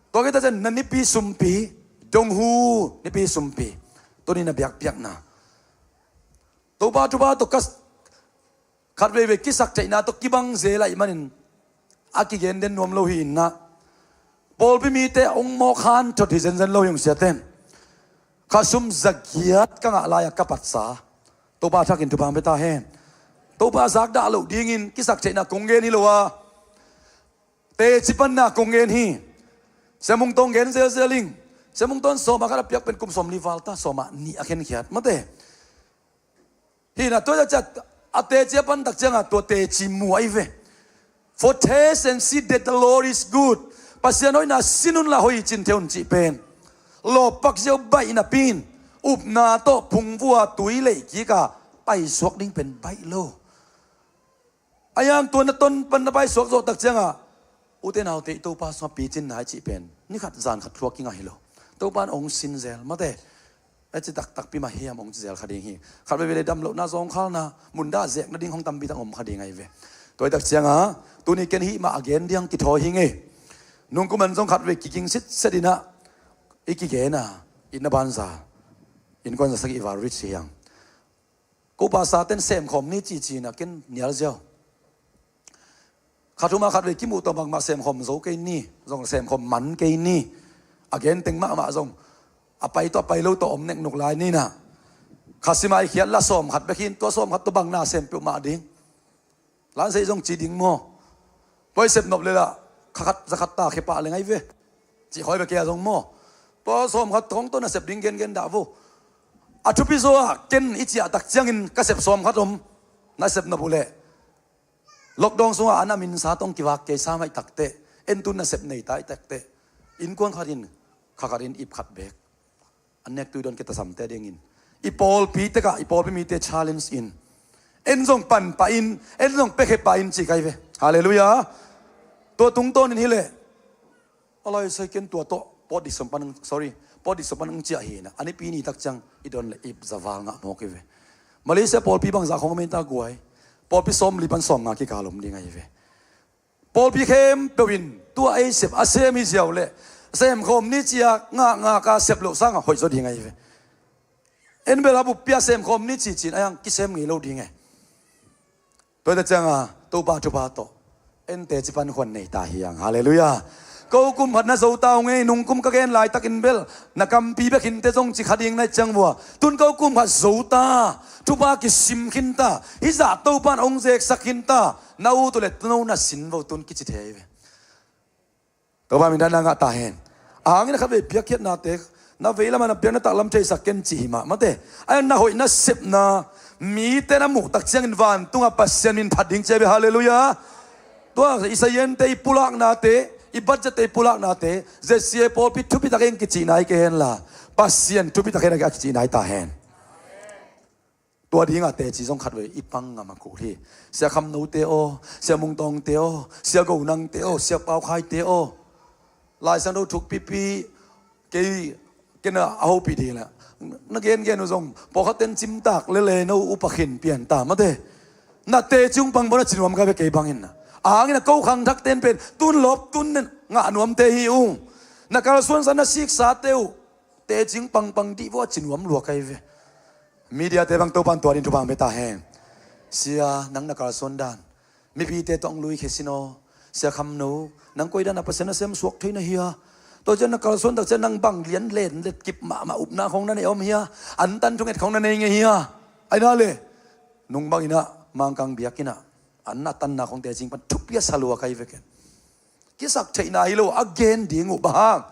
tua khit tak ciang na nipi sumpi donghu nipi sumpi tuni na biakpiakna Topa Topa tawh ka khat veivei kisak theihna tawh kibang zel ahih manin a kigen den nuam lo hi inah pawlpi mite hong mawk han thot hi zenzen lo hi ung siaten. Kha sum zagiat ka ngah lai-a ka patsa Topa thakin thupha pia ta hen. Topa zakdah loh dingin kisak theihna kong gen hi lo a teci panna kong gen hi. Sia Mung Tawng gen zelzel ing. Sia Mung Tawng sawma khat a piak pen kum sawmli val ta sawma nih a khenkhiat mate. Hi na, tua ciang a teci a pan tak ciangah tua teci mu ahi ve. For taste and see that the Lord is good. Pasian hoihna sin unla hoih cin thei un cih pen. Lawppak ziau baih napi in upna tawh phungvua tui leih kikah paisuak ding pen baih lo. A hiang tua na ton pan na paisuak zawh tak ciangah ute naute i Topa sungah picin nai cih pen ni khat zan khat thluak kinga hi lo. Topa in hong sin zel mate. A ci taktakpi mah hiam hong ci zel kha ding hi. Khat veve le damlohna zawngkhalna munda zek nading hong tampi tak om kha ding ahi ve. Tua hi tak ciangah tuni ken hih mah a gen diang kithawi hi ngei. Nungkuman zong khat ve kiging sitset inah i kigen a itna banza innkuan zasak i val rich hi hiang. Ko pa saten semkhawm ni cici na ken nial ziau. Khat huma khat vei kimuh tawh bangmah semkhawm zo kei ni, zong semkhawm man kei ni. A genteng mahmah zong a pai tawh a pai lo tawh om neknuk lai ni na. Kha sima i khiat la sawm khat bek hin, tua sawm khat tawh bang na sem peuhmah ding. Lan sei zong ci ding maw? Tua i sep nop le lah kha khat za khat ta khepah le ngai ve. Cih khoi bek kei a zong maw? Tua sawm khat thong tawh na sep ding gengen dah vo. A thupi zaw ah ken i ciah tak ciangin ka sep sawm khat om. Na sep nop uh leh lockdown sungah a na minsa tawh kivak kei sa maih takteh, en tun na sep nei ta i takteh, innkuan khat in kha khat in ip khat bek an nek tui dawn kei tasamte dingin i pawlpi tekah i pawlpi mite challenge in en zong panpah in en zong pekhe pah in ci kai ve. Halleluiah. Tua tungtawnin hileh a lai sai ken tua tawh pawtdik sawm pan, sorry, pawtdik sawm pan ang ciah hi na, a nipi ni tak ciang i don le ip zaval ngah mawk hi ve. Malaysia pawlpi bangzah khong a menta guai, pawlpi sawmli pan sawmnga kikal om ding ahi ve. Pawlpi khempeuh in tua ei sep a sem hi ziau le semkhawm ni cia ngakngak a sep loh sangah hoih zaw ding ahi ve. En bel a buppia semkhawm ni cicin a yang kisem ngei lo ding e. Tua hi ta cianga Topa thupha tawh en teci pan khuan nei ta hiang. Halleluiah. Ko kum khat na zo ta uh ngei, nungkum ka gen laitakin bel na kampi bek hinte zong ci kha ding na hi ciang vua. Tun ko kum khat zo ta, thupha kisim khin ta, hizah Topa in hong zeksak khin ta, na ut uh le tuno na sin vo tun kici thei ve. Topa min dan na ngah ta hen. A hangin a khat vei piakkhiatnate na vei lamah na piak na taklam theisak ken cih hi mah mate. A na hoih na sepna mite na muh tak ciangin vantungah Pasian min phat ding cia ve. Halleluiah. Tua Isaiah-te i pulaknate, i budget-te i pulaknate, Z C A pawlpi thupitak eng kicihna i ke henla Pasian thupitak hen a kicihna i ta hen. Tua dingah teci zong khat vei i pang ngam a kul hi. Sia Kham Note aw, Sia Mung Tawngte aw, Sia Go Nangte aw, Sia Pau Khaite aw, Lai Siangtho thuk pipi kei kena a hopih ding la na gengen uh zong pawlkhat ten cimtak lele no upa khin pian ta mate. Na teci ung pang bo na ci nuam ka ve kei bangin na. A hangin a ko khangthak ten pen tun lawp tun ngah nuamte hi ung. Na kalsuansa na siksate uh teci ung pangpang dih vua ci nuam lua kai ve. Media-te bang Topan tua din thupha hong pia ta hen. Sia nang na kalsuan dan mipite tawh hong lui khe sin aw. Sia Kham No, nang koi dan a Pasian nasem suak thei na hia? Tua cian na kalsuan tak cian nang bang lian len let kip mahmah upna khong na nei om hia? Antan thunget khong na nei ngei hia? Aina le nung bangin ah Mangkang biakinn ah an a tanna khong teci ung pan thupi a sa lua kai ve ken. Kisak theihna hi lo a gen ding uh bang hang?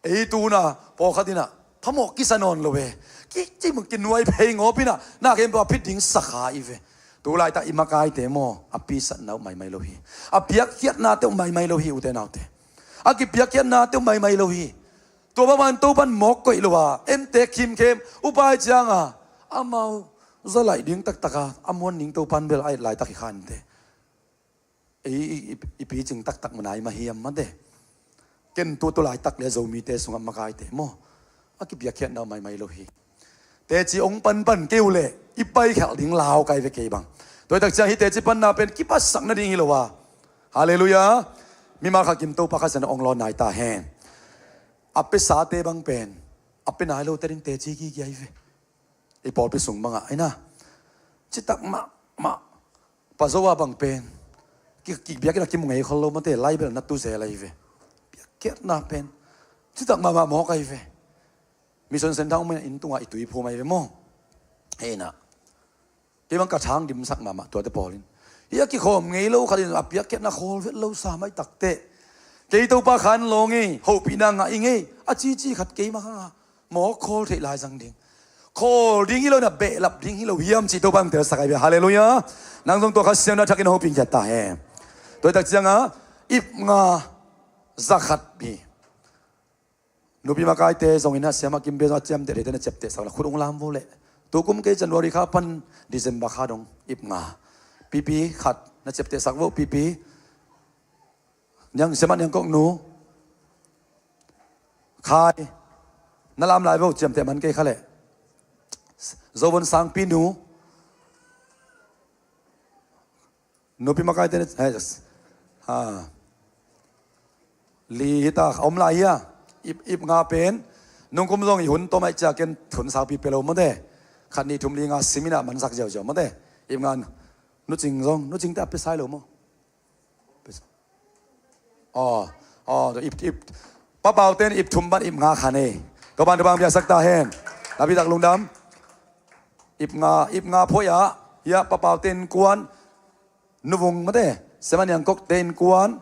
Ei tuna pawlkhat inah phamawh kisa nawn lo e. Kicim kinuai phei ngawp inah na khempeuh a phit ding sakha i ve. Tulaitak i makaite maw a pisatna uh maimai lo hi. A piakkhiatnate uh maimai lo hi ute naute. A kipiakkhiatnate uh maimai lo hi. Tua bangban Topan mawk koih lo a ente khimkhem upai cianga amau zalaih ding taktaka a muan ning Topan bel a et laitak hi khante. Ei i picing taktak manai mahiam mate. Ken tu tu laitak le Zomite sungah makaite maw a kipiakkhiatna uh maimai lo hi. Teci ong panpan kei uh le i paikhelh ding lau kai ve kei bang. Tuaitak ciang hi teci panna pen kipatsak nading hi lo a. Halleluiah. Mimal kha kim Topa kha sian ong lawn nai ta hen. A pesate bang pen a pe nai lote ding teci kikia hi ve. I pawlpi sung bangah aina citak mahmah pazo a bang pen kibiakin a kimu ngei khol lo mate laibel na tu zel ahi ve. Biakkhiatna pen citak mahmah mawk ahi ve. Mission Centre hong mena inn tungah i tui phum ahi ve maw? Hei na kei bang ka thang dimsak mahmah tuate pawlin hi a kikhawm ngei lo khatin a piakkhiatna khawl vet lo sa mai takte. Kei Topa khan law ngei hopihna ngah i ngei a cici khat kei mah hanga mawk khawl theih lai zang ding. khawl ding hi lo, na behlap ding hi lo hiam cih Topa in telsak ahi ve. Halleluiah. Nang zong tua Kha Siangtho thakin hong piangkhia ta hen. Tua hi tak ciangin ip nga, za khat hi. Nupi makaite zong in ah, siamah kim bia zong a ciamteh theite na ciaptehsak la khut hong lam vo leh. Tukum kei January kha pan December kha dong ip nga. Pipi khat na ciaptehsak vo, pipi. Niang, siamah Niang Kok nu. Khai. Na lam lai vo, ciamteh man kei kha leh. Zovon Sangpi nu. Nupi makaite na, eh, ha. Li hi ta, om lai hia. Ip, ip nga pen. Nungkum zong i hun tom ai cia ken thun sakpi pe lo mawte. Khat nih thum li nga simin ah mansak ziauziau mawte. Ip nga, Nu Cing zong, Nu Cing te a pe sai lo maw. Aw, aw, ip, ip. Pa Pau ten ip thum pan ip nga khan ei. Tua pan tua bang biaksak ta hen. Napi tak lungdam. Ip nga, ip nga phoih ah. Hia, Pa Pau ten kuan. Nu Vung mawte. Siamah Niang Kok ten kuan.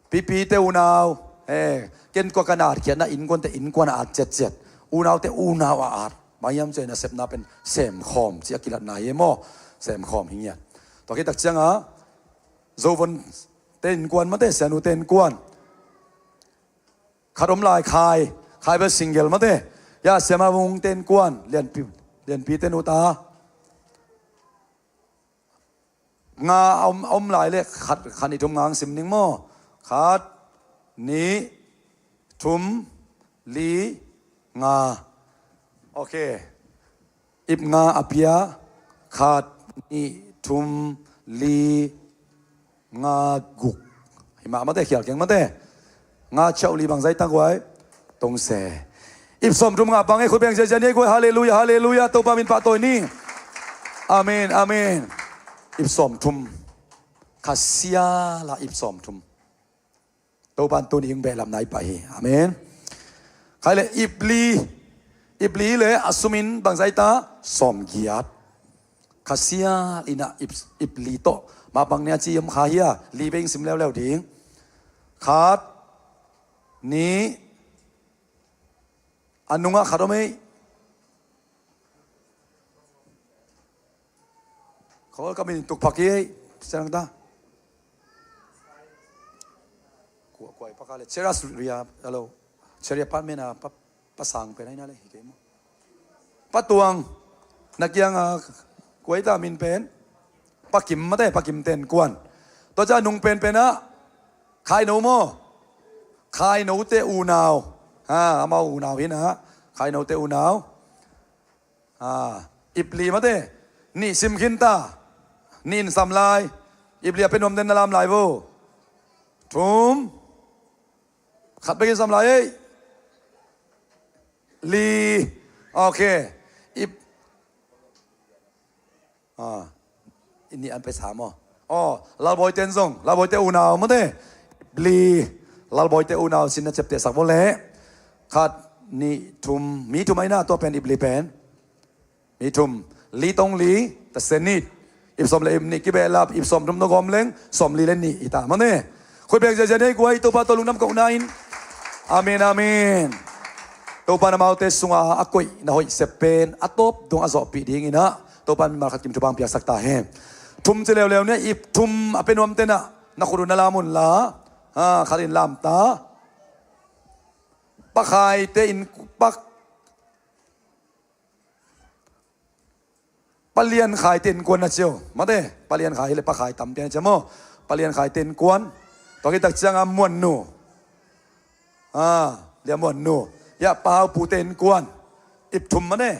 Pipi te unau. Eh, ken kua ka na at khiatna innkuan te innkuan a at ciatciat. Unau te unau a at. Bang hiam cih na sepna pen semkhawm. Ci a kilatna hi maw. Semkhawm hi ngiat. Tua khit tak ciangin. Zovon te innkuan mawte, sianu te innkuan. Khat om lai Khai, Khai bel single mawte. Hia, siamah Vung te innkuan, Lianpi, Lianpi te nu ta. Nga om, om lai leh khat, khat nih thum nga hong sim ning maw. Khat, nih, thum, li, nga. Ok. Ip nga a pia, khat, nih, thum, li, nga, guk. Hi mah mawte, khial keng mawte. Nga ciauh li bang zai ta guai. Tong se. Ip sawm thum nga pang ei, khut beng ziazia ni ei guai. Halleluiah, halleluiah. Topa min pahtawi ni. Amen, amen. Ip sawm thum. Kha sia la ip sawm thum. Topa in tuni hong behlapna i pia hi. Amen. Khai leh ip li. Ip li leh a sumin bang zai ta, sawm giat. Kha sia in ah ip, ip li tawh. Mah bang nia ci om kha hia, li beng sim leuleu ding. Khat, nih, a nungah khat om ei. Khawl ka min tuk phak hi ei. Siang ta. Kua, kua i paka le. Cheras ria, hello. Cheria pan mena pa, pa sang pen ai na le. Hi kei maw. Pa Tuang. Na kiang a, kua i ta min pen. Pa Kim mawte, Pa Kim ten kuan. Tua cia nung pen pen ah. Khai no maw. Khai no te unau. Ha, amau unau hi na. Khai no te unau. Ah, ip li mawte. Nih sim khin ta. Nih in sam lai. Ip li a pe nuam den na lam lai vo. Thum. Khat bekin sam lai ei. Li. Ok. Ip. Ah. Nih an pe sa maw. Aw, Lalbawi ten zong, Lalbawi te unau mawte. Ip li, Lalbawi te unau sin na ciaptehsak vo leh. Khat, nih, thum, mi thum ai na, tua pen ip li pen. Mi thum, li tong li, ta se nit. Ip sawm le ip nih kibehlap, ip sawm thum tawh gawm leng, sawm li le nih hi ta mawte. Khut beng ziazia ni ei guai, Topa tawh lungdam kohna in. Amen, amen. Topa in amaute sungah a koih na hoih sep pen a tawp dong a zawhpih dingin ah Topa in mimal khat kim thupha piaksak ta hen. Thum ci leuleu ni ei, ip thum a pe nuam ten ah na khut uh na lam un la. Ha, khat in lam ta. Pa Khai te in, Pa, Pa Lian Khai te innkuan na ci uh. Mawte, Pa Lian Khai hi leh Pa Khai tam pian ci maw. Pa Lian Khai te innkuan. Tua khit tak ciangin Muan nu. Ah, Lia Muan nu. Hia, Pa Hau Pu te innkuan. Ip thum mawte.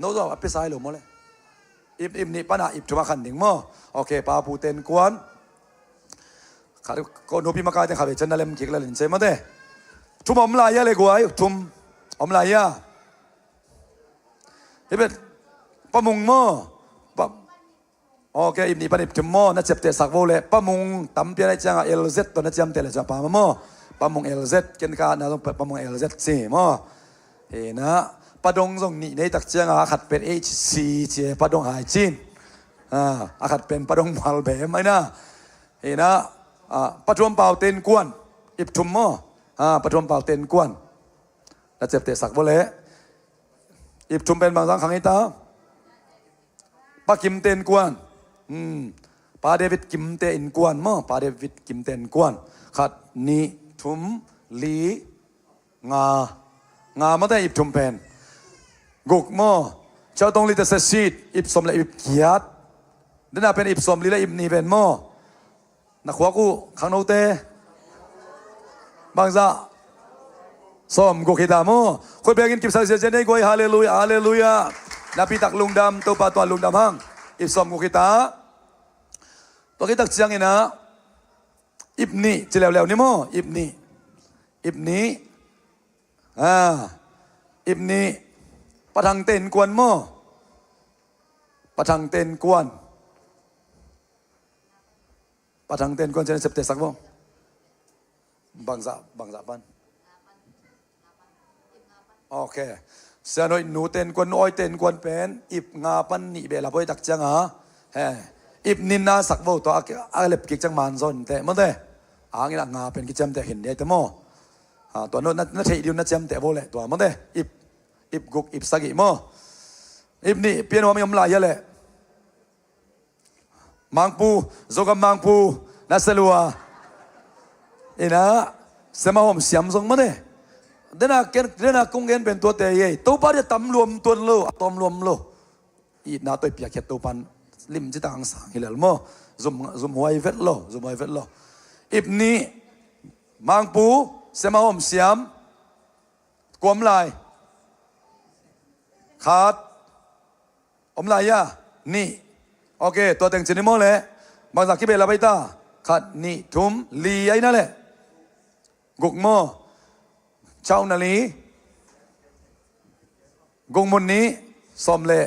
No zaw a pe sai lo maw le. Ip, ip nih pan a ip thum a khan ding maw. Ok, Pa Hau Pu te innkuan. Khat, ko nupi makaite khat vei ciang na lem kik lel in ci mawte. Thum om lai hia le guai, thum. Om lai hia. Hi bet, Pa Mung maw. Pa, ok, ip nih pan ip thum maw, na ciaptehsak vo leh. Pa Mung, tam pian ai ciangin L Z tawh na ciamteh leh ciang Pa maw. Pa Mung L Z, ken ka na zong Pa, Pa Mung L Z ci maw. Hi na, Pa Dong zong nih nei tak ciangin a khat pen H C ci, Pa Dong Hai Cin. Ah, a khat pen Pa Dong Mual Bem ai na. Hi na, ah, Pa Thuam Pau te innkuan, ip thum maw. Ah, Pa Thuam Pau te innkuan. Na ciaptehsak vo leh. Ip thum pen bangzah khang hi ta? Pa Kimte innkuan. Hmm. Pa David Kimte innkuan maw. Pa David Kimte innkuan. Khat, nih, thum, li, nga. Nga mate ip thum pen. Guk maw. Chau tong li te se sit. Ip sawm le ip giat. Dena pen ip sawm li le ip nih pen maw. Na khuak uh khangnote. Bangzah. Sawm guk hi ta maw. Khut bengin kipsak ziazia nei guai. Halleluia, halleluia. Napi tak lungdam, Topa tuan lungdam hang. Ip sawm guk hi ta. Tua kitak ciangin ah ip nih ci leuleu ni maw. Ip nih. Ip nih. Ah. Ip nih. Pa Thangte innkuan maw. Pa Thangte innkuan. Pa Thangte innkuan cian ciaptehsak bo. Bangzah, bangzah pan. Ok. Sia Noi Nu te innkuan, Nu Oi te innkuan pen ip nga pan nih beh la poi tak ciang a. He. Ip nih na sak bo tua a, a lep kik ciang man zon te mate. Angin a nga pen kiciamteh khin dia te maw. Ha, tua no na, na theih diu na ciamteh bo le tua mate. Ip, ip guk, ip sagih maw. Ip nih pian huam i om lai hia le. Mangpu, Zogam Mangpu, na se lua. Ina, sema hom siam zong mate. Dena ken, dena kong gen pen tuate ei. Topa dia tam luam tuan lo, a tom luam lo. Itna toi piak khiat Topan lim ci tang sang hi lel maw. Zum, zum huai vet lo, zum huai vet lo. Ip nih, Mangpu, sema hom siam. Kuam lai. Khat. Om lai hia? Nih. Ok, tua teng cin i maw le. Bangzah kibeh la bai ta. Khat, nih, thum, li ai na le. Guk maw. Chau na li. Guk mun nih. Sawm le.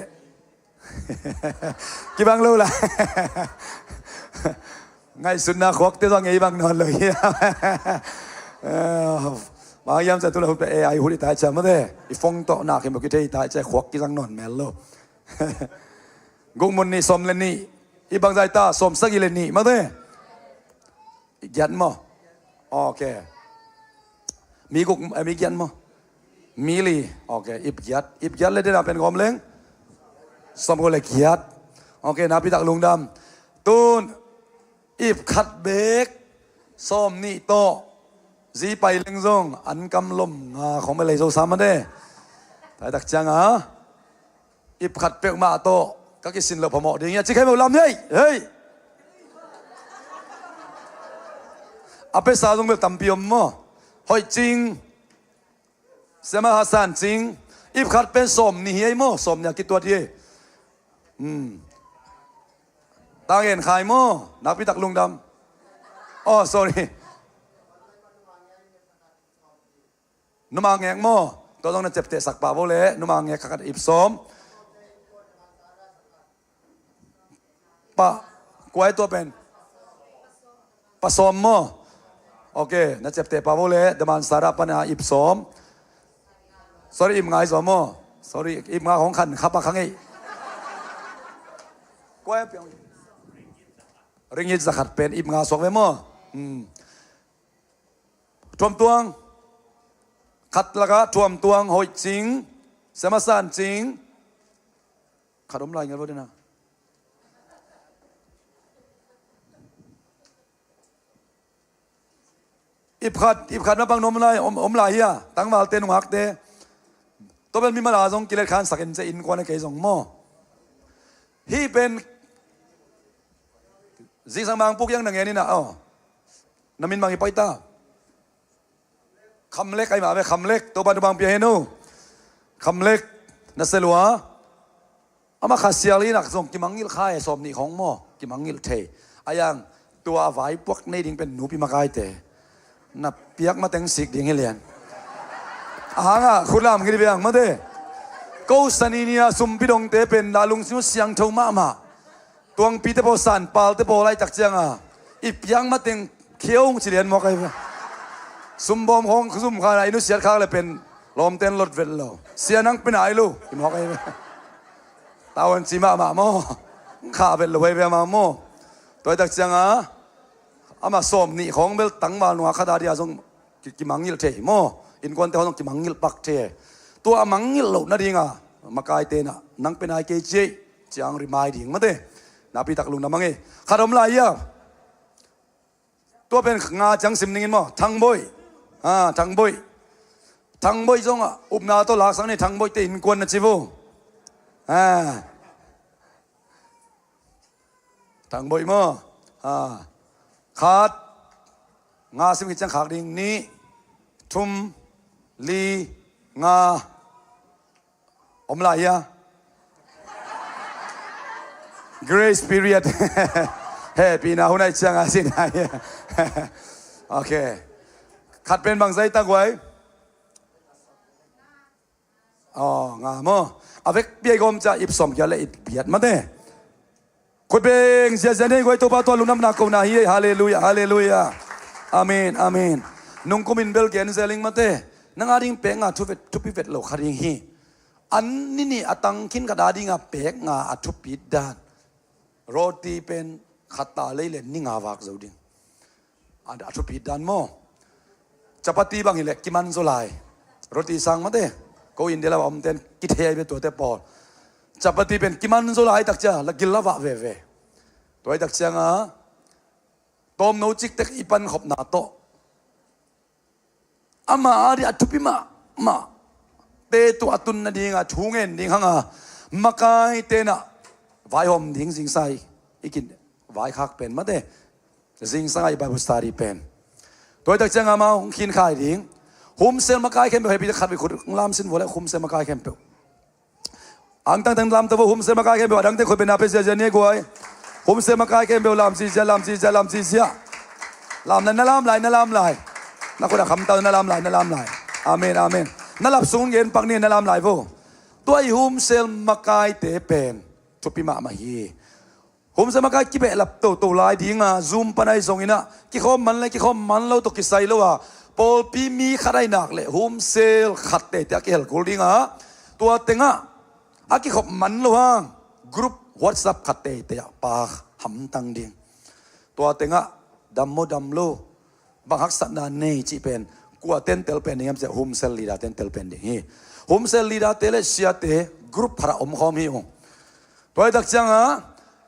Kibang lo la. Ngaihsutna khuakte zong ei bang nawn lo hia. Bang hiam cia tu la hut pe ei ai hut i tai cia mate. I phone tawh nak hi maw kithei i tai cia khuak kizang nawn mel lo. Guk mun nih sawm le nih. I bangzah i ta sawm sagih le nih mate. I giat maw. Ok. Mi guk, eh, mi giat maw. Mi li. Ok. Ip giat. Ip giat le dena pen gawm leng. Sawm guk le giat. Ok. Napi tak lungdam. Tun. Ip khat bek sawm nih tawh zi pai leng zong an kam lom nga khong mel lei zo sa mate. Taitak ciang a ip khat peuhmah tawh ka kisin loh phamawh ding hi a ci khe meuh lam hei, hei. A pesa zong bel tampi om maw. Hoih cing. Siama Hasan cing. Ip khat pen sawm nih hi ei maw, sawm nih a kituat hi ei. Hmm. Tang en khai maw. Nakpi tak lungdam. Oh, sorry. Numa ngek maw. Tua zong na ciaptehsak pah vo le numa ngek khat ip sawm. Pa, kuai tua pen. Pa sawm maw. Ok, na ciapteh pah vo le daman sara pana ip sawm. Sorry, ip ngai sawm maw. Sorry, ip nga hong khan khapa khang ei. Kuai piang. Ringgit zakhat pen ip nga suak ve maw. Hmm. Thuam tuang. Khat laka thuam tuang hoih cing. Siama San cing. Khat om lai ngal vo dena. Ip khat, ip khat na pang nuam lai, om, om lai hia, tangvalte nungakte. Tua bel mi mala zong kilet khan sakin cia innkuan a kei zong maw. Hih pen zingsang mangpuk hiang na ngen ina aw. Na min mang i pai ta. Khamlek ai mah ve, Khamlek, Topa nubang pia hen o. Khamlek, na selua. Ama kha sial inak zong kimangngilh kha e, sawm nih khong maw, kimangngilh thei. Ayang, tua a vaipuak nei ding pen nupi makaite. Na piak mateng sik ding hi lian. Ahanga, khulam ngil biang mate. Ko sani nia sumpi dongte pen na lungsim siangtho mahmah. Tuangpite pawl, sanpalte pawl laitak cianga i piang mateng khiau ci lian mawk ahi ve. Sumbawm khawng zum khana i nusiat khak le pen lawmten lot vet lo. Sia nang pen ai lo i mawk ahi ve. Tauan ci mahmah maw. Khah vet lo ahi ve amah maw. Tuaitak cianga ama sawm nih khawng bel tangval nua khata dia zong ki, kimangngilh thei maw. Innkuante khawng zong kimangngilh pak thei. Tua a mangngilh loh nadinga Makaite in ah nang pen ai kei ci ei, ciang remind ding mate. Nakpi tak lungdam hang ei. Khat om lai ia. Tua pen nga ciang sim ning in maw. Thangboih. Ah, Thangboih. Thangboih zong ah upna tawh laksak ni, Thangboih te innkuan na ci vo. Ah. Thangboih maw. Ah. Khat. Nga sim khit ciang khak ding. Nih, thum, li, nga. Om lai ia. Grace period. Hehpihna hun ahih ciang a sin ai. Ok. Khat pen bang zai ta guai. Aw, nga maw. A vekpi a i gawm ciang ip sawm kia le ip giat mate. Khut beng ziazia nei guai, Topa tua lungdamna kohna hi ei. Halleluiah, halleluiah. Amen, amen. Nungkum in bel gen zel ing mate. Nang a ding pek nga thupi vet lo kha ding hi. An ni nih a tang khin khat a ding a pek nga a thupit dan. Roti pen khat ta lei le ni nga vak zo ding. A, a thupit dan maw. Chapati bang hi le kiman zaw lai. Roti sang mate. Ko India lam a om ten kithei ai ve tuate pawl. Chapati pen kiman zaw lai tak ciang la gil la vah veve. Tua hi tak ciang a tawmno ciktek i pan khopna tawh ama a ding a thupi mahmah te tua a tun nading a thu ngen ding hang a, makaite in ah vaihawm ding zingsang i kin vaikhak pen mate. Zingsang a i Bible study pen. Tua hi tak ciang a amau hong khin khai ding. Home cell makai khempeuh, hehpih tak khat vei khut hong lam sin vua le home cell makai khempeuh. Ang tangtang lam ta vo, home cell makai khempeuh, a dangte khut beng na pe ziazia ni guai. Home cell makai khempeuh, lam ziazia, lam ziazia, lam ziazia. Lam na, na lam lai, na lam lai. Na khut a kham ta, na lam lai, na lam lai. Amen, amen. Na lap sung gen pak ni, na lam lai vo. Tua i home cell makaite pen thupi mahmah hi. Home cell makai kibehlap toto lai ding a, Zoom pan ahi zongin ah kikhawm man le kikhawm man lo tawh kisai lo a, pawlpi mi khat ahi nak le home cell khat teitei a kihel kul ding a, tua teng ah a kikhop man lo hang group WhatsApp khat teitei ah pak hamtang ding. Tua teng ah dam maw dam lo, bang haksatna nei cih pen kua ten tel pen ding hiam cih leh home cell leader ten tel pen ding hi. Home cell leader te le siate group khat ah omkhawm hi ung. Tua hi tak ciang a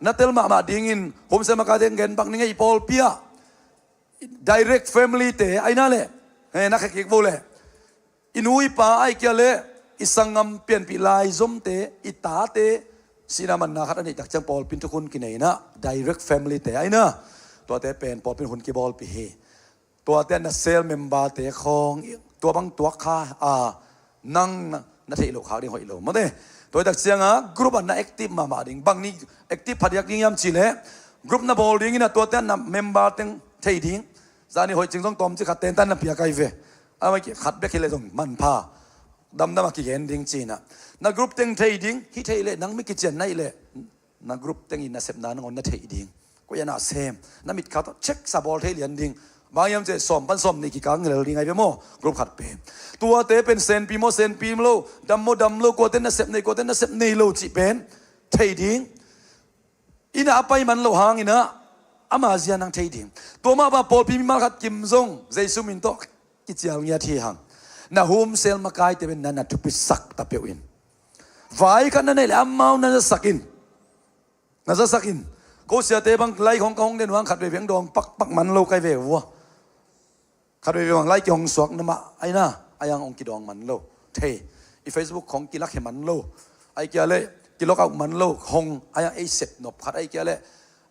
na tel mahmah dingin home cell makaite gen pak ning ei, i pawlpi ah direct family te ahi na le, he, na khe kik vo le, i nu i pa ahi kia le i sanggam pianpih laizomte, i tate sihna manna khat a neih tak ciang pawlpi in thukhun kinei in ah direct family te ahi na. Tuate pen pawlpi in hun kibawlpih hi. Tuate na cell member te khawng tua bang tuak kha a, nang na, na theih loh khak ding hoih lo mate. Tua hi tak ciang a group ah na active mahmah ding. Bang ni active phadiak ding hiam cih leh group na bawl dingin ah tuate na member teng thei ding. Zani hoih cing zong tawmcik khat tentan na piak ai ve. Amah khat bek hi le zong manpha damdam a kigen ding ci-in ah na group teng thei ding. Hih theih leh nang mi kician na hih leh na group teng i nasepna nangawn na theih ding. Koi ah na sem, na mitkha tawh check sa bawl thei lian ding. Bang hiam cih leh sawm pan sawm nih kikang lel ding ai ve maw, group khat pen. Tuate pen senpi maw senpi lo, dam maw dam lo, kuate nasep nei, kuate nasep nei lo cih pen thei ding. Inn ah a pai man loh hangin ah ama zia nang thei ding. Tua mah bang pawlpi mimal khat kim zong Jesu min tawh kicial ngiat hi hang. Na home cell makaite pen na, na thupisak ta peuh in. Vai khat na neih leh amau na zasak in. Na zasak in. Ko siate bang lai khawng ka hong den uh hang khat veivei hong dawng pakpak man lo kai ve vua. Khat veivei bang lai kihong suak na mah ahi na, ahi hang hong kidawng man lo. Thei. I Facebook khawng kilakhe man lo. Ahi kia leh kilok out man lo. Hong ahi hang ei sep nop khat ahi kia leh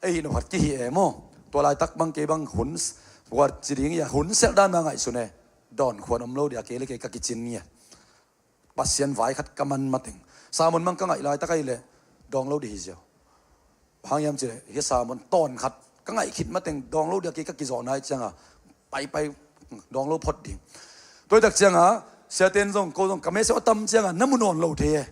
ei hih nop khat kihi e maw. Tua laitak bang kei bang hun s-, buat ci ding ia hun selh dan mah ngaihsun e. Dawn khuan om lo dia kei le kei ka kicin ngiat. Pasian vai khat ka man mateng. Sermon mang ka ngaih laitak ahi leh dawng lo dih hi ziau. Bang hang hiam cih leh hih sermon tawn khat ka ngaih khit mateng dawng lo dih a kei ka kizawhna ahih cianga paipai dawng lo phot ding. Tua hi tak cianga siaten zong ko zong ka message a tam cianga na mu nawn lo thei e.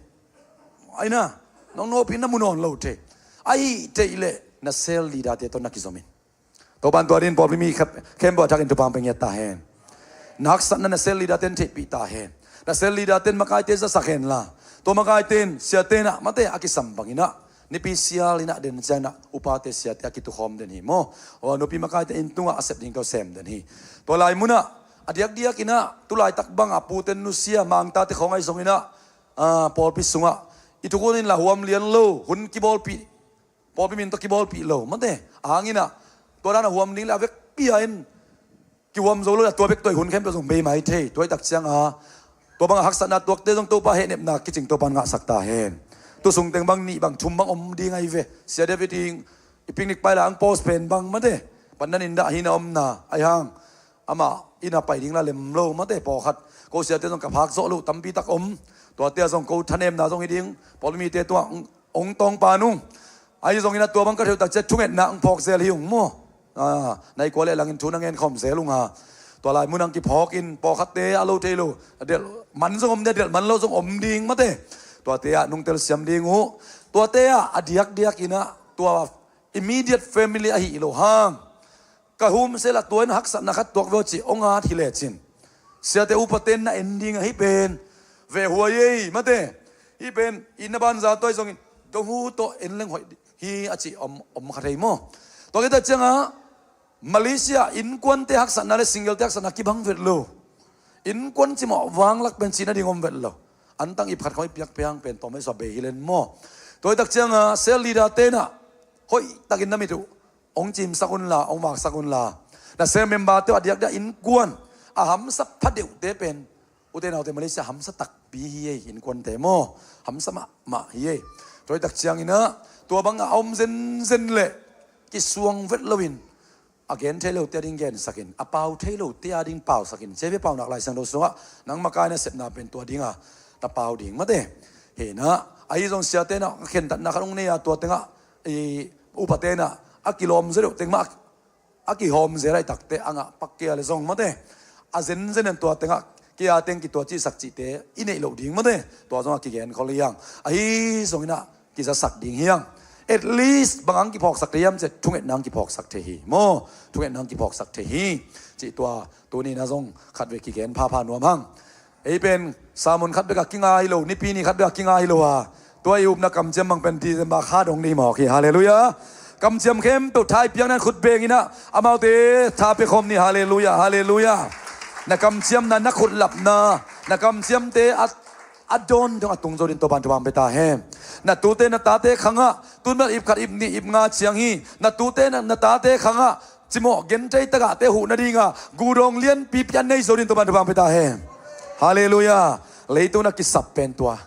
Aina nong nopi na mu nawn lo thei. Ahi theih leh na cell leader te tawh na kizom in. Topan tua din pawlpi mi khempeuh a thakin thupha pia ngiat ta hen. Na haksatna na cell leader ten theihpih ta hen. Na cell leader ten makaite zasak hen la. Tua makaite in siate in ah mate a kisam bangin ah nipi sial in ah den ciangin ah upate siate a kitukhawm den hi maw. Aw, nupi makaite inn tungah a sep ding tawh sem den hi. Tua lai munah a diakdiak in ah tulaitak bangah pute nusia mangtate khawng ahi zongin ah ah, pawlpi sungah i thukhun in la huam lian lo, hun kibawlpih, pawlpi min tawh kibawlpih lo mate. A hang inah tua dan a huam ding le a vekpi-a in kihuam zo lo le, tua bek tawh i hun khempeuh zong bei mai thei. Tua i tak cianga tua bangah haksatna tuakte zong Topa hehnepna kicing Topa in ngahsak ta hen. Tu sungteng bang nih bang thum bang om ding ahi ve. Sia David i picnic pai la ang post pen bang mate, pandan in dah hina omna ahi hang, amah inn a pai ding la lem lo mate, pawlkhat ko siate zong ka phak zawh lo tampi tak om. Tuate a zong ko thanemna zong hi ding, pawlmite tua ong tawng pan ung. Ahi zongin a tua bang ka theuh tak ciah thungetna ang phawk zel hi ung maw. Ah, nai kua le langin thu na ngen khawm zel ung a. Tua lai mun ang kiphawk in pawlkhatte a lo thei lo, a delh man zong om ding, a delh man lo zong om ding mate. Tuate ah nungtel siam ding uh. Tuate ah a diakdiak inah tua immediate family ahi lo hang, ka humsel a tua in haksatna khat tuak veu cih ong at hi lecin, siate upate in na en ding ahi pen, ve huai ei mate. Hih pen inn a banza tua hi zongin dong hu tawh en leng hoih hi a cih om, om kha thei maw. Tua khit tak cianga Malaysia innkuante haksatna le singlelte haksatna kibang vet lo. Innkuan cimawh vanglak pen cihna ding om vet lo. Antang ip khat khawng i piak piang pen tawm ei sua bei hi len maw. Tua hi tak cianga cell leader tenah hoih takin na mit uh ong cimsak unla, ong vaksak unla. Na cell member te uh a diakdiak innkuan a hamsa pha deuhte pen, ute naute, Malaysia hamsa takpi hi ei innkuante maw. Hamsa mahmah hi ei. Tua hi tak cianginah tua bangah a om zenzen leh kisuang vet loin a gen thei lote a ding gensakin, a pau thei lote a ding pausakin, ciapi a paunak Lai Siangtho sungah nang makai na sepna pen tua dinga na pau ding mate. Hinah ahi zong siate na khentatna khat ong nei a tua tengah i upate na a kilawm zel deuh teng mah a kihawm zel ahi takte angah pak kei a le zong mate, a zenzen in tua tengah kei a teng kitua cihsak cihte i neih loh ding mate. Tua zongah kigen khol hiang. Ahi zonginah kizasak ding hiang. At least bang ang kiphawksak thei hiam cih thungetna ang kiphawksak thei hi maw. Thungetna ang kiphawksak thei hi. Cih tua tuni na zong khatvei kigen phapha nuam hang. Ei pen sermon khat bek a kinga hi lo, nipi ni khat bek a kinga hi lo a, tua i upna kamciam bang pen December kha dong ni mawk hi. Halleluiah. Kamciam khempeuh thai piakna in khut benginah amaute tha pia khawm ni. Halleluiah, halleluiah. Na kamciamna, na khutlapna, na kamciamte a a dawn dong a tung zo din Topan thupha pia ta hen. Na tute na tate khangah tun bel ip khat ip nih ip nga ciang hi. Na tute na, na tate khangah cimawh genthei tagahte huh nadinga gudawng lianpi pian nei zo din Topan thupha pia ta hen. Halleluiah. Leitung na kisap pen tua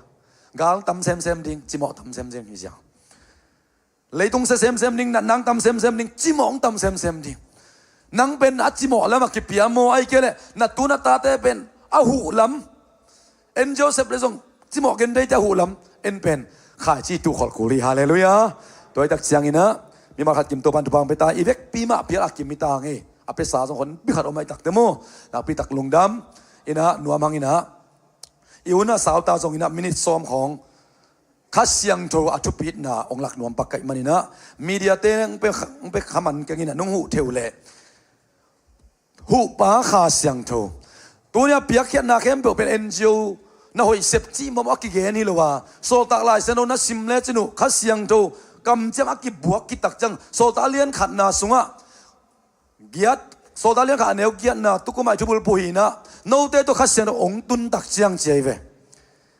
gal tam semsem ding, cimawh tam semsem hi ziang. Leitung sia semsem ding, natna tam semsem ding, cimawh tam semsem ding. Nang pen a cimawh lam a kipia maw, ahih kei leh na tu na tate pen a huh lam. En Joseph le zong cimawh gentheite a huh lam en pen khaici tuh kholh kul hi. Halleluiah. Tua hi tak cianginah mimal khat kim Topan thupha pia ta, i vekpi mah pial a kim hi ta ngei. A piasa zong honpi khat om ahi takte maw. Nakpi tak lungdam inah nuam hanginah i hun a sauta zonginah minit sawm khawng Kha Siangtho a thupitna ong lak nuam pak ka hih maninah mediate ong pe, ong pe kha man kenginah nong huh theu leh huhpa Kha Siangtho. Tuni a piakkhiatna khempeuh pen N G O na hoih sep cih mawmawh a kigen hi lo a, Sawltak Lai Siangtho na sim lecin uh Kha Siangtho kamciam a kibuak kitak ciang Sawltak a lian khatna sungah giat, Sawltak lian khat a neu giatna tukum ah i thubulphuh hinah note tawh Kha Siangtho ong tun tak ciang ci ahi ve.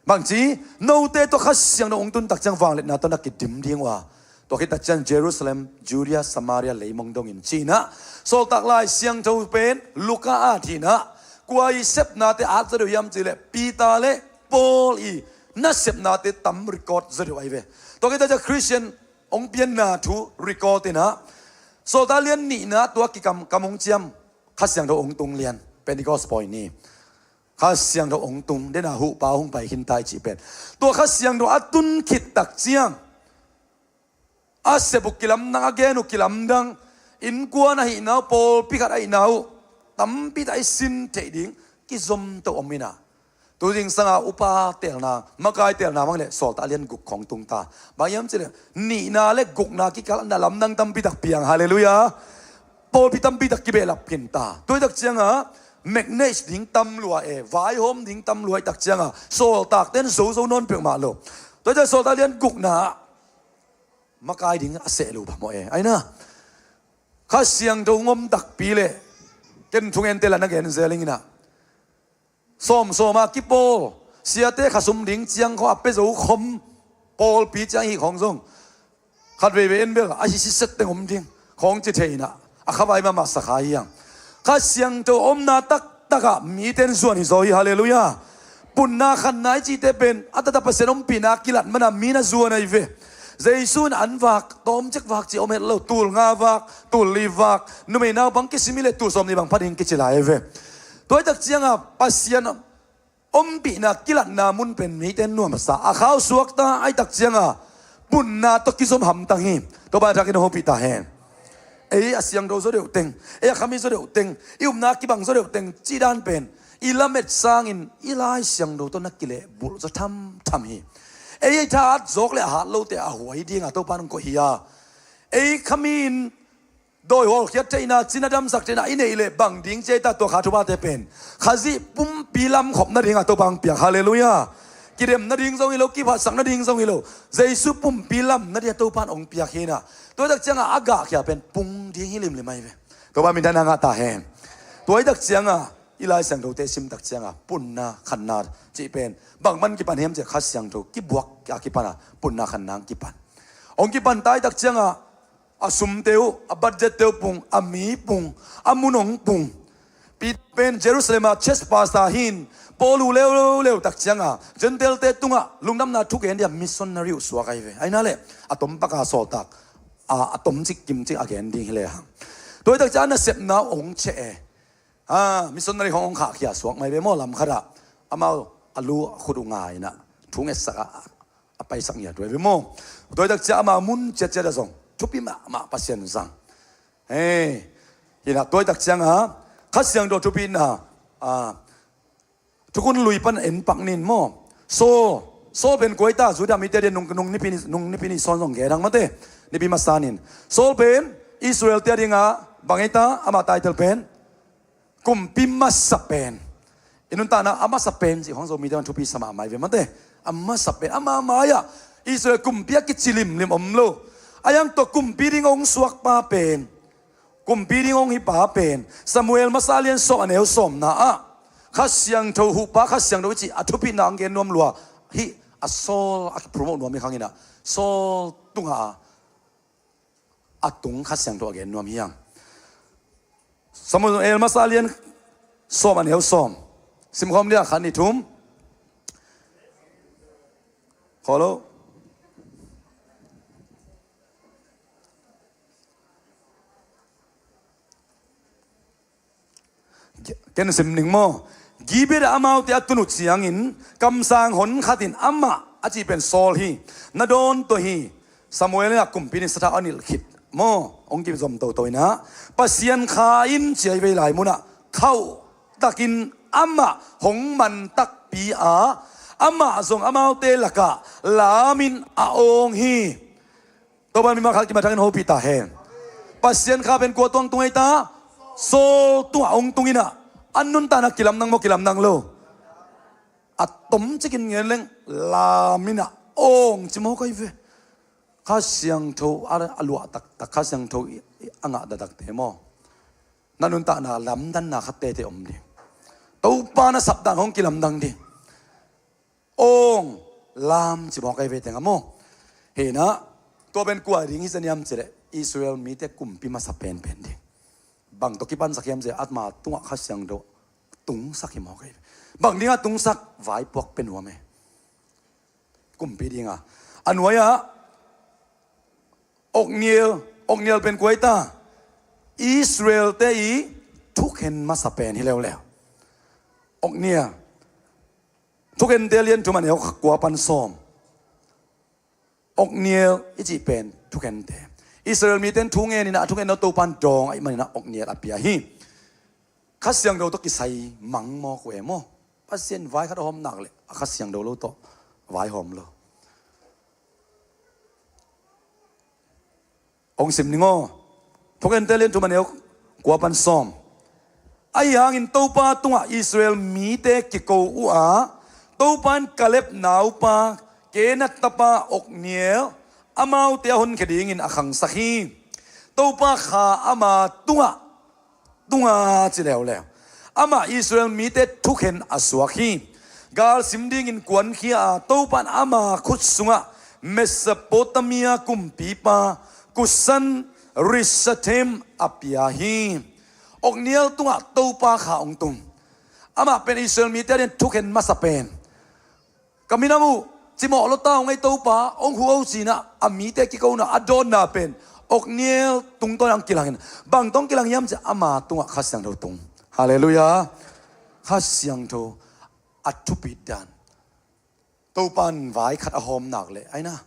Bangci, note tawh Kha Siangtho ong tun tak ciang vangliatna tawh na kidim ding uh a, tua khit tak ciang Jerusalem, Judea, Samaria leimong dongin cinah Sawltak Lai Siangtho pen Luka at hinah kua i sepnate at zaw deuh hiam cih leh Peter le Paul i nasepnate tam record zaw deuh ahi ve. Tua khit tak ciang Khristian ong pianna thu record inah Sawltak lian nihna tua kikam kam ong ciam Kha Siangtho ong tung lian, Pentecost pawi ni. Kha Siangtho ong tung dena huhpa hong pai khin tai cih pen tua Kha Siangtho a tun khit tak ciang a sep uh kilamdang, a gen uh kilamdang, innkuan ahihna uh, pawlpi khat ahihna uh tampi tak i sin theih ding kizom to om inah tu zingsanga upa telna, makai telna mang le Sawltak a lian guk khawng tung ta. Bang hiam cih leh nihna le gukna kikal na lamdang tampi tak piang. Halleluiah. Pawlpi tampi tak kibehlap khin ta. Tua hi tak cianga magnet ding tam lua e, vaihawm ding tam lua hi tak cianga sawltakte in zozo nawn peuhmah lo. Tua hi tak sawltak lian gukna makai ding a seh lo bang maw e. Aina Kha Siangtho ngom takpi le ken thungente la na gen zel inginah sawmsawma kipawl Siate khasum ding ciang khawng a pia zo khawm, pawlpi ciang hih khawng zong khat veivei en bel a hi siset teng om ding khawng ci thei inah, a khavai mahmah sa kha hi hang. Kha Siangtho omna taktakah mite in zuan hi zaw hi. Halleluiah. Punna khanna i cihte pen a taktak Pasian ompihna kilat mana mi na zuan ahi ve. Jesu in an vak, tawmcik vak ci om het lo, tul nga vak, tul li vak, numei naupang kisim hi leh tul sawmnih bang pha ding kici lai ahi ve. Tua hi tak ciangah Pasian ompihna kilatna mun pen mite in nuamsa a, khau suakta, a hi tak ciangah punna tawh kizom hamtang hi. Topa in a thakin hopih ta hen. Ei a siangtho zaw deuh teng, ei a khami zaw deuh teng, i upna kibang zaw deuh teng cih dan pen i lamet sangin i Lai Siangtho tawh na kilehbulh zaw thamtham hi. Ei, ei tha a hat zawk le a hat lote a huai dinga Topa in hong koih hi a. Ei khami in dawi hawlkhiat theihna, cina damsak theihna i neih leh bang ding ci ei ta, tua kha thuphate pen Khazih pumpi lam khop nadinga Topa hong piak. Halleluiah. Kidem nading zong hi lo, kiphatsak nading zong hi lo, Jesu pumpi lam nadinga Topa in hong piak hi inah. Tua hi tak ciangah a gahkhia pen pung ding hi limlim ahi ve. Topa minthang ngah ta hen. Tua hi tak ciangah i Lai Siangthote sim tak ciangah punna khanna cih pen bang pan kipan hiam cih leh Kha Siangtho kibuak a kipan a, punna khanna hong kipan. Hong kipan ta hi tak ciangah a sumte uh, a budgette uh pung, a mi pung, a mun hong pung. Peter pen Jerusalem ah church pastor hi-in, Paul uh leuleu tak ciangah Gentile-te tungah lungdamna thu gen dia missionary uh suak ahi ve. Ahi na leh a tom paka sawltak a, a tomcik kimcik a gen ding hi lehang. Tua hi tak ciangah a nasepna uh hong cheh e. A, missionary hong, hong khahkhia suak mai ve maw, lam khatah amau a lu a khut uh nga inah thu ngetsak a, a paisak ngiat uh ahi ve maw. Tua hi tak ciang ama mun ciatciat ah zong thupi mahmah Pasian zang. Hei, hi inah tua hi tak ciangah Kha Siangtho thupina, a, Thukhun Lui pan en pak ning maw. Saul, Saul pen kua hi ta, Judah mite ading nung, nung nipi ni, nung nipi ni sawn zong gen hang mate, nipi masa nin. Saul pen Israel-te adinga bang hi ta, ama title pen kumpi masa pen. I nuntakna a masa pen cih khawng Zomite bang thupi sa mahmah hi ve mate. A masa pen, ama mai-ah Israel kumpi a kici limlim om lo. A hi hang tua kumpi ding hong suakpa pen, kumpi ding hong hipa pen Samuel masa lian sawm a neu sawmna ah Kha Siangtho, huhpa Kha Siangtho i cih a thupina hong gen nuam lua. Hih a Saul a kipromote nuam hi khang inah Saul tungah a tung Kha Siangtho a gen nuam hi hang. Samuel masa lian sawm a neu sawm. Simkhawm dia, khat, nih, thum. Kholo. Ken sim ning maw. Gibeah ah amaute a tun uh ciangin kamsang hon khat in amah a cih pen Saul hi, na dawn tua hi. Samuel in a kumpi in sathau a nilh khit maw, hong kizom toto inah Pasian Kha in ciai vei lai munah khauh takin amah hong man takpi a, amah zong amaute lakah lamin a awng hi. Topa in mimal khat kimat thangin hopih ta hen. Pasian Kha pen kua tungah tung ei ta? Saul tungah hong tung inah, a nuntakna kilamdang maw, kilamdang lo? A tomcikin ngen leng lamin a awng ci mawk ahi ve. Kha Siangtho a, a luah taktak, Kha Siangtho i, i a ngah taktakte maw, na nuntakna lamdanna khat tete om ding. Topa na sapdan hong kilamdang ding. Awng, lam ci mawk ahi ve teng a maw. Hi inah, tua pen kua ding hi zaniam cih leh Israel mite kumpi masa penpen ding. Bang tawh kipansak hiam cih leh ama tungah Kha Siangtho tungsak hi mawk ahi ve. Bang dingah tungsak? Vaipuak pia nuam e. Kumpi dinga. A nuai-ah Othniel, Othniel pen kua hi ta? Israel-te i thukhen masa pen hi leuleu. Othniel. Thukhente lian thum a neu kua pan sawm. Othniel i cih pen thukhente. Israel mite in thu ngen inah, a thukhen lo Topa in dawng ahih man inah Othniel a pia hi. Kha Siangtho tawh kisai mang mawk uh e maw. Pasian vai khat a hawm nak leh a Kha Siangtho lo tawh vaihawm lo. Hong sim ning aw. Thukhente lian thum a neu kua pan sawm. Ahi hangin Topa tungah Israel mite kiko uh a, Topa in Kaleb naupa Kenaz tapa Othniel amaute a honkhia dingin a khangsak hi. Topa Kha ama tungah, tungah ci leuleu. Amah Israel mite thukhen a suak hi. Galsim dingin kuankhia a, Topa in ama khut sungah Mesopotamia kumpipa Kusan Rishathaim a pia hi. Othniel tungah Topa kha hong tung. Amah pen Israel mite adingin thukhen masa pen. Ka minam uh, cimawh lo ta hong ei Topa, hong hu o cinah, a mite kikona, a dawnna pen Othniel tungtawn hong kilangin. Bang tawh hong kilang hiam ciah, ama tungah Kha Siangtho tung. Halleluiah. Kha Siangtho a thupit dan. Topa in vai khat a hawm nak leh, ai na,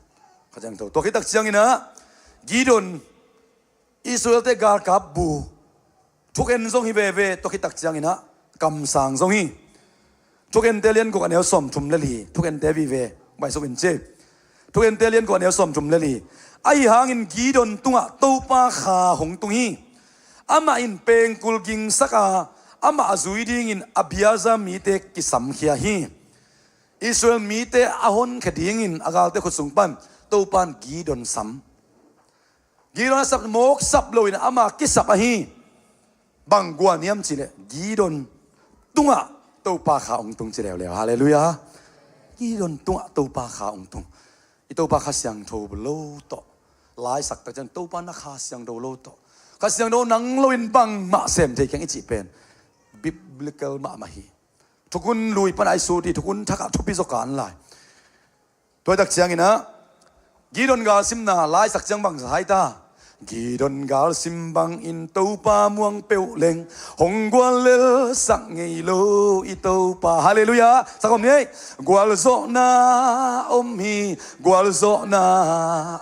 Kha Siangtho. Tua khit tak cianginah Gideon, Israelte galkap bu, thukhen zong hi veve, tua khit tak cianginah kamsang zong hi. Thukhente lian guk a neu sawmthum le li, Thukhente vive, baisuk in ci. Thukhente lian guk a neu sawmthum le li. Ahi hangin Gideon tungah Topa kha hong tung hi. Amah in pengkul gingsak a, amah a zui dingin Abiezer mite kisamkhia hi. Israel mite a honkhia dingin a galte khut sung pan Topa in Gideon sam. Gideon a sap mawk sap loin ama kisap ahi. Bang guan hiam cihleh Gideon tungah Topa kha hong tung ci leuleu. Halleluiah. Gideon tungah Topa kha hong tung. I Topa Kha Siangtho lo tawh. Laisak tak ciang Topa na Kha Siangtho lo tawh. Kha Siangtho nang loin bangmah sem thei keng i cih pen biblical mahmah hi. Thukhun lui pan a i sut hi, thukhun thakah thupi zaw kan lai. Tua tak cianginah Gideon galsimna laisak ciang bang sa hai ta. Gideon galsim bangin Topa muang peuh leng hong guallelsak ngei lo i Topa. Halleluiah. Sak om ni ei. Gualzawhna om hi, gualzawhna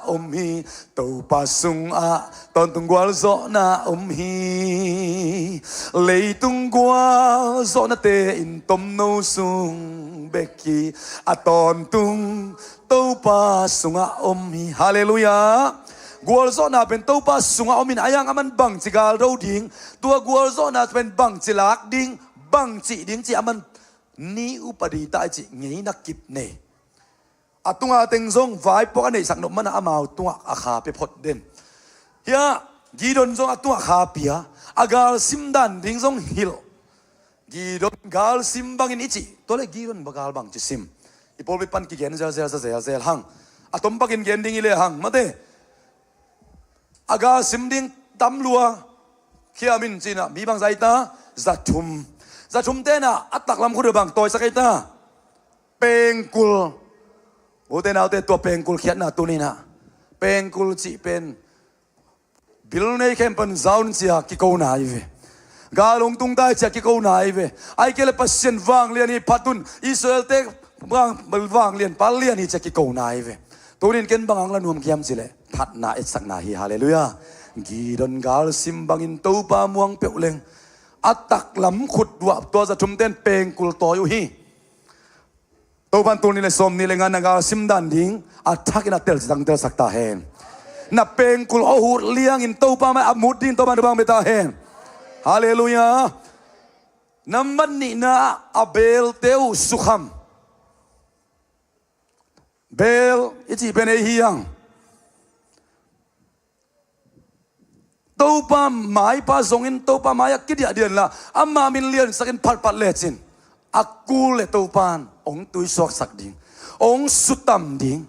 om hi. Topa sungah tawntung gualzawhna om hi. Leitung gualzawhnate in tomno sung bek hi. A tawntung Topa sungah om hi. Halleluiah. Gualzawhna pen Topa sungah om in, a yang a man bangci galdo ding, tua gualzawhna pen bangci lak ding, bangci ding ci a man ni upadi ta i cih ngeina kip nei. A tunga teng zong vaipuak a neihsak nop mana amau tungah a kha pia phot den. Hiah Gideon zong a tungah kha pia, a galsim dan ding zong hilh. Gideon galsim bangin i cih, tua le Gideon ba gal bangci sim. I pawlpi pan kigen zelzel za zelzel hang. A tom pakin gen ding i le hang, mate. A galsim ding tam lua, khiam in cinah, mi bang za ei ta, za thum. Za thum tenah, a taklam khut bang tawisak ei ta. Pengkul. Ute naute tua pengkul khiatna tuninah. Pengkul cih pen. Bil nei khempeuh zaun cia kikona hi ve. Gal hong tung tai cia kikona hi ve. Ai kei le Pasian vanglian hi phat un. Israelte vang, vanglian pal lian hi cia kikona hi ve. Tunin ken bang ang la nuam kiam cileh. Phatna etsakna hi, halleluiah. Gideon galsim bangin Topa muang peuh leng. A taklam khut duah tua za thum ten pengkul tawi uh hi. Topan tul nih le sawm nih le nga na galsim dan ding a thakin a telcitang telsak ta hen. Na pengkul awhut liangin Topa mai a mut ding Topan thupha hong pia ta hen. Halleluiah. Nambat nihna a belte uh sukham. Bel i cih pen ei hi ang. Topa maipa zongin Topa mai-ah kidiahdiah inla ama min liansakin phatphat lecin a kul le Topan hong tuisuaksak ding, hong sutam ding.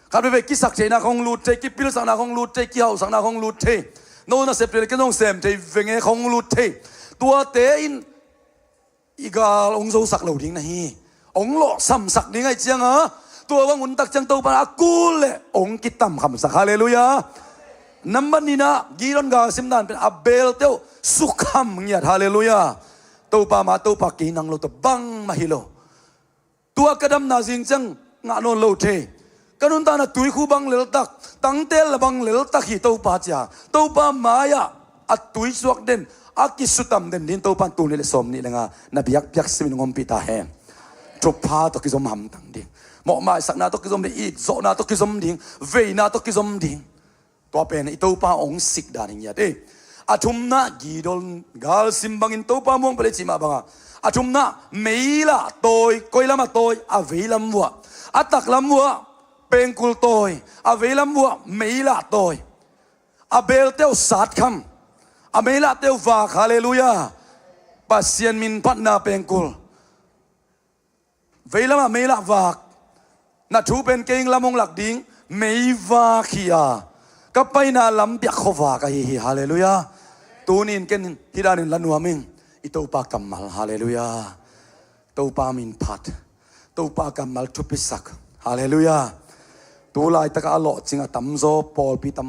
Khat veve kisak theihna hong lut thei, kipilsakna hong lut thei, kihauhsakna hong lut thei. No nasep thei le ken zong sem thei venge hong lut thei. Tuate in i gal hong zosak lo ding na hi. Hong lawhsamsak ding ahi cianga tua bang untak ciang Topa a kul le hong kitamkhamsak. Halleluiah. Nambat nihna Gideon galsim dan pen a belte uh sukham ngiat. Halleluiah. Topa ma Topa kei nang lo tawh bangmah hi lo. Tua ka damna zing ciang ngah nawn lo thei. Ka nuntakna tuikhu bang leltak, tangtel la bang leltak hi Topa cia. Topa mai-ah a tuisuak den, a kisutam den ding Topan tul nih le sawm nih le nga na biakpiak simin hong ompih ta hen. Thupha tawh kizom hamtang ding. Mawhmaisakna tawh kizom ding, itzawhna tawh kizom ding, veina tawh kizom ding. Tua pen i Topa hong sik dan hi ngiat ei. A thumna Gideon galsim bangin Topa muang peuh leng cih mah banga. A thumna meila tawi, koi lama tawi, a veilam vuah. A taklam vuah pengkul tawi, a veilam vuah meila tawi. A belte uh satkham, a meilate uh vak. Halleluiah. Pasian min phatna pengkul. Veilamah meilah vak. Na thu pen kei lam hong lak ding, meivak hi a, ka paina lam biak khuavak ahi hi. Halleluiah. Tuni-in ken hih danin la nuam ing. I Topa kammal. Halleluiah. Topa min phat. Topa kammal thupisak. Halleluiah. Tu laitakah a lawhcing a tamzaw pawlpi tam,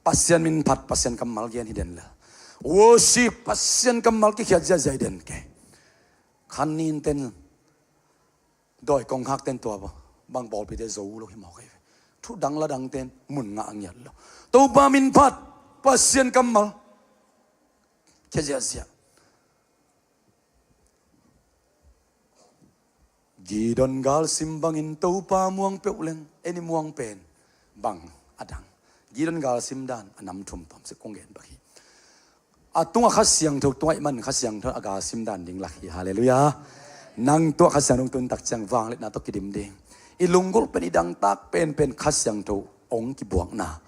Pasian min phat, Pasian kammal gen hi den le. Worship, Pasian kammal kikhiat ziahziah hi den kei. Khan ni-in ten dawi kongkhak ten tua bang pawlpite zo lo hi mawk ahi ve. Thu dang la dang ten mun ngah ngiat lo. Topa min phat, Pasian kammal khia ziahziah. Gideon galsim bangin Topa muang peuh leng, ei ni muang pen bang a dang. Gideon galsim dan a nam thum tawm sik kong gen bak hi. A tungah Kha Siangtho tungah i man Kha Siangtho a galsim dan ding lak hi. Halleluiah. Nang tungah Kha Siangtho tun tak ciang vangliatna tawh kidim ding. I lunggulh pen, i dangtak penpen Kha Siangtho hong kibuakna.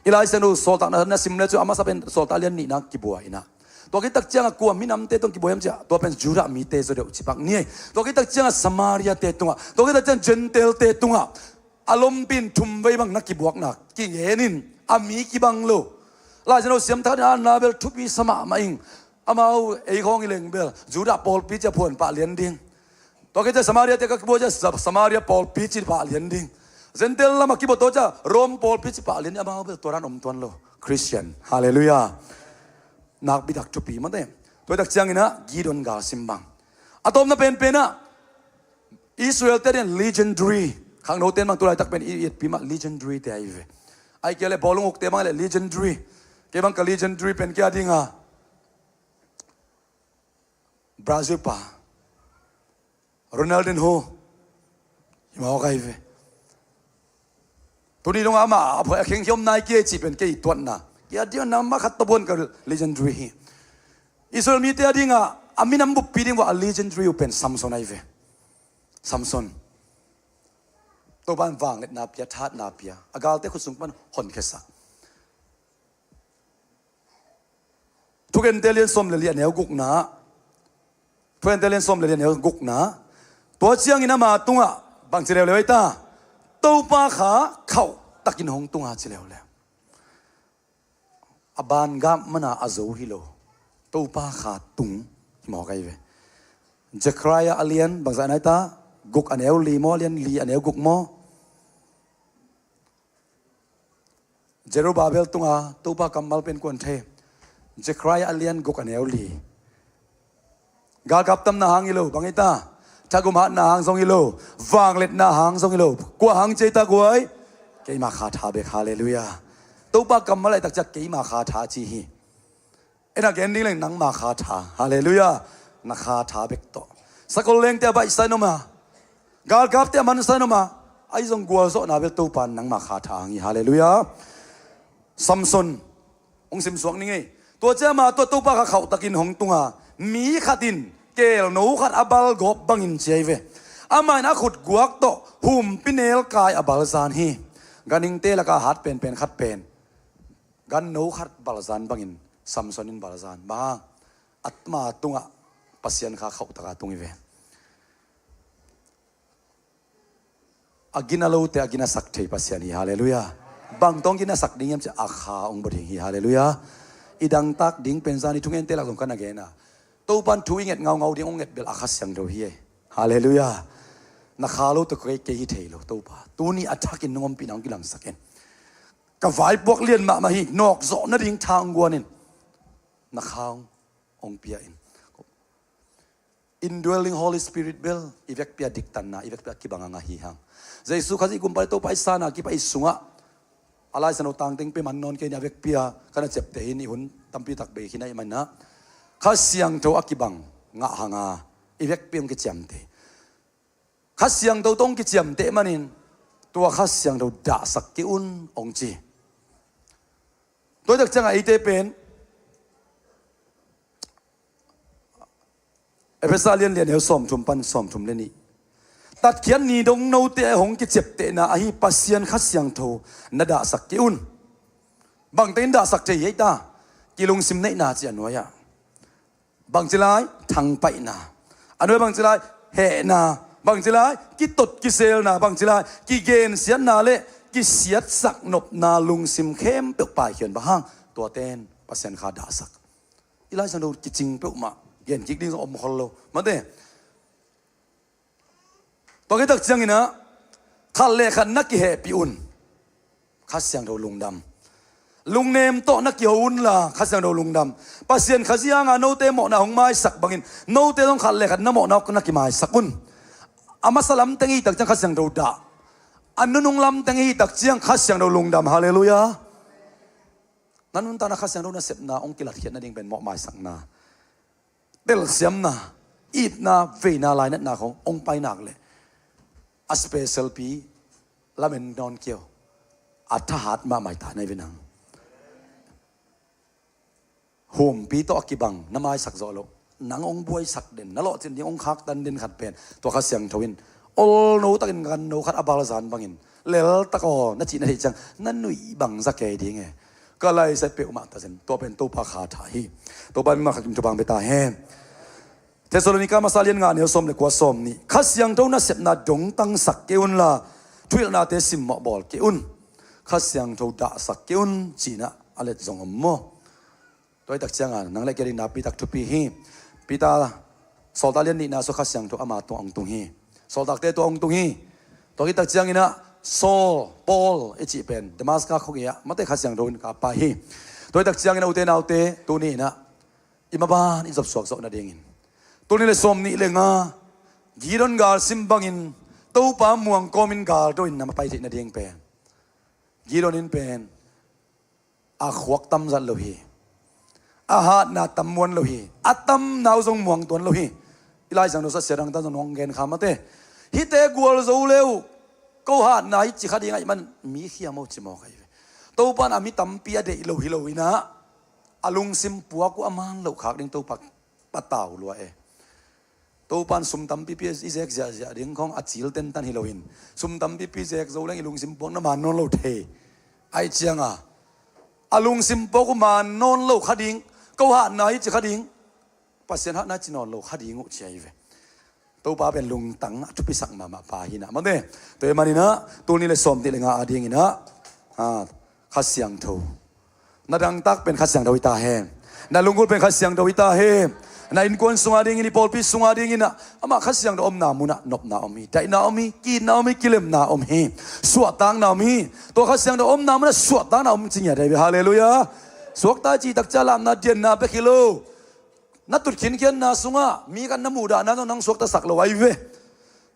I Lai Siangtho Sawltak na, na sim le cu a masa pen Sawltak lian nihna kibuak inah. Tua khit tak ciangah kua minamte tungah kibuak hiam ciah, tua pen Judah mite zaw deuh cipak ni ei. Tua khit tak ciangah Samaria-te tungah, tua khit tak ciang Gentile-te tungah a lompi in thum vei bang na kibuakna kigen in a mi kibang lo. Lai Siangtho siam thak ding a na bel thupi sa mahmah ing. Amau ei khawng i leng bel Judah pawlpi ci-a phuan pah lian ding. Tua khit ciang Samaria-te ka kibuak ciang Sa-, Samaria pawlpi ci pah lian ding. Gentile lamah kibuak tua ciang Rome pawlpi ci pah lian ding. Amau bel tua dan om tuan lo. Christian. Halleluiah. Nakpitak thupi mate. Tua tak cianginah Gideon galsim bang. A tawpna penpenah Israel-te ding legendary. Khangnote in bang tu laitak pen i etpi mah legendary-te ahi ve. Ai kei le bawlung ukte bang le legendary. Kei bang ka legendary pen kei a dinga Brazil pa Ronaldinho hi mawk ahi ve. Tuni dongah amah a phuai a kheng hi om nai kei cih pen kei tuatna. Kei a dinga nangmah khat tawh buan ka legendary hi. Israel mite a dinga a minam buppi ding uh a legendary uh pen Samson ahi ve. Samson. Topa in vangliatna pia, thatna pia. A galte khut sung pan honkhia sa. Thugente lian sawm le li a neu gukna. Thugente lian sawm le li a neu gukna. Tua ciangin ama tungah bang ci leuleu ei ta. Topa Kha khauh takin hong tunga ci leuleu. A bangap mana a zo hi lo. Topa Kha tung hi mawk ahi ve. Zechariah a lian bangzah nai ta. Guk a neu li maw, a lian li a neu guk maw. Zerubbabel tunga Topa kammal pen kuan thei. Zechariah a lian guk a neu li. Galkap tamna hang hi lo, bang hi ta. Thagum hatna hang zong hi lo. Vangliatna hang zong hi lo. Kua hang ci ei ta guai? Keima Kha tha bek. Halleluiah. Topa kammal ahi tak ciang keima Kha tha ci hi. Ei na gen ding leng nangma Kha tha. Halleluiah. Na Kha tha bek tawh. Sakol lengte a baihsa in om a. Galkapte a mansa in om a. Ahi zong gualzawhna bel Topa in nangma Kha tha hang hi. Halleluiah. Samson. Hong simsuak ning ei. Tua ciang ama tua Topa Kha khauh takin hong tunga. Mi khat in kelno khat a balgawp bangin ci ahi ve. Amah in a khut guak tawh humpi nelkai a balzan hi. Ganhingte lakah hat penpen khat pen. Ganno khat balzan bangin Samson in balzan. Bang hang? Ama tungah Pasian Kha khauh taka tung hi ve. A gina lote a ginasak thei Pasian hi. Halleluiah. Bang tawh ginasak ding hiam ci a Kha hong bua ding hi. Halleluiah. I dangtak ding pen zan i thungente lak zong ka na gen a. Topa in thu i nget ngaungau ding hong nget bel a Kha Siangtho hi ei. Halleluiah. Na Kha lo tawh kei, kei hi thei lo Topa. Tuni a thakin nong ompihna hong kilangsak in. Ka vaipuak lian mahmah hi, nawkzawh nading tha hong guan in. Na Kha hong pia in. Indwelling Holy Spirit bel i vekpi a diktanna, i vekpi a kibang a ngah hi hang. Jesu Khazih gumpa le Topa i sana kipa i sungah a Lai Siangtho tangteng pia man nawn kei ni a vekpi a ka na ciapteh in i hun tampi tak bei khin ahih manah Kha Siangtho a kibang ngah hang a i vekpi hong kiciamteh. Kha Siangtho tawh hong kiciamteh manin tua Kha Siangtho dahsak kei un hong ci. Tua tak ciangah eite pen Efesa lian li a neu sawmthum pan sawmthum le nih. Tatkhiat ni dong note a hong kiciaptehna ahi Pasian Kha Siangtho na dahsak kei un. Bangte in dahsak thei hi ei ta. Kilungsim neihna ci a nuai-ah. Bangci lai? Thangpaihna. A nuai bangci lai? Hehna. Bangci lai, kitot kiselna, bangci lai, kigensiatna le kisiatsak nopna lungsim khempeuh paikhian bang hang, tuate in Pasian kha dahsak. I Lai Siangtho kicing peuhmah, gen kik ding zong om khol lo. Mate. Tua khit tak ciangin ah, khat le khat na kihehpih un. Kha Siangtho lungdam. Lungnem tawh na kiho unla, Kha Siangtho lungdam. Pasian Kha Siangtho note mawhna hong maisak bangin, note zong khat le khat na mawhna na kimaisak un. A masa lam teng i hih tak ciang Kha Siangtho dah. A nunung lam teng i hih tak ciang Kha Siangtho lungdam. Halleluiah. Na nuntakna Kha Siangtho nasepna hong kilatkhiat nading pen mawh maisakna, telsiamna, itna, veina, lainatna khong hong pai nak leh, a special pi lamen nawn kei un. A thahat mahmah hi ta na hi ve nang. Humpi tawh a kibang na maisak zawh loh, nang hong buaisak den, na lawhcin ding hong khaktan den khat pen tua Kha Siangtho in olno takin ganno khat a balzan bangin, lel tak aw na cih na theih ciang na nuih bang za kei ding e. Ka laisai peuhmah ta zen, tua pen Topa kha tha hi. Topa in mah kha kim thupha hong pia ta hen. Thessalonika masa lian nga, neu sawm le kua, sawm nih. Kha Siangtho nasepna dongtangsak kei unla, thuhilhnate simmawh bawl kei un. Kha Siangtho dahsak kei un, ci-in ah a let zong om maw. Tua hi tak ciangin nang le kei ding napi tak thupi hi. Peter, Sawltak lian nihna sua Kha Siangtho ama tungah hong tung hi. Sawltakte tungah hong tung hi. Tua hi tak ciangin ah Saul, Paul i cih pen Damascus khua-ah mate Kha Siangtho in ka pai hi. Tua hi tak ciangin ah ute naute, tuni in ah i maban i zopsuak zawh nadingin, tul nih le sawm nih le nga, Gideon gal sim bangin Topa muang kawmin gal do in na mapai theih nading pen, Gideon in pen a khuak tam zat lo hi. A hatna tam muan lo hi. A tamna uh zong muang tuan lo hi. I Lai Siangtho sitsia dangtan zong hong gen kha mate. Hihte gualzo le uh, ko hatna hi ci kha ding ahih man mi khiam aw ci mawk ahi ve. Topa in a mi tampi a deih lo hi lo in ah, a lungsim puak uh a man loh khak ding Topa patau lua e. Topa in sum tampipi i zek ziahziah ding khong a cil tentan hi lo in, sum tampipi zek zo leng i lungsim puak na man nawn lo thei. Ahih ciangin a lungsim puak uh man nawn lo kha ding, ko hatna hi ci kha ding, Pasian hatna ci nawn lo kha ding uh ci ahi ve. Topa pen lungtang a thupisak mahmah pa hi na mate. Tua ahih manin ah tul nih le sawm nih le nga adingin ah, ah, Kha Siangtho, na dangtak pen Kha Siangtho hi ta hen. Na lunggulh pen Kha Siangtho hi ta hen. Na innkuan sungah dingin, i pawlpi sungah dingin ah, amah Kha Siangtho omna munah nopna om hi, daihna om hi, ki-itna om hi, kilemna om hi, suahtakna om hi. Tua Kha Siangtho omna munah suahtakna om ci ngiat ahi ve. Halleluiah. Suakta cih tak ciang lamna dianna bek hi lo. Na tut khinkhianna sungah mi khat na muhdahna zong nang suaktasak lo ahi ve.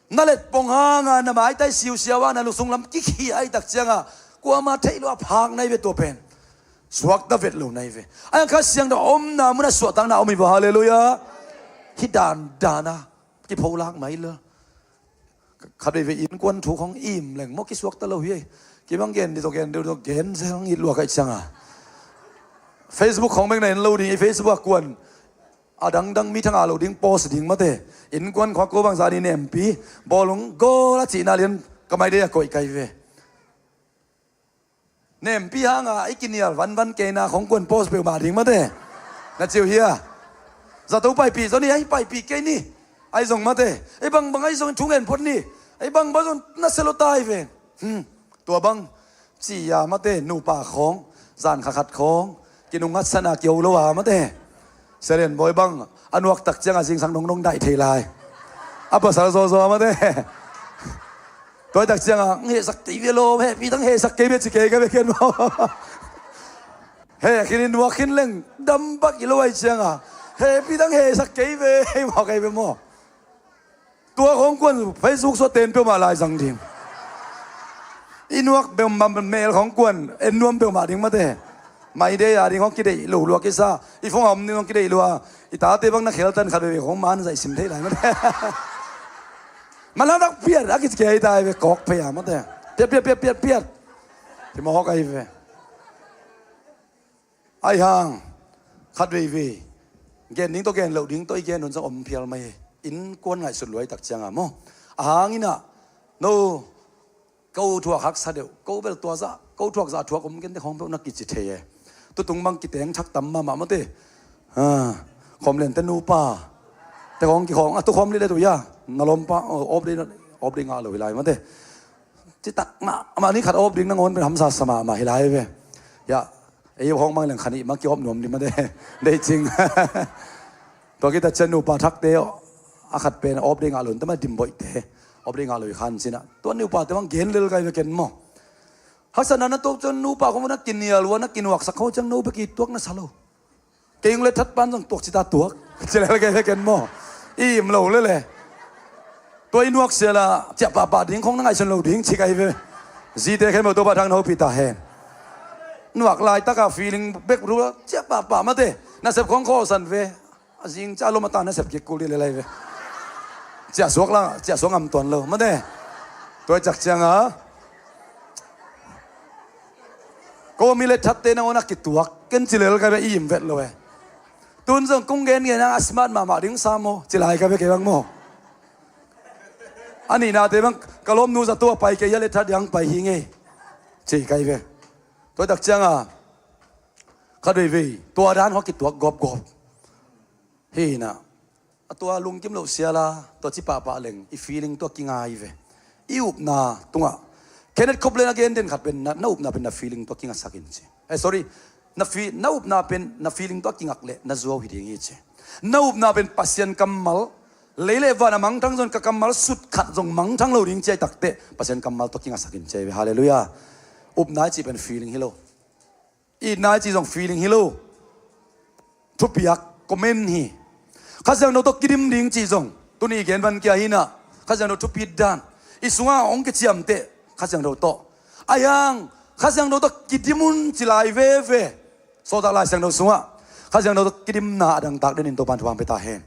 Na letpong hangin na maitai siusiau a, na lusung lam kikhih ahih tak ciangin kuamah theih loh a phak na hi ve tua pen. Suakta vet lo na hi ve. Ahi hang Kha Siangtho omna munah suahtakna om hi ve. Halleluiah. Hih dandan a kipholak mai lo. Khat veivei innkuan thu khong im leng maw kisuakta lo hi. Kibang gen dih tawh gen dih tawh gen zel ngit luak ahih ciangin, Facebook khong bek na en lo ding, i Facebook ah kuan a dangdang mi thang a lo ding post ding mate. Innkuan khua ko bangzah ni nempi bawlung goal a cihna lian ka mai dei a koih kai ve. Nempi hanga i kinial vanvan keina khong kuan post peuhmah ding mate. Na ciu hia? Zato paipih zaw ni, ai paipih kei ni. Ai zong mate. Ai bangbang ai zong thu ngen phot ni. Ai bangbang zong na selo tai ve. Hmm. Tua bang ci-a mate, nupa khong zan kha khat khong kinungngatsakna kiho lo a mate. Seren bawi bang a nuak tak ciangin zingsang dongdong daih thei lai. A pasal zawzaw mate. Tua tak ciangin hehsak kei ve lo, hehpih tang hehsak kei ve ci kei ka ve khian maw. Heh khin i nuak khin leng dam bak hi lo ahih ciangin hehpih tang hehsak kei ve, hei maw kei ve maw. Tua khong kuan Facebook sua ten peuhmah lai zang ding. I nuak bem bam mel khong kuan en nuam peuhmah ding mate. Mai dei a ding khong kideih lo lua kisa. I phone a om ding khong kideih lua. I tate bang na kheltan khat veve khong man zaih sim thei lai mate. Malang tak piat a kici kei tai ve kawk phei a mate. Piat, piat, piat, piat, piat. Ti mawk ahi ve. Ahi hang khat veivei gen ding tawh gen loh ding tawh i gen hun zong om phial mai hi. Innkuan ngaihsut luai tak ciangin maw. A hangin ah no, ko thuak haksa deuh, ko bel tua zah, ko thuak zah thuak om kei inteh khawng peuh na kici thei e. Tutung bang kiteng thak tam mahmah mate. Ha, khawm lian te nupa te khawng kikhawng a tukhawm lih le tu ia. Na lawmpa, oh, off day, off day ngah lo hi lai mate. Citak mahmah ni khat off ding nangawn pen hamsa sa mahmah hi lai ve. Ya, ei hong mang leng khanih mang ki-off nuam ni mate. Dei cing. Tua kita cian nupa thakte a khat pen off day ngah lo, tama dimboihte. Off day ngah lo hi khan cina. Tua nupate mang gen lel kai ve ken maw. Haksatna na tuak ciang nupa khong na kinial ua na kinuaksak khong ciang no bek i tuak na sa lo. Kei ung le that pan zong tuak cita tuak. Ci lel kei ve ken maw. I im lo lele. Tua i nuak sia la ciah pahpah ding khong na ngaihsun lo ding ci kai ve. Zite khen mo Topa thang na hopih ta hen. Nuak laitaka feeling bek ru ciah pahpah mate. Nasep khong khawlsan ve. A zing ca lom a ta nasep kik kul dih lelai ve. Ciah suak la ciah suak ngam tuan lo mate. Tua i cak cianga ko mi le thatte na ngawn a kituak ken ci lel ka ve i im vet lo e. Tun zong kung gen gen a smart mahmah ding sa maw ci lai ka ve kei bang maw. A nihnate bang ka lawmnu zato a pai kei a le that diang pai hi ngei ci kai ve. Tua i tak cianga khat veivei tua dan hua kituak gawpgawp. Hi na a tua lungkim lo siala tua ci pahpah leng i feeling tua kingai ve. I upna tungah Kenneth Copeland a gen den khat pen na, na upna pen na feeling tua kingasak in ci. Eh, sorry, na, fi, na upna pen na feeling tua kingak leh na zuau hi ding hi ci. Na upna pen Pasian kammal, lei le van a mangthang zong ka kammal sut khat zong mangthang lo ding ci ai takte Pasian kammal tua kingasak in ci ai ve. Halleluiah. Upna i ci pen feeling hi lo. Itna i ci zong feeling hi lo. Thupiak comment hi. Kha Siangtho tawh kidim ding ci zong tuni i gen van kia hi na. Kha Siangtho thupi dan i sunga hong kiciamteh Kha Siangtho tawh a hiang Kha Siangtho tawh kidim un ci lai veve. Sawltak Lai Siangtho sungah Kha Siangtho tawh kidimna a dangtak denin Topan thupha hong pia ta hen.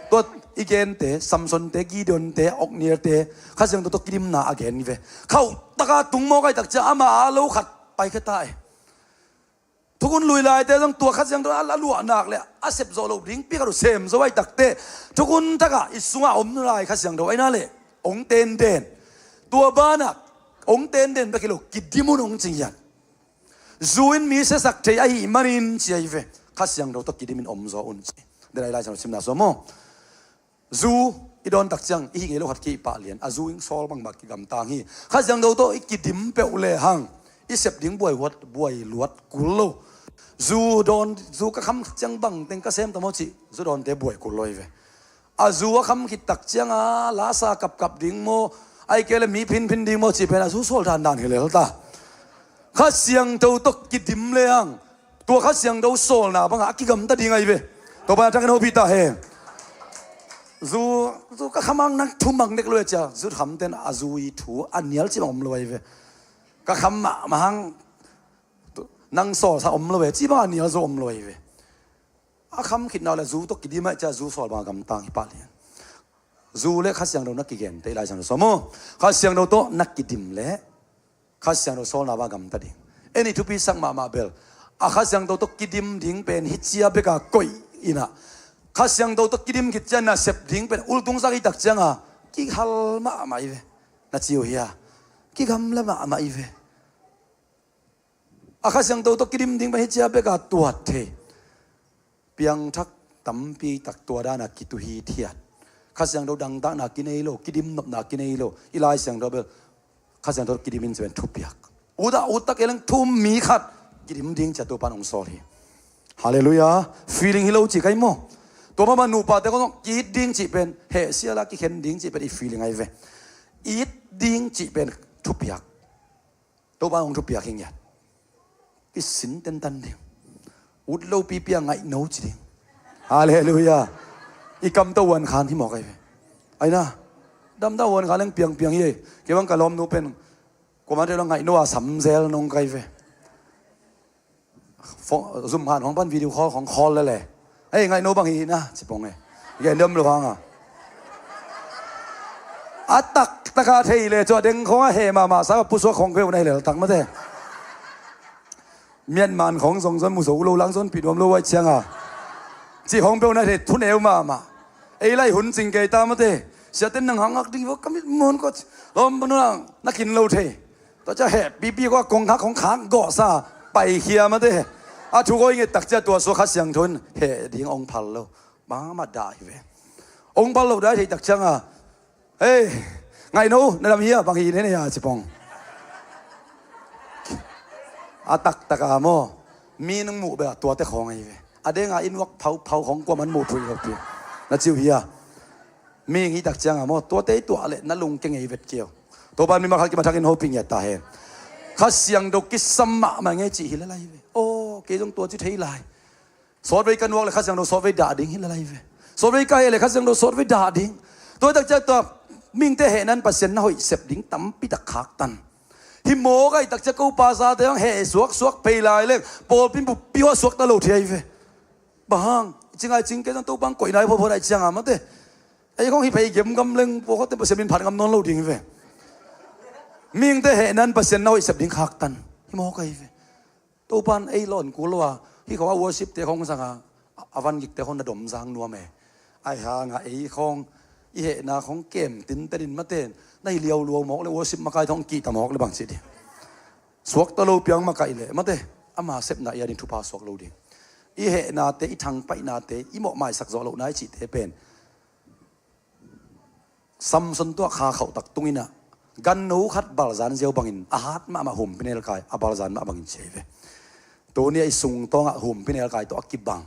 Tua i gente Samsonte, Gideonte, Othniel-te Kha Siangtho tawh kidimna a gen ve. Khauh taka tung mawk ai tak cia ama a lo khat paikhia ta e. Thukhun lui laite zong tua Kha Siangtho a luahnak le a sep zawh loh ding pi khat uh sem zo ai takte thukhun takah i sungah om lai Kha Siangtho aina le ong tenden. Tua banah ong tenden bek hi lo kidim un ong cinghian. Zu in mi siasak thei ahi manin ci ahi ve. Kha Siangtho tawh kidimin om zaw un ci. Denai Lai Siangtho simna saw maw. Zu i dawn tak ciang i hih ngei lo khat kei i pah lian a zu in sawl bangmah kigamtang hi. Kha Siangtho tawh i kidim peuh le hang i sep ding buai huat buai luat kul lo. Zu dawn zu ka kham ciang bang teng ka sem ta maw cih zu dawnte buai kul lo hi ve. A zu a kham khit tak cianga lasa kapkap ding maw ai kei le mi phinphin ding maw cih pen a zu sawl dandan hi lel ta. Kha Siangtho tawh kidim le hang tua Kha Siangtho sawlna bangah a kigamta ding ahi ve. Topa a tangin hopih ta he. Zu, zu ka khamang nang thu mang nek lo e cia zu khamten a zu i thu a nial ci bang om lo ahi ve. Ka kham mahmah hang nang sawlsa om lo e ci bang a nial zo om lo ahi ve. A kham khitna le zu tawh kidim ah cia zu sawl bang a gamtang hi pah lian. Zu le Kha Siangtho na kigen te i Lai Siangtho saw maw. Kha Siangtho tawh na kidim le Kha Siangtho sawlna bang gamta ding. Eni thupi sak mahmah bel a Kha Siangtho tawh kidim ding pen hi cia beka koih ina Kha Siangtho tawh kidim khit cia na sep ding pen ultungsak i tak cianga kihal mahmah i ve. Na ciu hia kigamla mahmah i ve. A Kha Siangtho tawh kidim ding pen hi cia beka tuat thei. Piangthak tampi tak tua dana kituhi thiat. Kha Siangtho dangtakna kinei lo, kidim nopna kinei lo. I Lai Siangtho bel Kha Siangtho kidimin ci pen thupiak. Uta utak eleng thum mi khat kidim ding cia Topan hong sawl hi. Halleluiah. Feeling hi lo ci kai maw. Tua mama nupate kong ki-it ding ci pen heh siala kikhen ding ci pen i feeling ai ve. It ding ci pen thupiak. Topa hong thupiak hi ngiat. I sin tentan ding. Ut lo pipia ngaih no ci ding. Halleluiah. I kam to wan khan hi mawk ai ve. Aina. Dam to wan khan leng piangpiang hi ei. Kei bang ka lawm nu pen. Kuaman reu la ngaih no a samzel nong kai ve. Zum han hong pan video call hong call lele. Ei ngaih no bang hi na ci pong e. Gen dem lo hanga. A tak taka thei le cua deng khong a he mahmah sa pusuak khong keu na hi lel tak mate. Mianman khong zong zon mu zo lo lang zon pi duam lo wai cianga. Ci hong peu na thei thuneu mahmah. Ei lai hun cing kei ta mate. Siaten nang hangak ding vo kamit mon ko ci. Lom panu lang na kin lo thei. Tua cia heh pipi ko a kong khak hong khak gawhsa paikhia mate. A thu ko i nget tak cia tua sua Kha Siangtho in heh ding ong phal lo. Bangmah dah hi ve. Ong phal lo dah hi tak cianga Hei, ngaihno, na dam hia, bang hi ne ne a cipong. A taktak a maw, mi nang muh bel a tuate khawng ahi ve. A deng a i nuak phauphau khawng kuaman muh phuih lo pi. Na ciu hia. Mi hi tak ciang a maw, tuate i tuah leh na lungke ngei vet keu. Topan mi mah khat kimathakin hopih ngiat ta hen. Kha Siangtho kisam mahmah ngei cih hi lalai ve. Aw, kei zong tua ci thei lai. Sawtvei ka nuak le Kha Siangtho sawtvei dah ding hi lalai ve. Sawtvei ka heh le Kha Siangtho sawtvei dah ding. Tua tak ciang tua mihingte hehna in Pasian na hoih sep ding tampi tak khaktan. Hi mawk ahi tak ciang ko pastor te hong heh suaksuak phei lai leng pawlpi in buppi hua suakta lo thei ahi ve. Bang hang, i cing ai cing kei zong Topa hong koihna i phawtphawt ahi ciang a mate. Ei khawng hi phei gemgam leng pawlkhatte Pasian min phat ngam nawn lo ding hi ve. Mihingte hehna in Pasian na hoih sep ding khaktan. Hi mawk ahi ve. Topan ei lawn kul lo a, hih khawng a worship te khawng zang a, a van gik te khawng na dom zang nuam e. Ahi hang a ei khawng i hehna khawng kem tinten in mate, na hi liauluau mawk le worship makai thawng kihta mawk le bang ci ding. Suakta lo piang makaih le mate, ama sepna i a ding thupha suak lo ding. I hehnate, i thangpaihnate, i mawhmaisak zawh lohna i cihte pen Samson tuah kha khauh tak tung in ah, ganno khat balzan ziau bangin a hat mahmah humpin a elkai, a balzan mah bangin ci ahi ve. Tuni a i sungtawngah humpin a elkai tawh a kibang.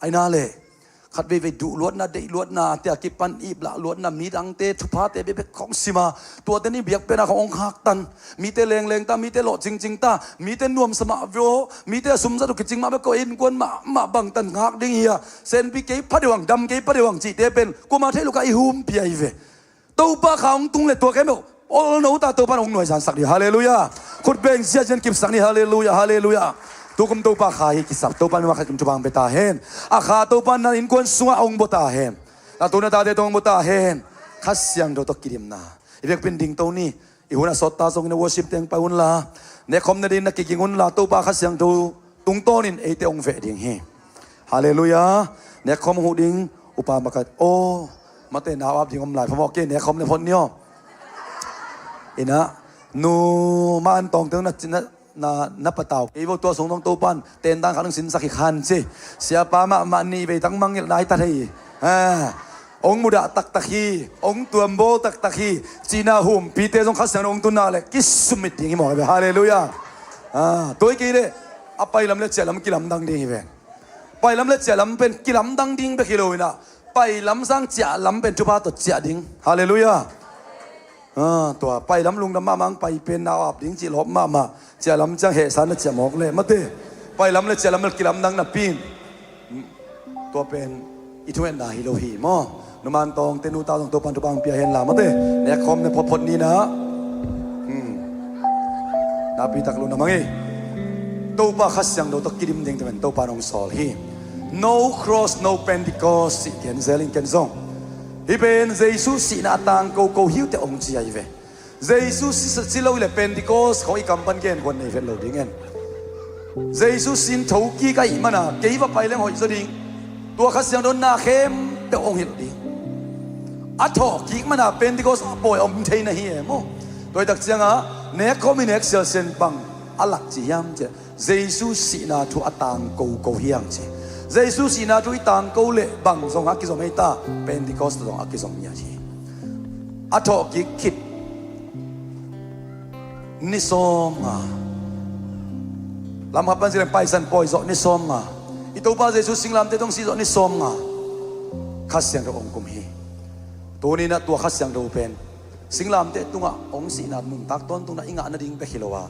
Ahi na le, khat veivei duhluatna, deihluatna, te a kipan iplah luatna, midangte thuphate bekbek khawng sim a, tuate ni biakpiakna khawng hong khaktan. Mite lengleng ta, mite lawh cingcing ta, mite nuamsa mah vua, mite a sumzat uh kicing mah bek ko innkuan mahmah bangtan ngak ding hi a, senpi kei pha deuh ang, dam kei pha deuh ang cihte pen kuamah theih lo ka i humpi ahi ve. Topa kha hong tung le tua kei meuh olno ta Topa in hong nuaizansak ding. Halleluiah. Khut beng ziazian kipsak ni. Halleluiah, halleluiah. Tukum Topa kha hi kisap Topa in mah khat kim thupha hong pia ta hen. A kha Topa in na innkuan sungah hong bua ta hen. Na tu na tate tawh hong bua ta hen. Kha Siangtho tawh kidimna i biakpin dingto ni. I hun a sawt ta zongin a worship teng pai unla, nekkhawm na dingin na kiging unla, Topa Kha Siangtho tungtawnin eite hong veh ding hi. Halleluiah. Nekkhawm huh ding upa makai aw, mate nau ap ding om lai phamawh kei, nekkhawm ne phot ni aw. Inah nu ma an tawngte na, na, na, na patau kei vo, tua sung dong Topan tendan khat hong sinsak hi khan ci. Siapa mahmah nih vei tang mangngilh nai ta thei hi. Hong mudah taktak hi, hong tuambawl taktak hi. Cihna humpite zong Kha Siangtho hong tunna le kisumit ding hi mawk hi ve. Halleluiah. Tua hi kei leh a pailam le ciahlam kilamdang ding hi ve. Pailam le ciahlam pen kilamdang ding bek hi lo inah, pailam sang ciahlam pen thupha tawh ciah ding. Halleluiah. Tua pailam lungdam mahmah ang, pai pen nau ap ding cih lawp mahmah. Ciahlam ciang hehsa na ciah mawk leh mate, pailam le ciahlam le kilamdang napi in tua pen i thungetna hi lo hi maw. Numan tawngte nu tau zong Topan thupha hong pia henla mate, nekkhawm ne photphot ni na. Napi tak lo na mang hi. Topa Kha Siangtho tawh kidim ding te pen Topan hong sawl hi. No cross, no Pentecost cih gen zel in ken zong. Hih pen Jesu sihna a tangko ko hi uh teh hong ci ahi ve. Jesu si, si lo hi leh Pentecost khawng i kam pan genkhuan nei vet lo ding en. Jesu sin thokik ahih mana kei va pai leng hoih zaw ding. Tua Kha Siangtho na khempeuh hong hilh ding. A thawhkik mana Pentecost a pawi om thei na hi e maw. Tua hi tak ciangah nekkhawm i nek sialsian bang a lak ci hiam ciah. Jesu sihna thu a tangko ko hi ang ci. Jesu sihna thu i tangko leh bang zong a kizom hei ta, Pentecost zong a kizom ngiat hi. A thawhkik khit ni sawmnga, lamkhat pan zileng Paisan pawi zawh ni sawmnga, i Topa Jesu singlamteh tungah si zawh ni sawmnga, Kha Siangtho hong kum hi. Tuni inah tua Kha Siangtho pen singlamteh tungah hong sihna nuntak tawntungna i ngah nading bek hi lo a,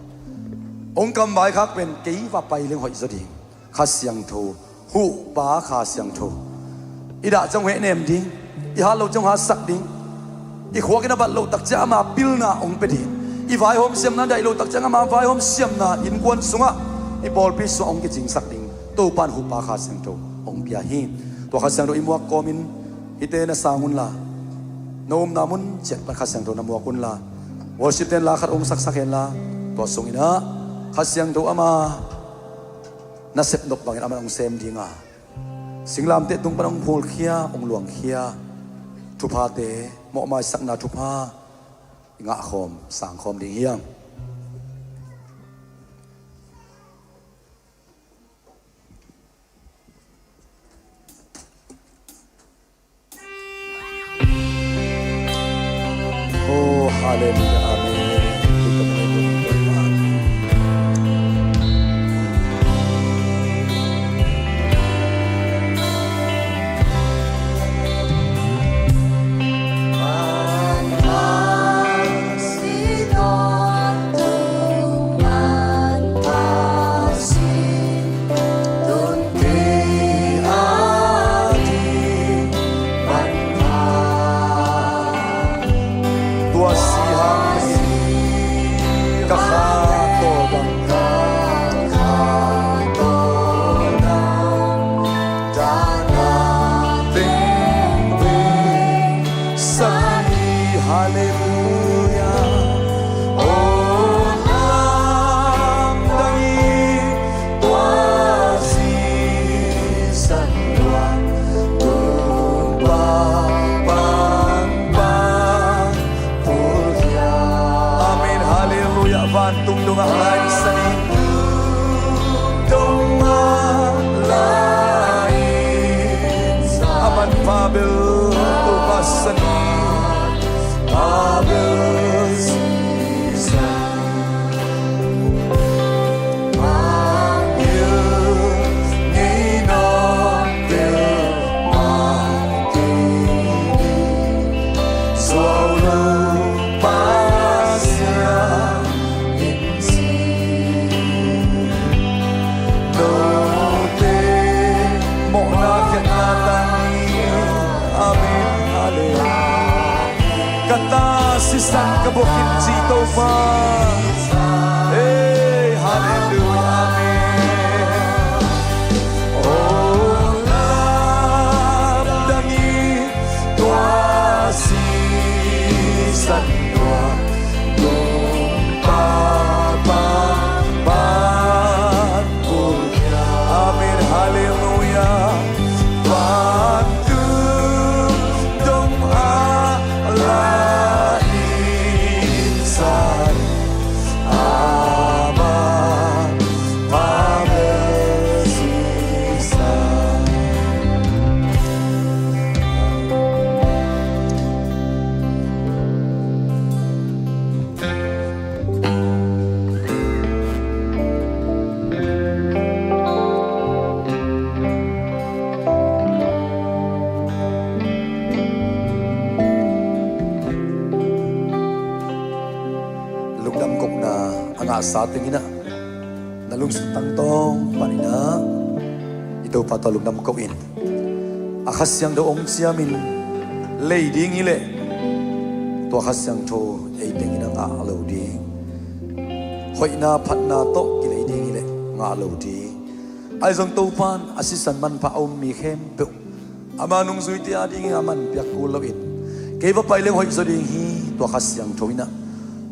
hong kamvaikhak pen kei va pai leng hoih zaw ding. Kha Siangtho, huhpa Kha Siangtho, i dah ciang hong hehnem ding, i hat loh ciang hong hatsak ding, i khuak in a bat loh tak ciang ama pilna hong pia ding, i vaihawm siamna daih loh tak ciang ama vaihawm siamna innkuan sungah, i pawlpi sungah hong kicingsak ding Topan huhpa Kha Siangtho hong pia hi. Tua Kha Siangtho i muak kawmin hihte na sang unla, na omna mun ciat pan Kha Siangtho na muak unla, worship ten la khat hong saksak henla, tua sung inah Kha Siangtho ama na sepnop bangin amah hong sem dinga, singlamteh tung pan hong phulkhia, hong luangkhia thuphate, mawhmaisakna thupha i ngahkhawm sangkhawm ding hiam? Amen. Amen. Tua si hang ka kha tawh bang. Hallelujah. O lamdang in tua sisan luang tung pang pang pang pulkhia. Amen. Hallelujah. Vantung dongah lai sani. Dongah lai sa. Aman pabel tu pasani. Pabel sisan. Amen. Hallelujah. Ka ta sisan ka buak in ci Topa. Hey, hallelujah, amen. O lamdang in tua sisan tua tung pa pa pa. Amen, hallelujah. Vantung dongah lai sa. Amen. Amen. Lungdam kohna a ngahsa teng in ah, na lungsim tangtawng panin ah i Topa tawh lungdam koh in. A Kha Siangtho hong ciamin lei ding hi leh, tua Kha Siangtho ei teng in a ngah lo ding. Hoihna phatna tawh kilei ding hi leh ngah lo ding. Ahi zong Topa in a sisan manpha a um mi khempeuh ama nungzuite a dingin a man piak kul loin, kei va pai leng hoih zaw ding hi, tua Kha Siangtho in ah.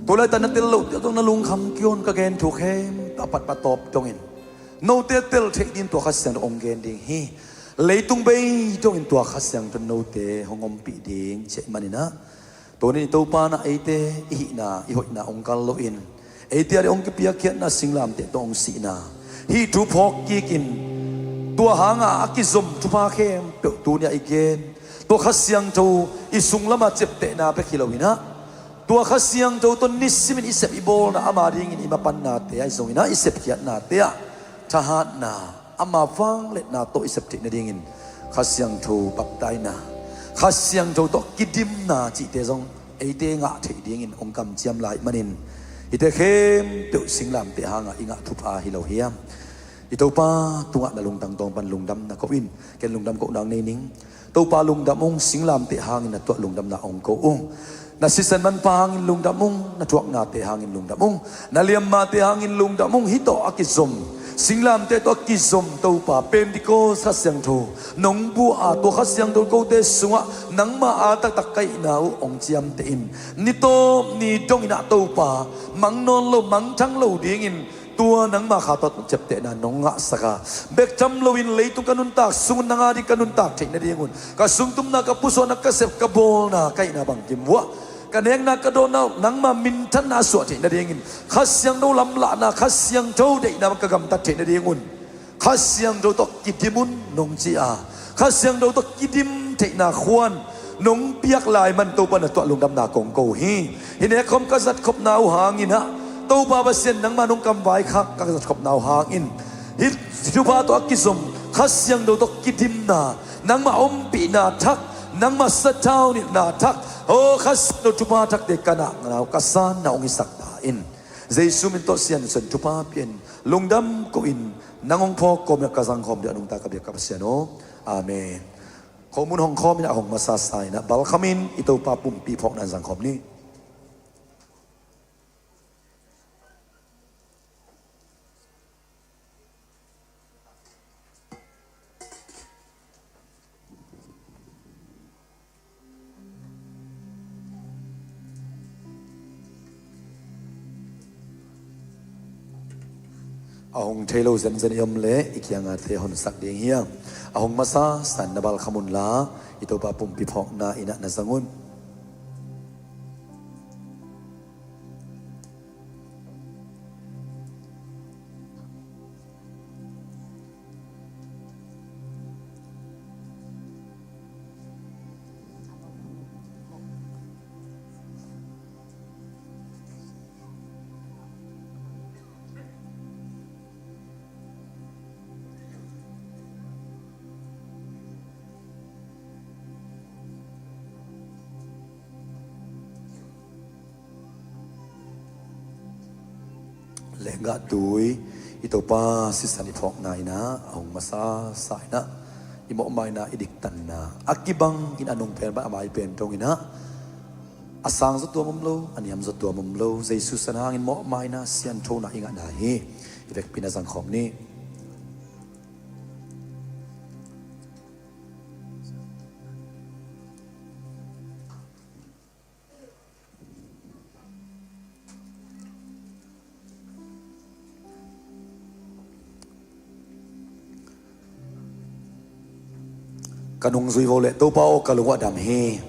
Tua laitak na tel loh, tua zong na lungkham kion ka gen thu khempeuh a pat patawp dongin note tel theih ding tua Kha Siangtho hong gen ding hi. Leitung bei dongin tua Kha Siangtho note hong ompih ding ci ahih manin ah, tuni in Topa in ah eite i hihna i hoihna hong kal loin, eite a ding hong kipiakkhiatna singlamteh tawh hong sihna, hih thu phawk kikin, tua hanga a kizom thupha khempeuh tuni ah i gen, tua Kha Siangtho i sung lama ciaptehna bek hi loin ah, tua Kha Siangtho tawh nisimin i sep i bawlna, ama dingin i mapannate ahi zongin ah, i sepkhiatnate ah thahatna, ama vangliatna tawh i sep theih nadingin Kha Siangtho baptaina, Kha Siangtho tawh kidimna cihte zong eite ngah theih dingin hong kamciam lai manin, hihte khempeuh singlamteh hanga i ngah thupha hi lo hiam? I Topa tungah na lungtang tawng pan lungdamna koh in, ken lungdam koh nang nei ning. Topa lungdam ung, singlamteh hangin na tuah lungdamna hong ko ung. Na sisan manpha hangin lungdam ung, na thuaknate hangin lungdam ung, na liammate hangin lungdam ung. Hih tawh a kizom, singlamteh tawh a kizom Topa Pentecost Kha Siangtho nong bua a, tua Kha Siangtho kote sungah nangma a taktak ka hihna uh hong ciamteh in, ni tawp ni dongin ah Topa, mang nawn lo, mangthang lo dingin tua nangma Kha tawh ciaptehna nong ngahsak a, bek tham loin leitung ka nuntak sungun nang a ding ka nuntak theih nadingun, ka sungtumna, ka pusuahna, ka sep ka bawlna, ka hihna bangkim uh ah, ka nekna, ka dawnna uh nangma minthanna a suah theih nadingin, Kha Siangtho lamlahna, Kha Siangtho deihna bang ka gamtat theih nadingun, Kha Siangtho tawh kidim un nong ci a, Kha Siangtho tawh kidim theihna khuan Nong piak lai man Topa na tuah lungdamna kong ko hi. Hih nekkhawm ka zatkhopna uh hangin ah, Topa Pasian nangmah nong kamvaikhak ka zatkhopna uh hangin, hih thupha tawh a kizom Kha Siangtho tawh kidimna, nangmah ompihna thak, nangmah sathau nilhna thak, aw Kha Siangtho thupha thakte ka nakna uh ka sanna hong hisak ta in. Jesu min tawh Sian San thupha pia in, lungdam ko in, nang hong phawk kawmin ah ka zangkhawm ding a nungta ka biak ka Pasian aw. Amen. Khomun hong khawmin ah hong masasa in ah balkhamin i Topa pumpi phawkna in zangkhawm ni. A hong thei lo zenzen i om leh i kiangah te honsak ding hi a, a hong masasa in na balkham unla, i Topa pumpi phawkna in ah na zang un. Lenggah tui i Topa sisan i phawkna in ah a hong masasa in ah, i mawhmaina, i diktanna a kibang in a nung pen bang a mai pen dong in ah, a sang zaw tuam om lo, a niam zaw tuam om lo, Jesu san hangin mawhmaina, sianthona i ngahna hi. I vekpi in ah zangkhawm ni. Ka nungzui vo leh, Topa aw, ka lung uh a dam hi.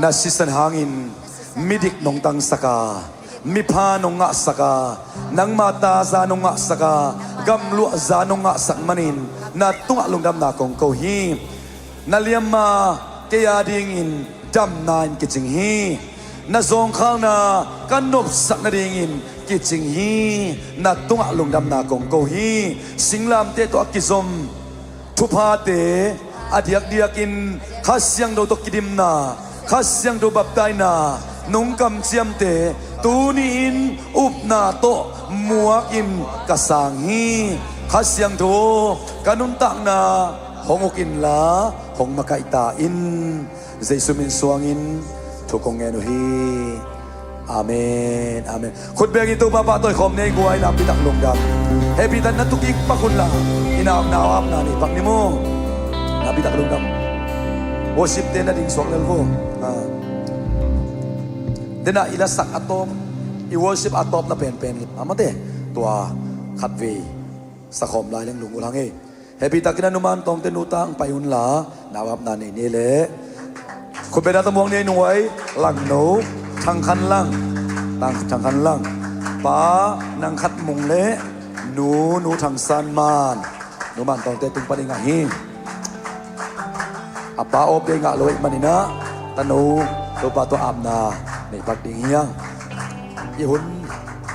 Na sisan hangin midik nong tangsak a, mipha nong ngahsak a, nangma taza nong ngahsak a, gamluahza nong ngahsak manin na tungah lungdamna kong ko hi. Na liamma kei a dingin damna in kicing hi. Na zawngkhalna ka nopsak nadingin kicing hi. Na tungah lungdamna kong ko hi. Singlamteh tawh a kizom thuphate, a diakdiakin Kha Siangtho tawh kidimna, Kha Siangtho baptaina nong kamciamte, tuni-in upna tawh muakin ka sang hi. Kha Siangtho, ka nuntakna hong uk inla, hong makaih ta in. Jesu min suangin thu kong ngen uh hi. Amen, amen. Khutbeng in Topa pahtawi khawm ni ei guai, nakpi tak lungdam. Hehpihtak in na thukik pak unla, i nau, nau apna nei pak ni maw. Nakpi tak lungdam. Worship te na ding suak lel vo. Ah. Dena i lasak a tawp, i worship a tawpna penpen a mate, tua khatvei sakhawm lai leng lungul hang ei. Hehpihtakin a numan tawngte nuta ang pai unla, nau apna nei ni leh. Khutbeng a tamuang ni ei nungzuite, Langno, Thang Khan Lang, Thang, Thang Khan Lang. Pa Nang Khat Mung leh nu, nu Thang San Man. Numan tawngte tung panin ngah hi. A pa awp ding ngah lo ahih manin ah, tano Topa tawh apna nei pak ding hi hang. I hun,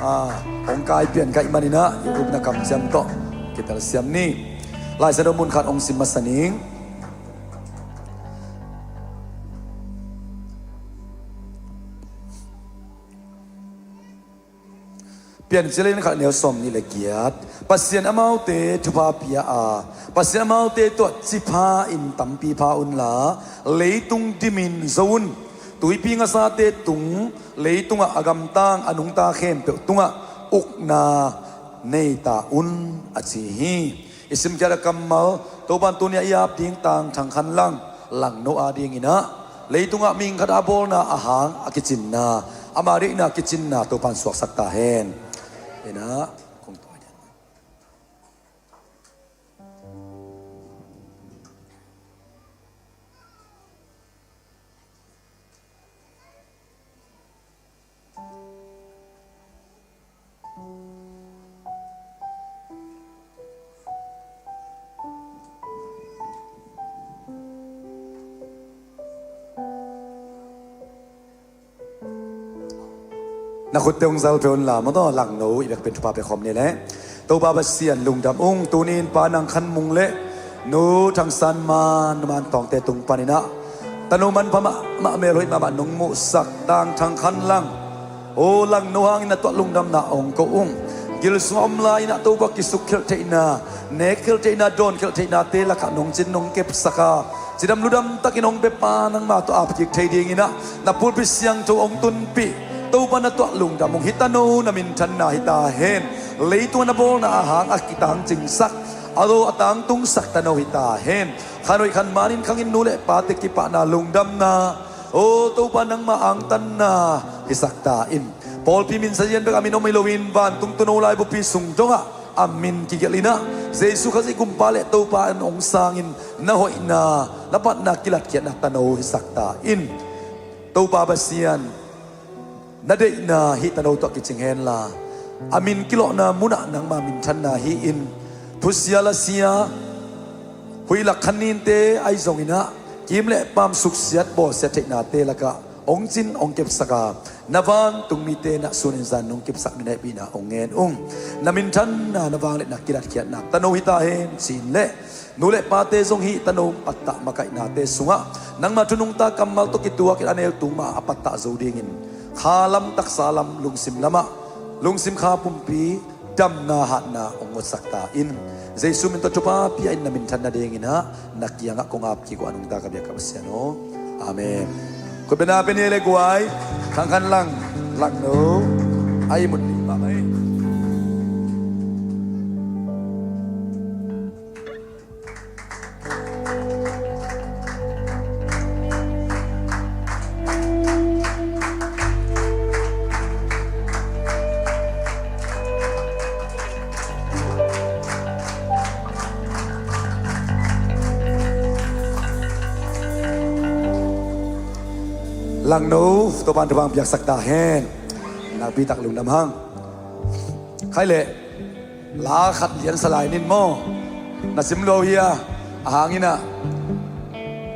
ah, hong kai pian ka hih manin ah, i upna kamciam tawh kitelsiam ni. Lai Siangtho mun khat hong sim masa ning. Piancil in khat neu sawm nih le giat. Pasian amaute thupha pia a, Pasian amaute tuah cipha in tampi pha unla, leitung dimin zo un. Tuipi ngasate tung, leitungah a gamtang a nungta khempeuh tungah ukna nei ta un, a ci hi. I simkhiat a kammal, Topan tuni a i ap ding tang Thang Khan Lang, Langno a dingin ah, leitungah mihing khat a bawlna a hang a kicinna, ama deihna kicinna Topan suaksak ta hen. Ina, kong tawi den. Na khutte hong zal peuh unla maw, Langno i bek pen thupha pia khawm ni leh. Topa Pasian lungdam ung, tuni in Pa Nang Khan Mung le Nu Thang San Man, Nu Man Thawngte tung panin ah tanu manpha mahmah, mel hoih mahmah nong muhsak Tang Thang Khan Lang, aw Langno hangin na tuah lungdamna hong ko ung. Gil sungah om lai-in ah Topa kisukkhelh theihna, nekkhelh theihna, dawnkhelh theihnate lakah nong cin nong kepsak a, cidam ludam takin hong pia Pa nangma tawh apkik thei dingin ah na pulpit siangtho hong tunpih Topa na tuah lungdam ung. Hih tanu na minthanna hi ta hen. Leitungah na bawlna a hang a kitangcingsak, a lo a tangtungsak tanu hi ta hen. Khan hoih khan manin khangin nu le pate kipahna, lungdamna, aw Topa nangma angtanna hisak ta in. Pawlpi min sazian bek a min om hi loin vantung tuuno laibupi sung dongah a min kigelh in ah Jesu Khazih Gumpa le Topa in hong sangin na hoihna, na phatna kilatkhiatna tanu hisak ta in. Topa Pasian, na deihna hih tanu tawh kicing henla, a min kilawhna munah nangma minthanna hi-in, thusia lasia, huih lak khan ninte ahi zongin ah kim le pam suksiat bawlsiat theihnate lakah hong cin hong kepsak a, na vantung mite na sunin zan nong kepsak min hehpihna hong ngen ung. Na minthanna, na vangliatna kilatkhiatna tanu hi ta hen ci-in leh, nu le pate zong hih tanu pattah makaihnate sungah nangma thu nungta kammal tawh kituakin a neu tung mah a pattah zo dingin kha lam taksa lam lungsim lamah, lungsim kha pumpi damna hatna hong ngotsak ta in. Jesu min tawh thupha pia in, na minthan nadingin ah na kiangah kong ap kik uh a, nungta ka biak ka Pasian aw. Amen. Khutbetna pia ni le guai. Thang Khan Lang, Langno, a ihmut ding mahmah hi. Langno, Topa'n thupha hong piaksak ta hen. Nakpi tak lungdam hang. Khai leh, la khat lian sa lai ning maw. Na sim lo hia, a hang in ah,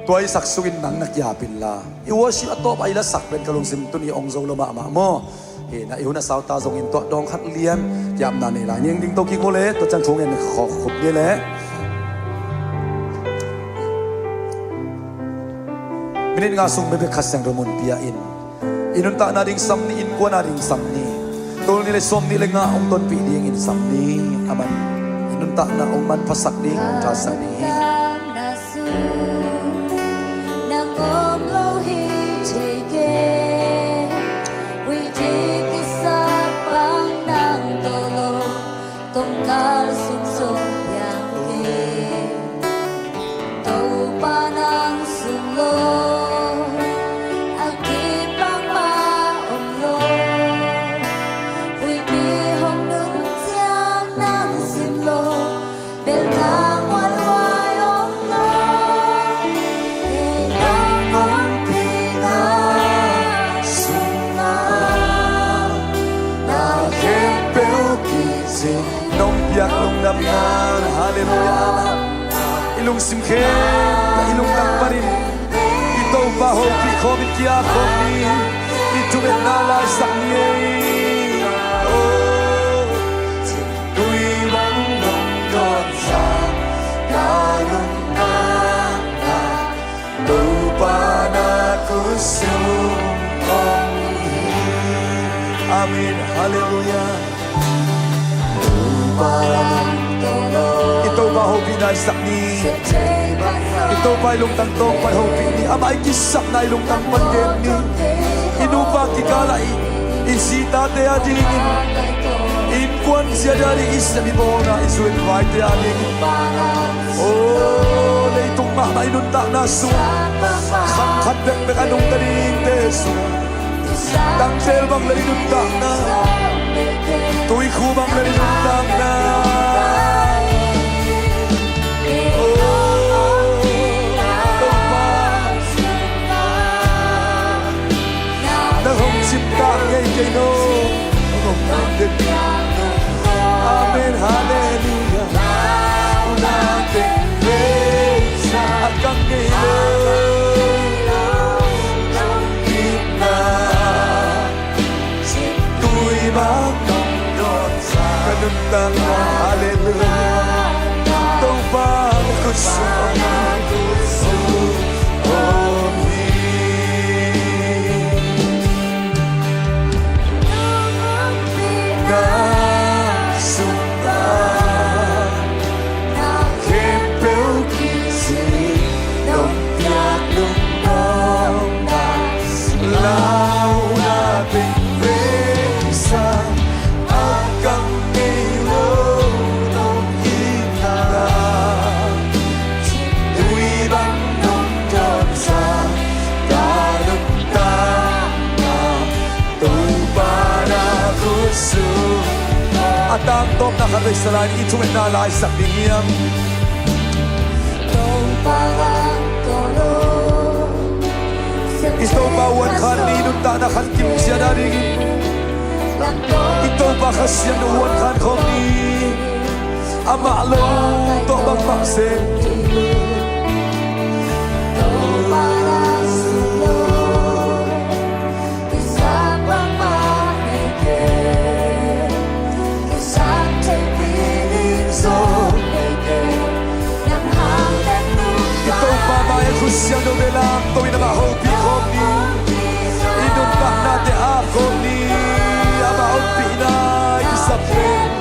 tua i sak sungin nang na ki-ap inla, i worship a tawp a i lasak pen ka lungsim tuni hong zo lo mahmah maw. Hi na, i hun a sau ta zongin tua dawng khat lian ki-apna nei lai ning. Ding to kik maw le, tua ciang thu ngen khawk khup ni le. Minit nga sung bekbek Kha Siangtho mun pia in, i nuntakna ding sam ni, innkuan a ding sam ni. Tul nih le sawmnih le nga hong tonpih dingin sam ni. Amen. I nuntakna hong manphasak ding, hong thasak ding hi. Nang om lo hi thei kei, huih ding kisap bang nang tawh lo, tawmkal sung zong piang kei. Topa nang sung lo, a kibang mah om lo. Huihpi hong nung ciang nang sim lo, belh na muanhuai om lo. Kei nang honpi na sungah, na khempeuh kicing. Nong piak lungdamna, halleluiah. I lungsim khempeuh, i lungtang panin i Topa hopih khawmin ki-ap khawm ni. I thungetna laisak ni ei. Oh. Tui bang nong dawn zah ka lungtang ah, Topa na khut sung hong hi. Amen. Halleluiah. I Topa hopihna i sak ni. I Topa i lungtang tawng pan hopih ni. Amah i kisapna i lungtang pan gen ni. I nupa kikal ah i, i zi tate a dingin, i innkuan zia a dingin, i sem i bawlna, i zu i nungzuite a dingin. Oh, leitung mahmah i nuntakna sung, khang khat bekbek a nungta dingte sung, tangtel bang le i nuntakna, tuikhu bang le i nuntakna. Oh, Topa, nang hong cimtak ngei kei no. Amen, halleluiah. Una teng praise a kang ngei lo. Itna, tu Halleluia. Topa na khut sung om hi. Na sungah na khempeuh kizin, nong piak lungdamna, launa teng vei sa, a kang ngei lo nong itna, tui bang nong dawnsa, ka nuntakna, Topa na khut sung. A tangtawpna khat vei sa lai, i thungetna laisak ding hiam? Topa lang ko lo. I Topa uankhan ni, nuntakna khat kim ciat a dingin i Topa Kha Siangtho uankhan khawm ni. Amah lo tawh bangmah sem. Topa lang ko lo. I Topa mai-ah khut siangtho bia lamto in amah hopih khawm ni. I nuntaknate ap khawm ni. Amah ompihna i kisap khawm.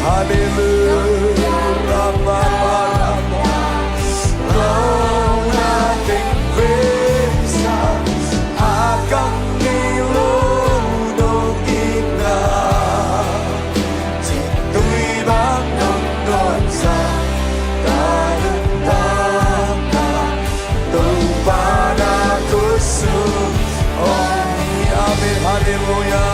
Halleluia. Rama, rama. Launa teng vei sa, a kang ngei lo nong itna, tui bang nong dawnsa, ka nuntakna, Topa na khut sung om hi. Amen. Halleluia.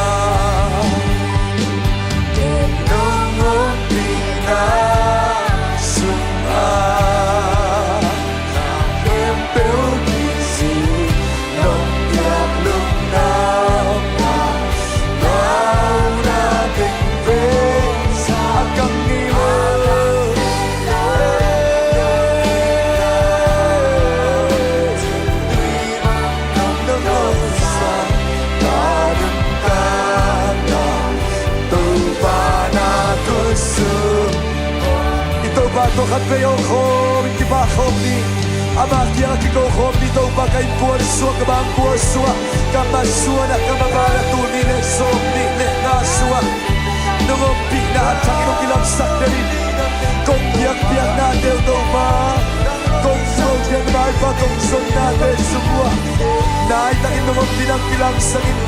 Nong ompihna sungah na khempeuh kizin, nong piak lungdamna, launa teng vei sa, a kang ngei lo. I Topa tawh khat vei aw khawm, i kipah khawm ni. Amah kiangah kiko khawm ni. Topa, ka innkuan sungah, ka bangkua sungah, ka masuanah, ka mabanah, tul nih le sawm nih le nga sungah nong ompihna a thak in hong kilangsak den in. Kong biakpiaknate uh Topa, kong zong piak maipha kong zonnate sung uh ah, nai takin nong ompihna hong kilangsak in.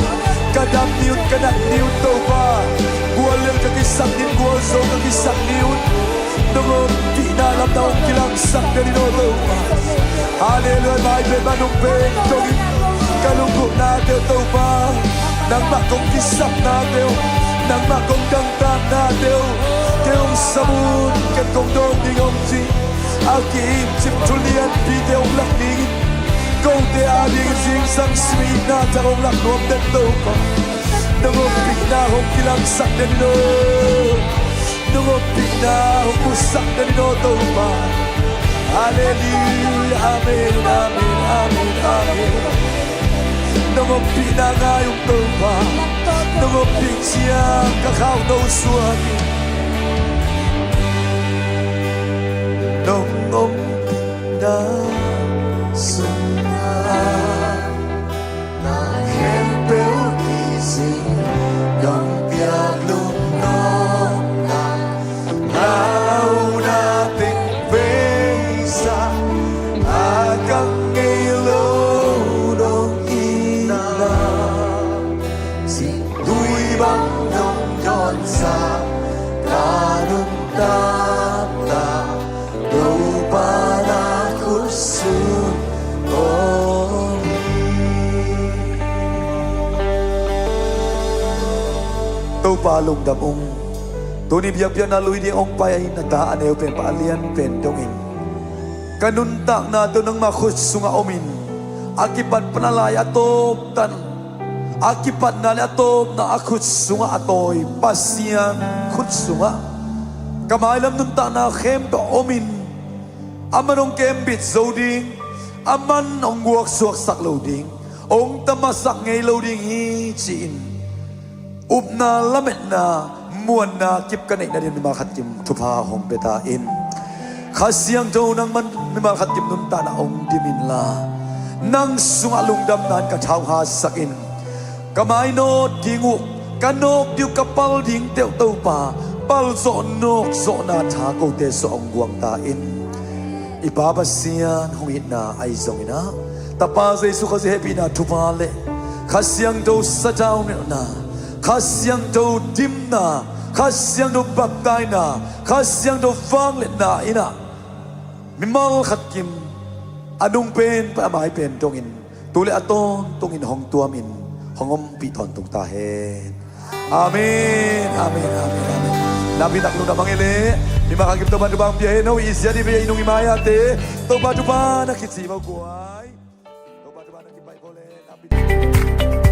Ka dam ni un, ka nat ni un Topa, guallel ka kisak ni un, gualzo ka kisak ni un, nong ompihna lamdang hong kilangsak den in aw Topa. Halleluia. Mai pen ma nung pen dong in, ka lunggulhnate uh Topa, nangmah kong kisapnate uh, nangmah kong dangtaknate uh kei hong sam un, ken kong dawng ding hong ci. A ki-imcip thu lianpite hong lak dingin, kote adingin zingsang sum itna thak hong lak nuam den Topa. Nong ompihna hong kilangsak den in aw. Nong ompihna hong pusak den in aw Topa. Halleluia. Amen, amen, amen, amen. Nong ompihna ngai ung Topa. Nong ompih ciang ka khauhto suak hi. Nong ompihna sungah na khempeuh kizin, nong piak lungdamna, launa teng vei sa, a kang ngei lo nong itna, tui bang nong dawnsa, ka nuntakna, Topa na khut sung om hi. Topa lungdam ung. Tuni biakpiakna lui ding hong pai a, na ta a neu pen pan a lian pen dongin, ka nuntakna tawh nangmah khut sungah om in, a kipat pan a lai a tawp tan, a kipatna le a tawpna a khut sungah a tawi Pasian khut sungah ka mailam nuntakna khempeuh om in, aman hong kembit zo ding, aman hong guaksuaksak lo ding, hong tamasak ngei lo ding hi ci-in upna lametna muanna kip ka neih nading mimal khat kim thupha hong pia ta in. Kha Siangtho nangman mimal khat kim nuntakna hong dim inla, nang sungah lungdamna in ka thaung haasak in. Ka mainawt ding uh, ka nawk ding uh, ka pal ding teuh Topa, pal zawh nawk zawhna tha kote sungah hong guang ta in. I Pa Pasian hong itna ahi zongin ah, Tapa Jesu Khazih hehpihna thupha le Kha Siangtho sathau nilhna, Kha Siangtho dimna, Kha Siangtho baptaina, Kha Siangtho vangliatna in ah mimal khat kim, a nung pen pai a mai pen dongin, tu le a tawntungin hong tuamin hong ompih tawntung ta hen. Amen, amen, amen, amen. Nakpi tak lungdam hang e le, mimal khat kim Topa thupha hong pia hen. No, i zia ding pen i nung i mai a te, Topa thupha na kici mawk guai. Topa thupha na kipaih ko le, nakpi tak.